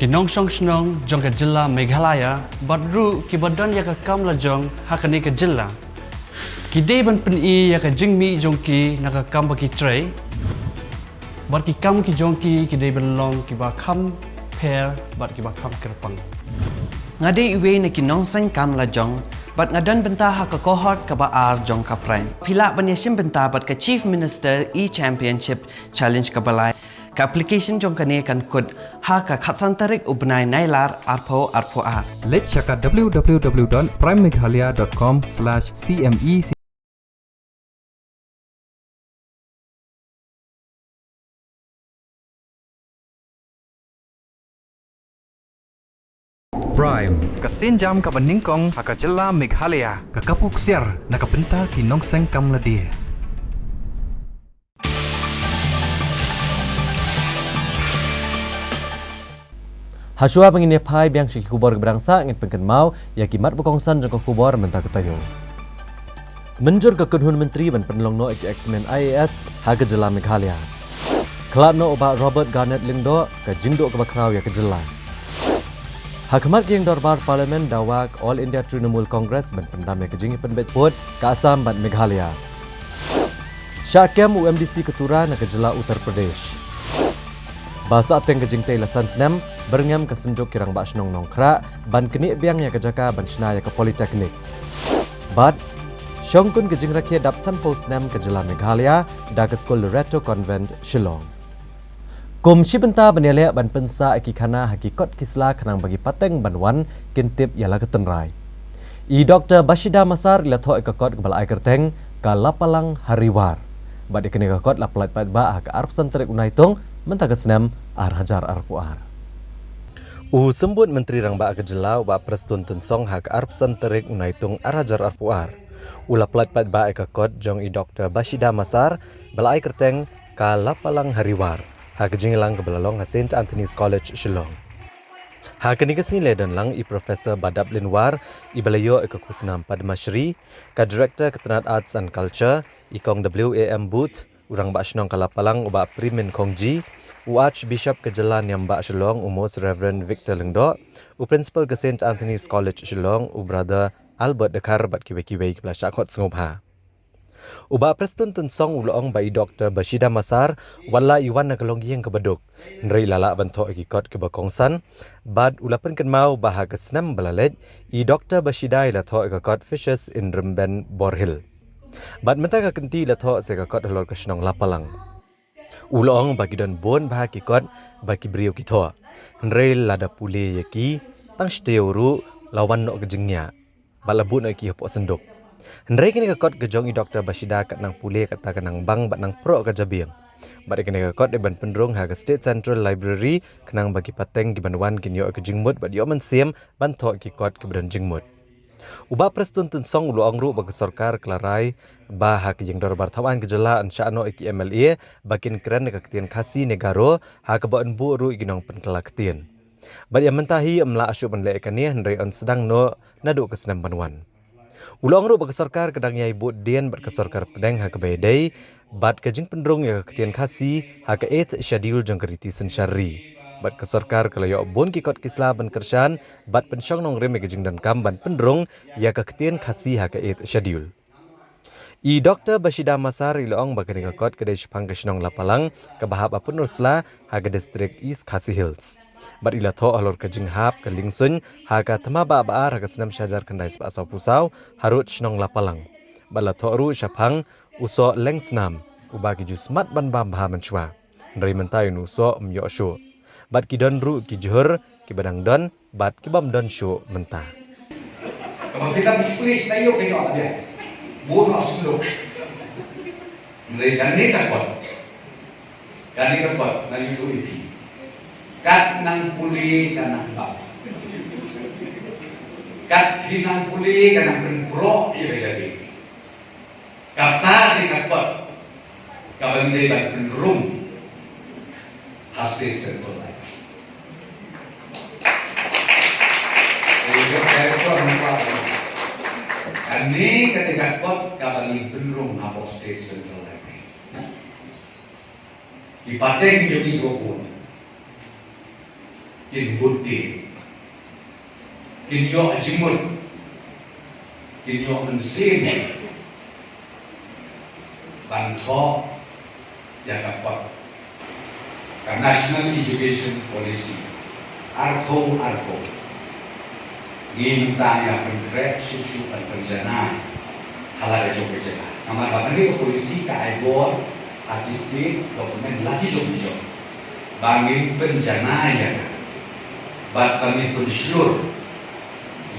ki nongshong shnong jong ka jylla Meghalaya bad ruh kiba don ïa ka kam lajong ha kane ka jylla. Ki dei ban pyni ïa ka jingmih jong ki na ka kam ba ki trei. Bad ki kam ki jong ki ki dei ban long kiba kham pher bad kiba kham kyrpang. Nga dei iwei na ki nongseng kam lajong bad nga don bynta ha ka cohort kaba ar jong ka Prime. Phi lah ban ïashim bynta bad ka Chief Minister e-Championship Challenge kaba lai. Ka application jong kane kan kut ha ka khatsan tarik u bnai Nailar arphew arphew ar. Leit sha ka w w w dot prime meghalaya dot com slash c m e c. Prime, ka sienjam kaba nyngkong ha ka jylla Meghalaya, ka kapu ksiar na ka bynta ki nongseng kam lade. Hashwa ba ngin ïa phai biang sha ki khubor kiba dang sah, ngin pynkynmaw ïa ki mat ba kongsan jong ka khubor mynta ka taïew. Mynjur ka kynhun myntri ban pynlong noh ïa ki examen I A S ha ka jylla Meghalaya. Khlad noh u Bah Robert Garnett Lyngdoh, ka jingduh kaba khraw ïa ka jylla. Ha khmat ka ïing dorbar Parliament dawa ka All India Trinamool Congress ban pyndam ïa ka jingïapynbeit vote ka Assam bad Meghalaya. Shah kem u M D C ka Tura na ka jylla Uttar Pradesh. Ba sahteng ka jingtei la san snem, byrngem ka Synjuk ki Rangbah Shnong Nongkhrah ban knieh biang ïa ka jaka ban shna ïa ka Polytechnic. Bad shongkun ka jingrakhe dap sanphew snem ka jylla Meghalaya da ka skul Loreto Convent, Shillong. Kum shi bynta ban ïaleh ban pynsah ïa ki khana ha ki kot ki sla khnang ba ki pateng ban wan kin tip ïa la ka tynrai. I Doktor Bashida Massar i la thoh ïa ka kot kaba la ai kyrteng ka Lapalang Hariwar. Bad ïa kane ka kot la pyllait paidbah ha ka arphew san tarik u Naitung mynta ka snem ar hajar arphew ar. U Symbud Myntri Rangbah ka jylla u Bah Prestone Tynsong ha ka arphew san tarik u Naitung ar hajar arphew ar u la pyllait paidbah ïa ka kot jong i Doktor Bashida Massar ba la ai kyrteng ka Lapalang Hariwar ha ka jingïalang kaba la long ha Saint Anthony's College, Shillong. Ha kane ka sngi la ïadon lang i Professor Badaplin War iba la ïoh ïa ka khusnam Padma Shri, ka Director ka tnat Arts and Culture i Kong W A M Booth, u Rangbah Shnong ka Lapalang u Bah Premin Khongji, u Archbishop ka jylla Niam Bah Shillong u Most Reverend Victor Lyngdoh, u Principal ka Saint Anthony's College, Shillong u Brother Albert Dkhar bad kiwei kiwei kiba la shah khot sngewbha. U Bah Prestone Tynsong u la ong ba i Doktor Bashida Massar wat la i wan na ka longïing kaba duk, hynrei i la lah ban thoh ïa ki kot kiba kongsan. Bad u la pynkynmaw ba ha ka snem ba la leit i Doktor Bashida i la thoh ïa ka kot Fishes in Rymben Borhill. Bad mynta ka kynti i la thoh sa ïa ka kot halor ka shnong Lapalang. U la ong ba ki don bun bha ki kot ba ki briew ki thoh, hynrei lada pule ïa ki tang shi taïew ruh la wan noh ka jingñiah bad la buh noh ïa ki hapoh synduk. Hynrei kane ka kot ka jong i Doktor Bashida kat nang pule kata ka nang bang bad nang proh ka jabieng. Bad ïa kane ka kot dei ban pynrung ha ka State Central Library khnang ba ki pateng kiban wan kin ïoh ïa ka jingmut bad ïoh mynsiem ban thoh ïa ki kot kiba don jingmut. U Bah Prestone Tynsong u la ong ruh ba ka sorkar ka la rai ba ha ka ïing dorbar thaw aiñ ka jylla yn shah noh ïa ki M L A ba kin kren ïa ka ktien Khasi ne Garo ha kaba yn buh ruh ïa ki nongpynkylla ktien. Bad ïa mynta hi ym lah shuh ban leh ïa kane, hynrei yn sdang noh naduh ka snem ban wan. U la ong ruh ba ka sorkar ka dang ïai bud dien bad ka sorkar pdeng ha kaba ïadei bad ka jingpynrung ïa ka ktien Khasi ha ka Eighth Schedule jong ka riti synshar ri. Bad ka sorkar ka la ïoh bun ki kot ki sla ban kyrshan bad pynshong nongrim ïa ka jingdonkam ban pynrung ïa ka ktien Khasi ha ka Eighth Schedule. I Doktor Bashida Massar i la ong ba kane ka kot ka dei shaphang ka shnong Lapalang kaba hap ha Pynursla ha ka distrik East Khasi Hills. Bad i la thoh halor ka jinghap ka liengsuiñ ha ka thma ba ba ar ha ka snem shi hajar khyndai spah sawphew saw harud shnong Lapalang. Bad la thoh ruh shaphang u soh leng snam uba ki ju smat ban bam bha mynshuwa. Hynrei mynta ïa u soh ym ïoh shuh. Bad ki don ruh ki jhur kiba dang don bad ki bym don shuh mynta. Kaba phi tang shu pule shi taïew ka ïoh ka biang. Bun noh shlok. Hynrei kane ka kot, kane ka kot nga ïathuh ïa phi. Kat nang pule ka nang bam. Kat phi nang pule ka nang pynproh ïa ka jabieng. Kata ka dei ka kot kaba ngi dei ban pynrung ha State Central Library. Kane ka dei ka kot kaba ngi pynrung hapoh State Central Library. Ki pateng jong ngi kiba bun kin bud dien, kin ïoh jingmut, kin ïoh mynsiem ban thoh ïa ka kot. Ka National Education Policy arphew arphew. Ngi mynta ngi la pynkhreh shuh shuh ban pynjanai ha la ka jong ka jaka. Namar ba kane ka policy ka ai bor ha ki state government la ki jong ki jong ba ngin pynjanai ïa ka bad ba ngin pynshlur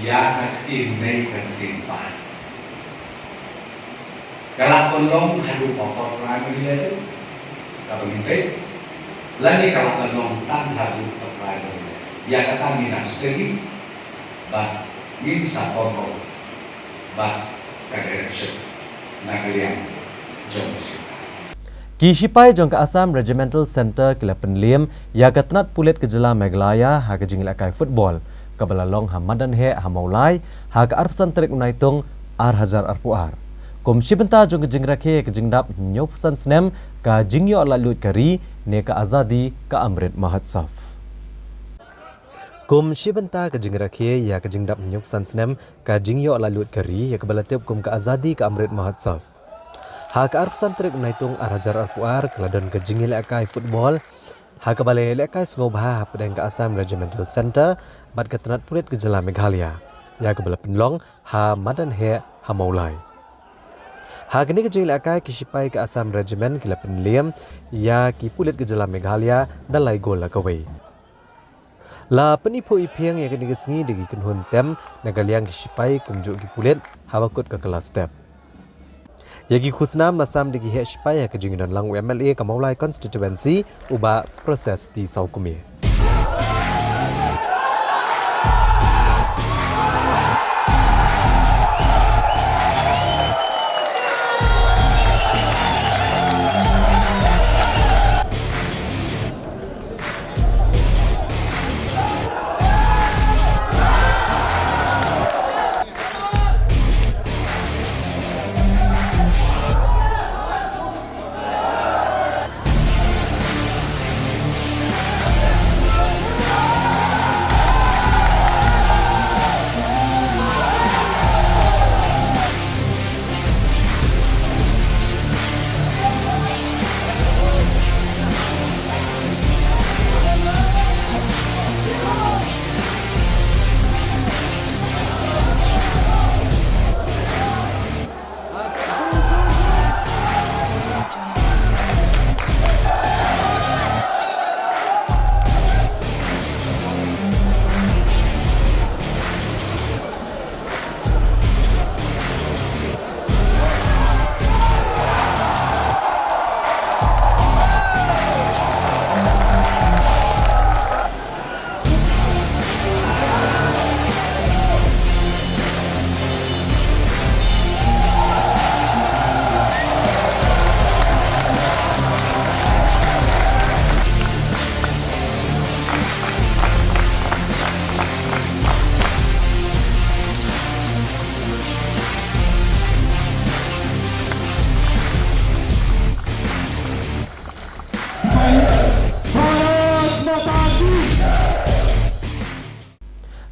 ïa ka ktien mei ka ktien bah. Ka la pynlong haduh upper primary level kaba ngi peit, lane ka la pynlong tang haduh upper primary level. Ïa kata ngin nang steady bad ngin sa pynlong bad ka direction na ka liang jong ka sorkar. Ki shipai jong ka Assam Regimental Centre ki la pynliem ïa ka tnat pulit ka jylla Meghalaya ha ka jingïalehkai football kaba la long ha madan heh ha Mawlai ha ka arphew san tarik u Naitung ar hajar arphew ar. Kum shi bynta jong ka jingrakhe ïa ka jingdap hynñiewphew san snem ka jingïoh laitluid ka ri ne ka Azadi ka Amrit Mahotsav. Kum shi bynta ka jingrakhe ïa ka jingdap hynñiewphew san snem ka jingïoh laitluid ka ri ïa kaba la tip kum ka Azadi ka Amrit Mahotsav. Ha ka arphew san tarik u Naitung ar hajar arphew ar ka la don ka jingïalehkai football ha kaba la ïalehkai sngewbha hapdeng ka Assam Regimental Centre bad ka tnat pulit ka jylla Meghalaya ïa kaba la pynlong ha madan heh ha Mawlai. Ha kane ka jingïalehkai ki shipai ka Assam Regiment ki la pynliem ïa ki pulit ka jylla Meghalaya da lai gol la kawei. La pyniphuh iphieng ïa kane ka sngi da ki kynhun tem na ka liang ki shipai kumjuh ki pulit haba kut ka kylla step. Ïa ki khusnam la sam da ki heh shipai ha ka jingdon lang u M L A ka Mawlai constituency u Bah Precious T Sawkmie.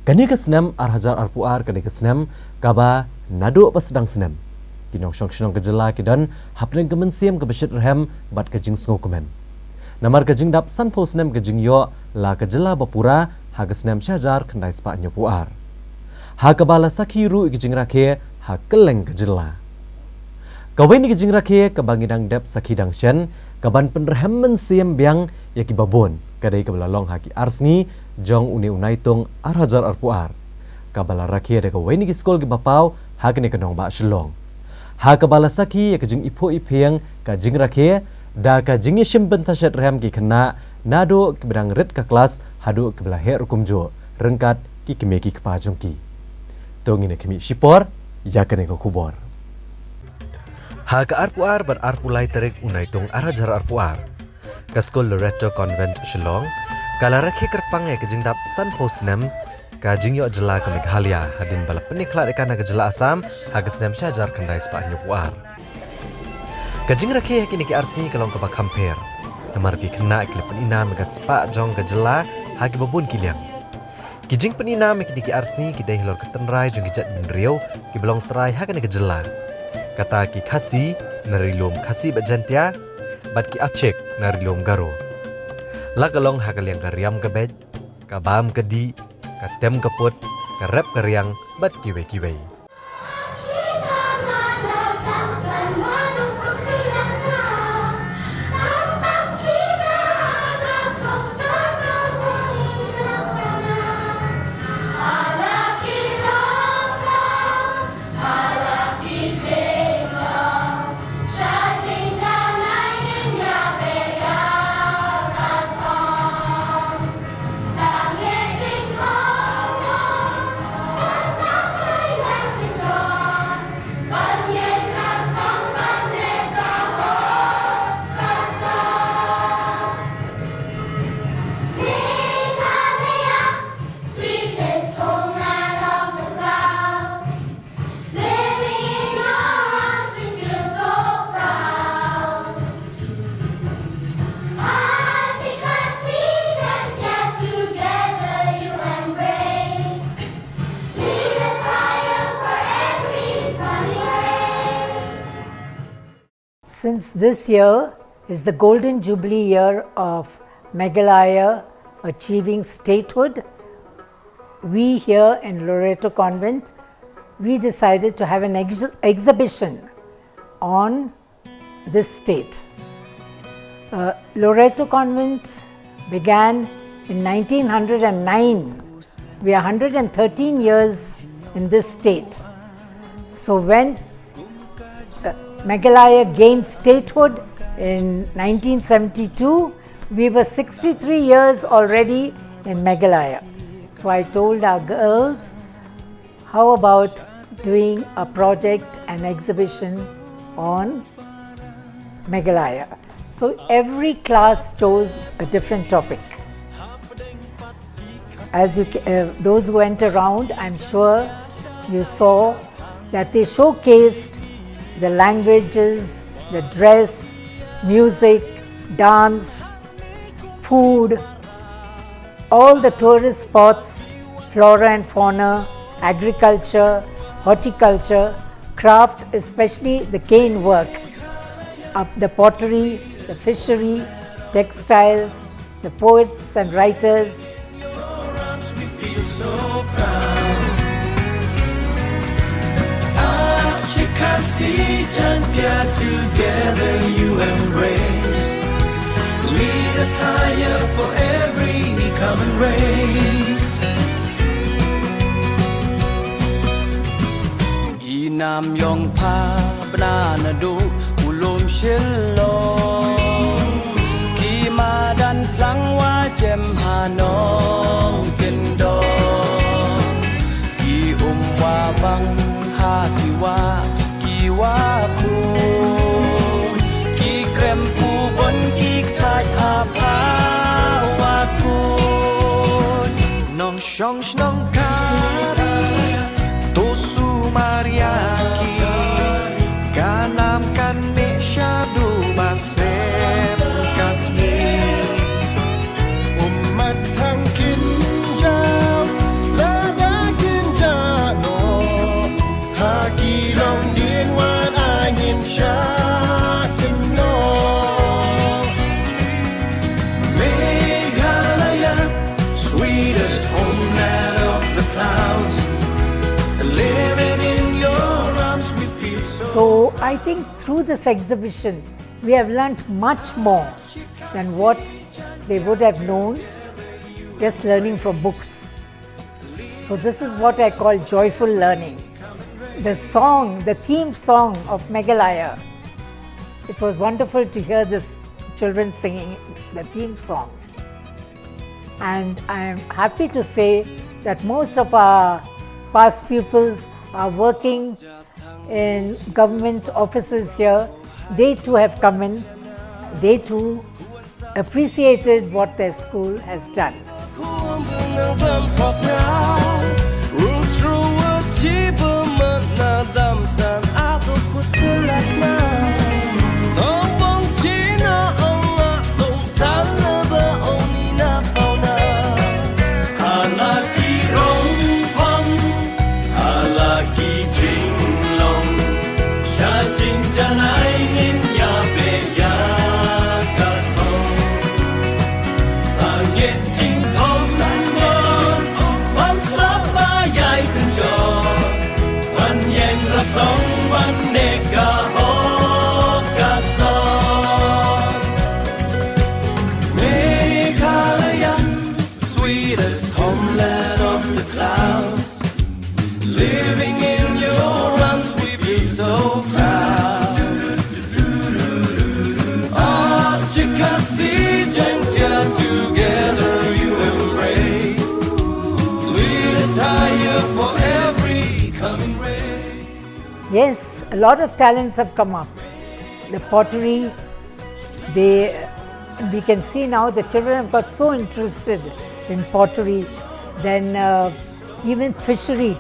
Kane ka snem ar hajar arphew ar kane ka snem kaba naduh ba sdang snem ki nongshong shnong ka jylla ki don hapdeng ka mynsiem kaba shit rhem bad ka jingsngewkmen. Namar ka jingdap sanphew snem ka jingïoh la ka jylla ba pura ha ka snem shi hajar khyndai spah hynñiewphew ar. Ha kaba la sakhi ruh ïa ka jingrakhe ha kylleng ka jylla. Kawei na ka jingrakhe kaba ngi dang dep sakhi dang shen, kaban pynrhem mynsiem biang ïa kiba bun, ka dei kaba la long ha ki ar sngi jong une u Naitung ar hajar arphew ar. Kaba la rakhe da kawei na ki skul kiba paw ha kane ka nongbah Shillong. Ha kaba la sakhi ïa ka jingiphuh iphieng ka jingrakhe da ka jingïashim bynta shet rhem ki khynnah naduh kiba dang rit ka klas haduh kiba la heh ruh kumjuh ryngkat ki kmie ki kpa jong ki. To ngin ïa khmih shipor ïa kane ka khubor. Ha ka arphew ar bad arphew lai tarik u Naitung ar hajar arphew ar, ka skul Loreto Convent Shillong ka la rakhe kyrpang ïa ka jingdap sanphew snem ka jingïoh jylla ka Meghalaya hadien ba la pynïakhlad ïa ka na ka jylla Assam ha ka snem shi hajar khyndai spah hynñiewphew ar. Ka jingrakhe ha kine ki ar sngi ka long kaba kham pher namar ki khynnah ki la pynïainam ïa ka spah jong ka jylla ha kiba bun ki liang. Ki jingpynïainam ha kine ki ar sngi ki dei halor ka tynrai jong ki jaitbynriew kiba long trai ha kane ka jylla, kata ki Khasi na Ri Lum Khasi bad Jaiñtia bad ki Achik na Ri Lum Garo. La ka long ha ka liang ka riam ka beit, ka bam ka dih, ka tem ka put, ka rep ka riang, bad kiwei kiwei. Since this year is the golden jubilee year of Meghalaya achieving statehood, we here in Loreto Convent, we decided to have an ex- exhibition on this state. Uh, Loreto Convent began in nineteen hundred and nine. We are one hundred and thirteen years in this state. So when uh, Meghalaya gained statehood in nineteen seventy-two, we were sixty-three years already in Meghalaya. So I told our girls, how about doing a project, an exhibition on Meghalaya? So every class chose a different topic. As you, ca- uh, those who went around, I'm sure you saw that they showcased the languages, the dress, music, dance, food, all the tourist spots, flora and fauna, agriculture, horticulture, craft, especially the cane work, uh, the pottery, the fishery, textiles, the poets and writers. Together you embrace. Lead us higher for every common race. I Nam Yong Pha bna naduh u lum Shillong. Ki madan plang wa jem ha nong kyndong. Ki um wa bang ha ki wa, ki wa khun. Ki krem pu bon ki kthait ha pha wa khun. Nong shong shnong kari, to sumar ïa ki, ka nam kane shaduh ba sem ka sngi. Ummat thang kin jam, lada kin jam noh, ha ki longdien wan ai ngin shah kynnoh. Meghalaya, sweetest homeland of the clouds. Living in your arms, we feel so. So I think through this exhibition, we have learnt much more than what they would have known just learning from books. So this is what I call joyful learning. The song, the theme song of Meghalaya, it was wonderful to hear this children singing the theme song. And I am happy to say that most of our past pupils are working in government offices here. They too have come in. They too appreciated what their school has done. Yes, a lot of talents have come up. The pottery, they, we can see now the children have got so interested in pottery. Then uh, even fishery,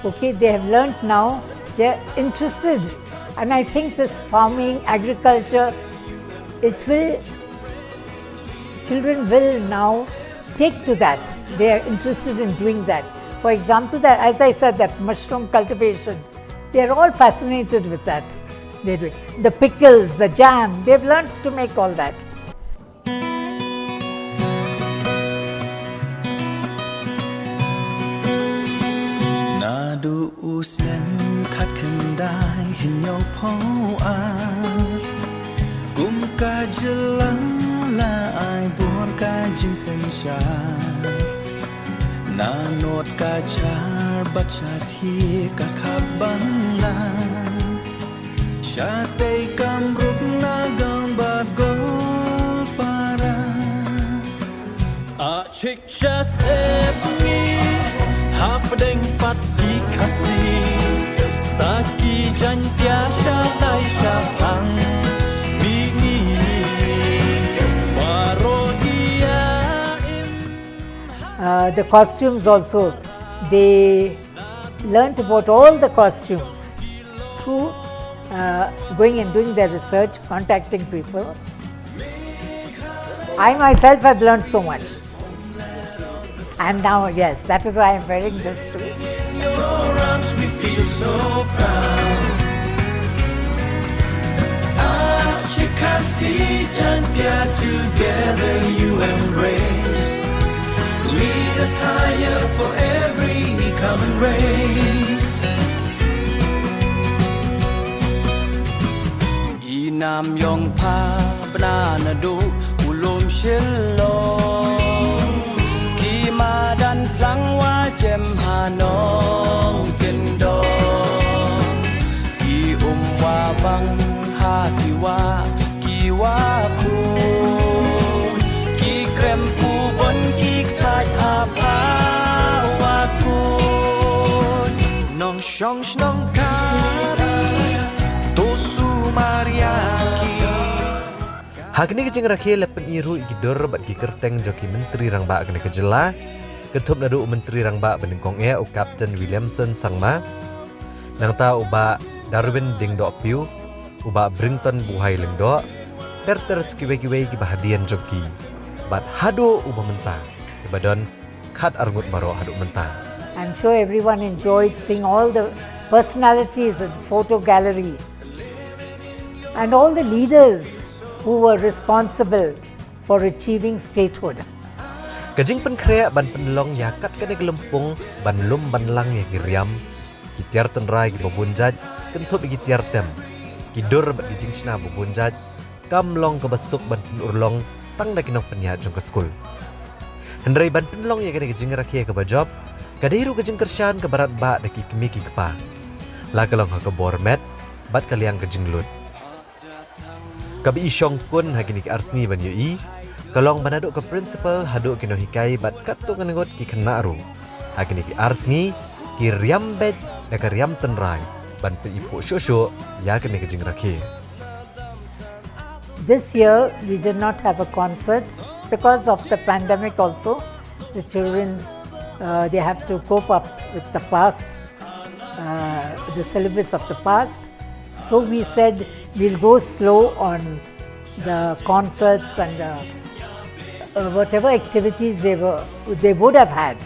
okay, they have learnt now. They're interested, and I think this farming, agriculture, it will, children will now take to that. They are interested in doing that. For example, that, as I said, that mushroom cultivation, they are all fascinated with that. They do it. The pickles, the jam, they've learned to make all that. Naduh u snem khat khyndai hynñiew phew ar, kum ka jylla la ai bor ka jingsynshar. Na nod ka jar bad shathie ka khap ban la, shatei kam rup Nagaon bad Golpara. A chik sha sep ngi hapdeng pat ki Khasi, sa ki Jaiñtia shatai shaphang, mi ngi baroh ïa im. Uh, the costumes also, they learnt about all the costumes through uh, going and doing their research, contacting people. I myself have learned so much. And now, yes, that is why I'm wearing this too. In your arms we feel so proud. Achi Khasi Jaiñtia, together you embrace. Lead us higher for every common race. I Namïong pha bna naduh u lum Shillong, ki madan phlang wa jem ha Nongkyndong, ki um wa bang ha ki wah ki wah khun, ki krem pubon ki kthait ha pha wah khun. Nongshong shnong khara, to sumar ïa ki. Ha kane ka jingrakhe la pyni ruh ïa ki dur bad ki kyrteng jong ki Myntri Rangbah kane ka jylla, kynthup naduh u Myntri Rangbah banyngkong eh u Captain Williamson Sangma, nangta u Bah Darwin Diengdohpiew, u Bah Brington Buhai Lyngdoh, ter ter sa kiwei kiwei kiba hadien jong ki, bad haduh uba mynta, kiba don khat arngut baroh haduh mynta. I'm sure everyone enjoyed seeing all the personalities at the photo gallery and all the leaders who were responsible for achieving statehood. Ka jingpynkhreh ban pynlong ïa kat kane ka lympung ban lum ban lang ïa ki riam, ki tiar tynrai kiba bun jait, kynthup ïa ki tiar tem, ki dur bad ki jingshna ba bun jait, kam long kaba suk ban pynurlong tang da ki nongpynïaid jong ka skul. Hynrei ban pynlong ïa kane ka jingrakhe kaba jop, ka dei ruh ka jingkyrshan kaba radbah da ki kmie ki kpa, la ka long ha ka bor met bad ka liang ka jinglut. Kaba i shongkun ha kine ki ar sngi ban ïohi ka long ba naduh ka principal haduh ki nonghikai bad katto katne ngut ki khynnah ruh ha kine ki ar sngi ki riam beit da ka riam tynrai ban pyni phuh shuh shuh ïa kane ka jingrakhe. This year we did not have a concert because of the pandemic also. The children, uh, they have to cope up with the past, uh, the syllabus of the past. So we said we'll go slow on the concerts and the, uh, whatever activities they were, they would have had.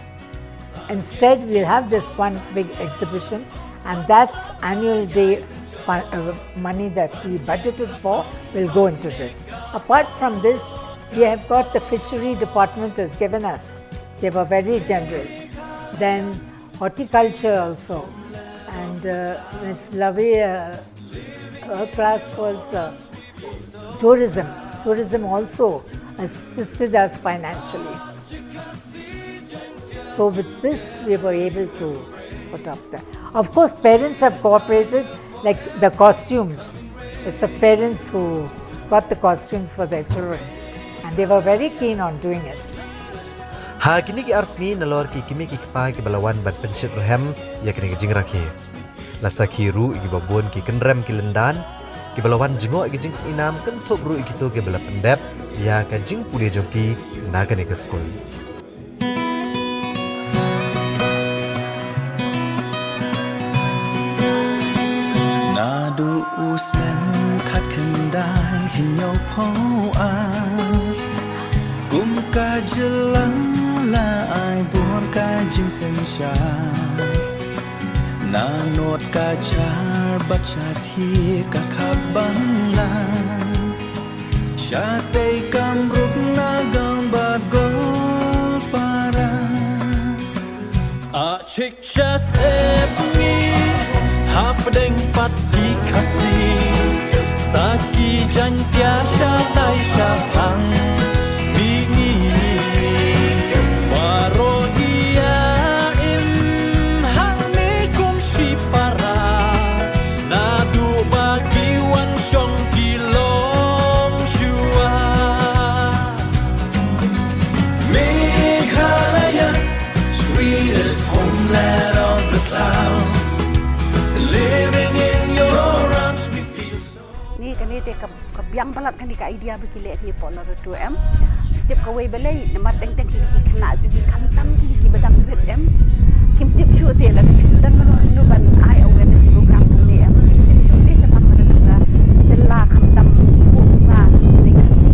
Instead, we'll have this one big exhibition, and that annual day fun, uh, money that we budgeted for will go into this. Apart from this, we have got the fishery department has given us. They were very generous. Then horticulture also. And uh, Miss Lavi, uh, her class was uh, tourism. Tourism also assisted us financially. So with this, we were able to put up the. Of course, parents have cooperated, like the costumes. It's the parents who got the costumes for their children, and they were very keen on doing it. Ha kine ki ar sngi nalor ki kmie ki kpa kiba la wan ban pynshit rhem ïa kane ka jingrakhe. La sakhi ruh ïa kiba bun ki kynrem ki lyndan kiba la wan jngoh ïa ki jingpynim, kynthup ruh ïa kito kiba la pyndep ïa ka jingpule jong ki na kane ka skul. Naduh u snem khatkhyndai hynñiewphew ar, kum ka jylla la ai bor ka jingsynshar. Naduh ka jar bad shathie ka khap ban la, shatei Kamrup, Nagaon bad Goalpara. A chik sha sepngi hapdeng pat ki Khasi, sa ki Jaiñtia shatai shaphang mihngi. Baroh ïa im hangne kum shipara, naduh ba ki wan shong ki longshuwa. Meghalaya, sweetest homeland of the clouds. Living in your arms, we feel so. Ni kane te ka, ka biang palat kane ka idea ba ki leh kane hapoh Lorrato em. Tip kawei balei, namar teng teng kine ki khynnah jong ngi khamtam kine kiba dang rit em, kim tip shuh te lada phi don mano mano ban ai awareness program kumne em, kim tip shuh te shaphang ka jong ka jylla, khamtam shuh ba ka dei Khasi,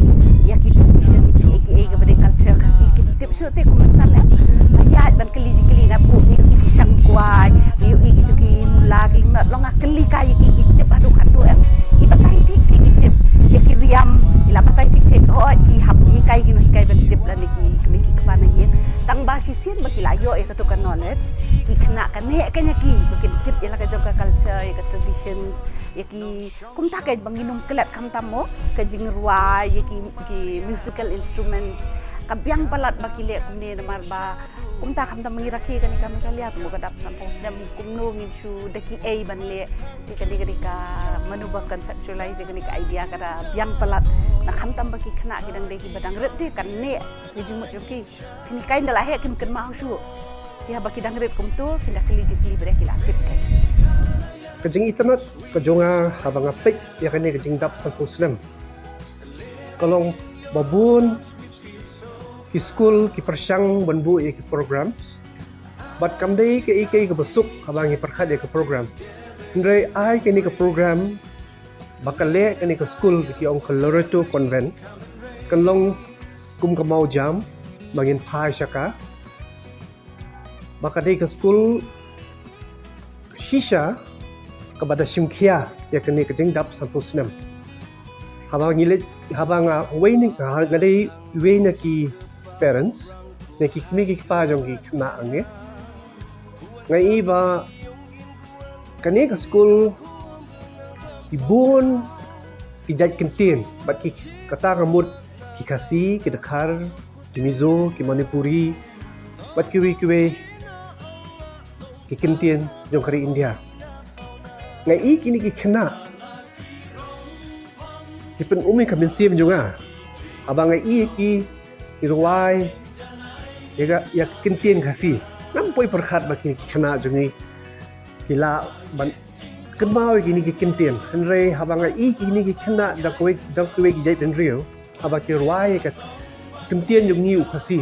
ïa ki traditions, ïa ki, ïa ki ba dei culture Khasi, kim tip shuh te kumta em. Ba ïaid ban kylli jingkylli, nga buh ne ïohi ki shangkwai, ne ïohi kito ki mula ki lyngknot, long nga kylli kai ïa ki, ki tip haduh haduh em. Ki batai thik thik ki tip ïa ki riam, ki la batai thik thik. Hooid, ki hap hikai, ki nang hikai ban tip lane ki kmie ki kpa na ïing. Tang ba shisien ba ki la ïoh ïa kato ka knowledge, ki khynnah kane kane ki ba kin tip ïa la ka jong ka culture, ïa ka traditions, ïa ki, kumta ka ba ngin ym klet khamtam mo, ka jingrwai ïa ki, ki musical instruments. Ka biang palat ba ki leh kumne namar ba kumta khamtam ba ngi rakhe kane ka Meghalaya, kumno ka dap sanphew snem, kumno ngin shu da kiei ban leh. Te kane, kane ka mano ba conceptualize ïa kane ka idea ka da biang palat. Na khamtam ba ki khynnah ki dang dei kiba dang rit te kane ka jingmut jong ki. Phin hikai ynda la heh kim kynmaw shuh. Te haba ki dang rit kumto, phin da kylli jingkylli ba dei ki la tip te. Ka jingitynnad ka jong nga haba nga peit ïa kane ka jingdap sanphew snem, ka long ba bun ki skul ki pyrshang ban buh ïa ki programs. Bad kam dei kaei kaei kaba suk haba ngi pyrkhat ïa ka program. Hynrei ai kane ka program ba ka leh kane ka skul ba ki ong ka Loreto Convent, kan long kum ka mawjam ba ngin phai sha ka, ba ka dei ka skul shisha kaba da shim khia ïa kane ka jingdap sanphew snem. Haba ngi leit, haba nga wei ne, ha, nga dei wei na ki parents, ne ki kmie ki kpa jong ki khynnah hangne, nga i ba kane ka skul ki bun ki jait kyntien, bad ki, kata ka mut ki Khasi, ki Dkhar, ki Mizo, ki Manipuri, bad kiwei kiwei ki kyntien jong ka ri India. Nga i kine ki khynnah ki pyn-um ïa ka mynsiem jong nga haba nga i ki, ki rwai ïa ka, ïa ka kyntien Khasi. Ngam poi pyrkhat ba kine ki khynnah jong ngi ki lah ban kynmaw ïa kine ki kyntien. Hynrei haba nga i kine ki khynnah da kawei, da kawei ki jaitbynriew, haba ki rwai ïa ka kyntien jong ngi u Khasi,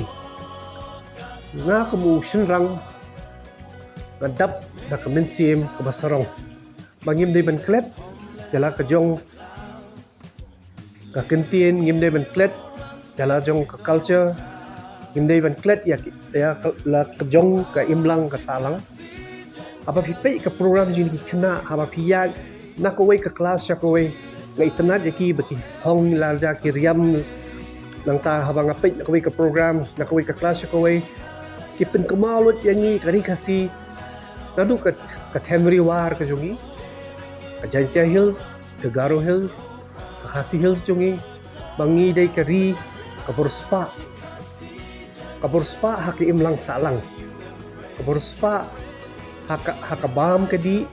nga kum u shynrang nga dap da ka mynsiem kaba sarong. Ba ngim dei ban klet ïa la ka jong ka kyntien, ngim dei ban klet ïa la jong ka culture, ngim dei ban klet ïa ki, ïa ka, la ka jong ka imlang ka sahlang. Haba phi peit ka program jong ki khynnah, haba phi ïaid na kawei ka klas sha kawei, nga itynnad ïa ki ba ki hong la ja ki riam. Nangta haba nga peit na kawei ka program, na kawei ka klas sha kawei, ki pynkynmaw lut ïa ngi ka ri Khasi, naduh ka, ka Them Riwar ka jong ngi, ka Jaintia Hills, ka Garo Hills, ka Khasi Hills jong ngi, ba ngi dei ka ri kaba riewspah, kaba riewspah ha ka imlang sahlang, kaba riewspah ha ka, ha ka bam ka dih,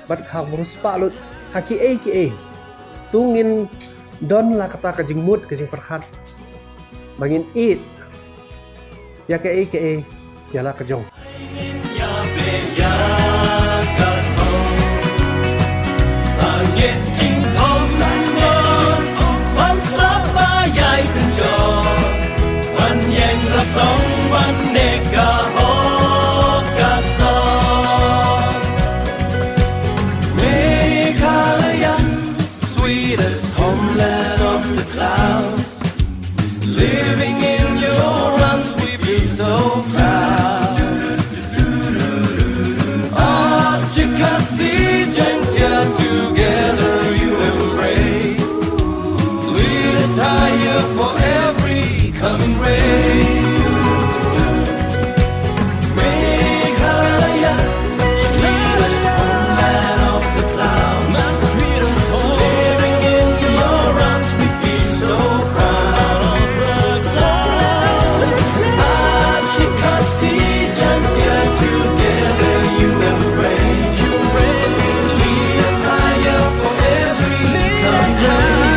bad kaba riewspah lut ha kiei kiei. To ngin don la kata ka jingmut ka jingpyrkhat ba ngin ïeit ïa kaei kaei ïa la ka jong. Living in your arms, we feel so proud. Archie Khasi Jaiñtia, together you embrace. Lead us higher for every coming race. Meghalaya, sweetest homeland of the clouds. My sweetest home. Living in your arms, we feel so proud of the clouds. Archie Khasi Jaiñtia, together you embrace. Lead us higher for every coming race.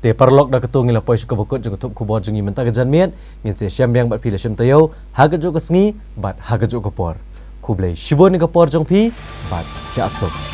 Te paralok, da katu ngi la poi sha kaba kut jong ka thup khubor jong ngi mynta ka janmiet. Ngin sa ïashem biang bad phi la shim taïew ha kajuh ka sngi bad ha kajuh ka por. Khublei shibun ïa ka por jong phi bad thiah suk.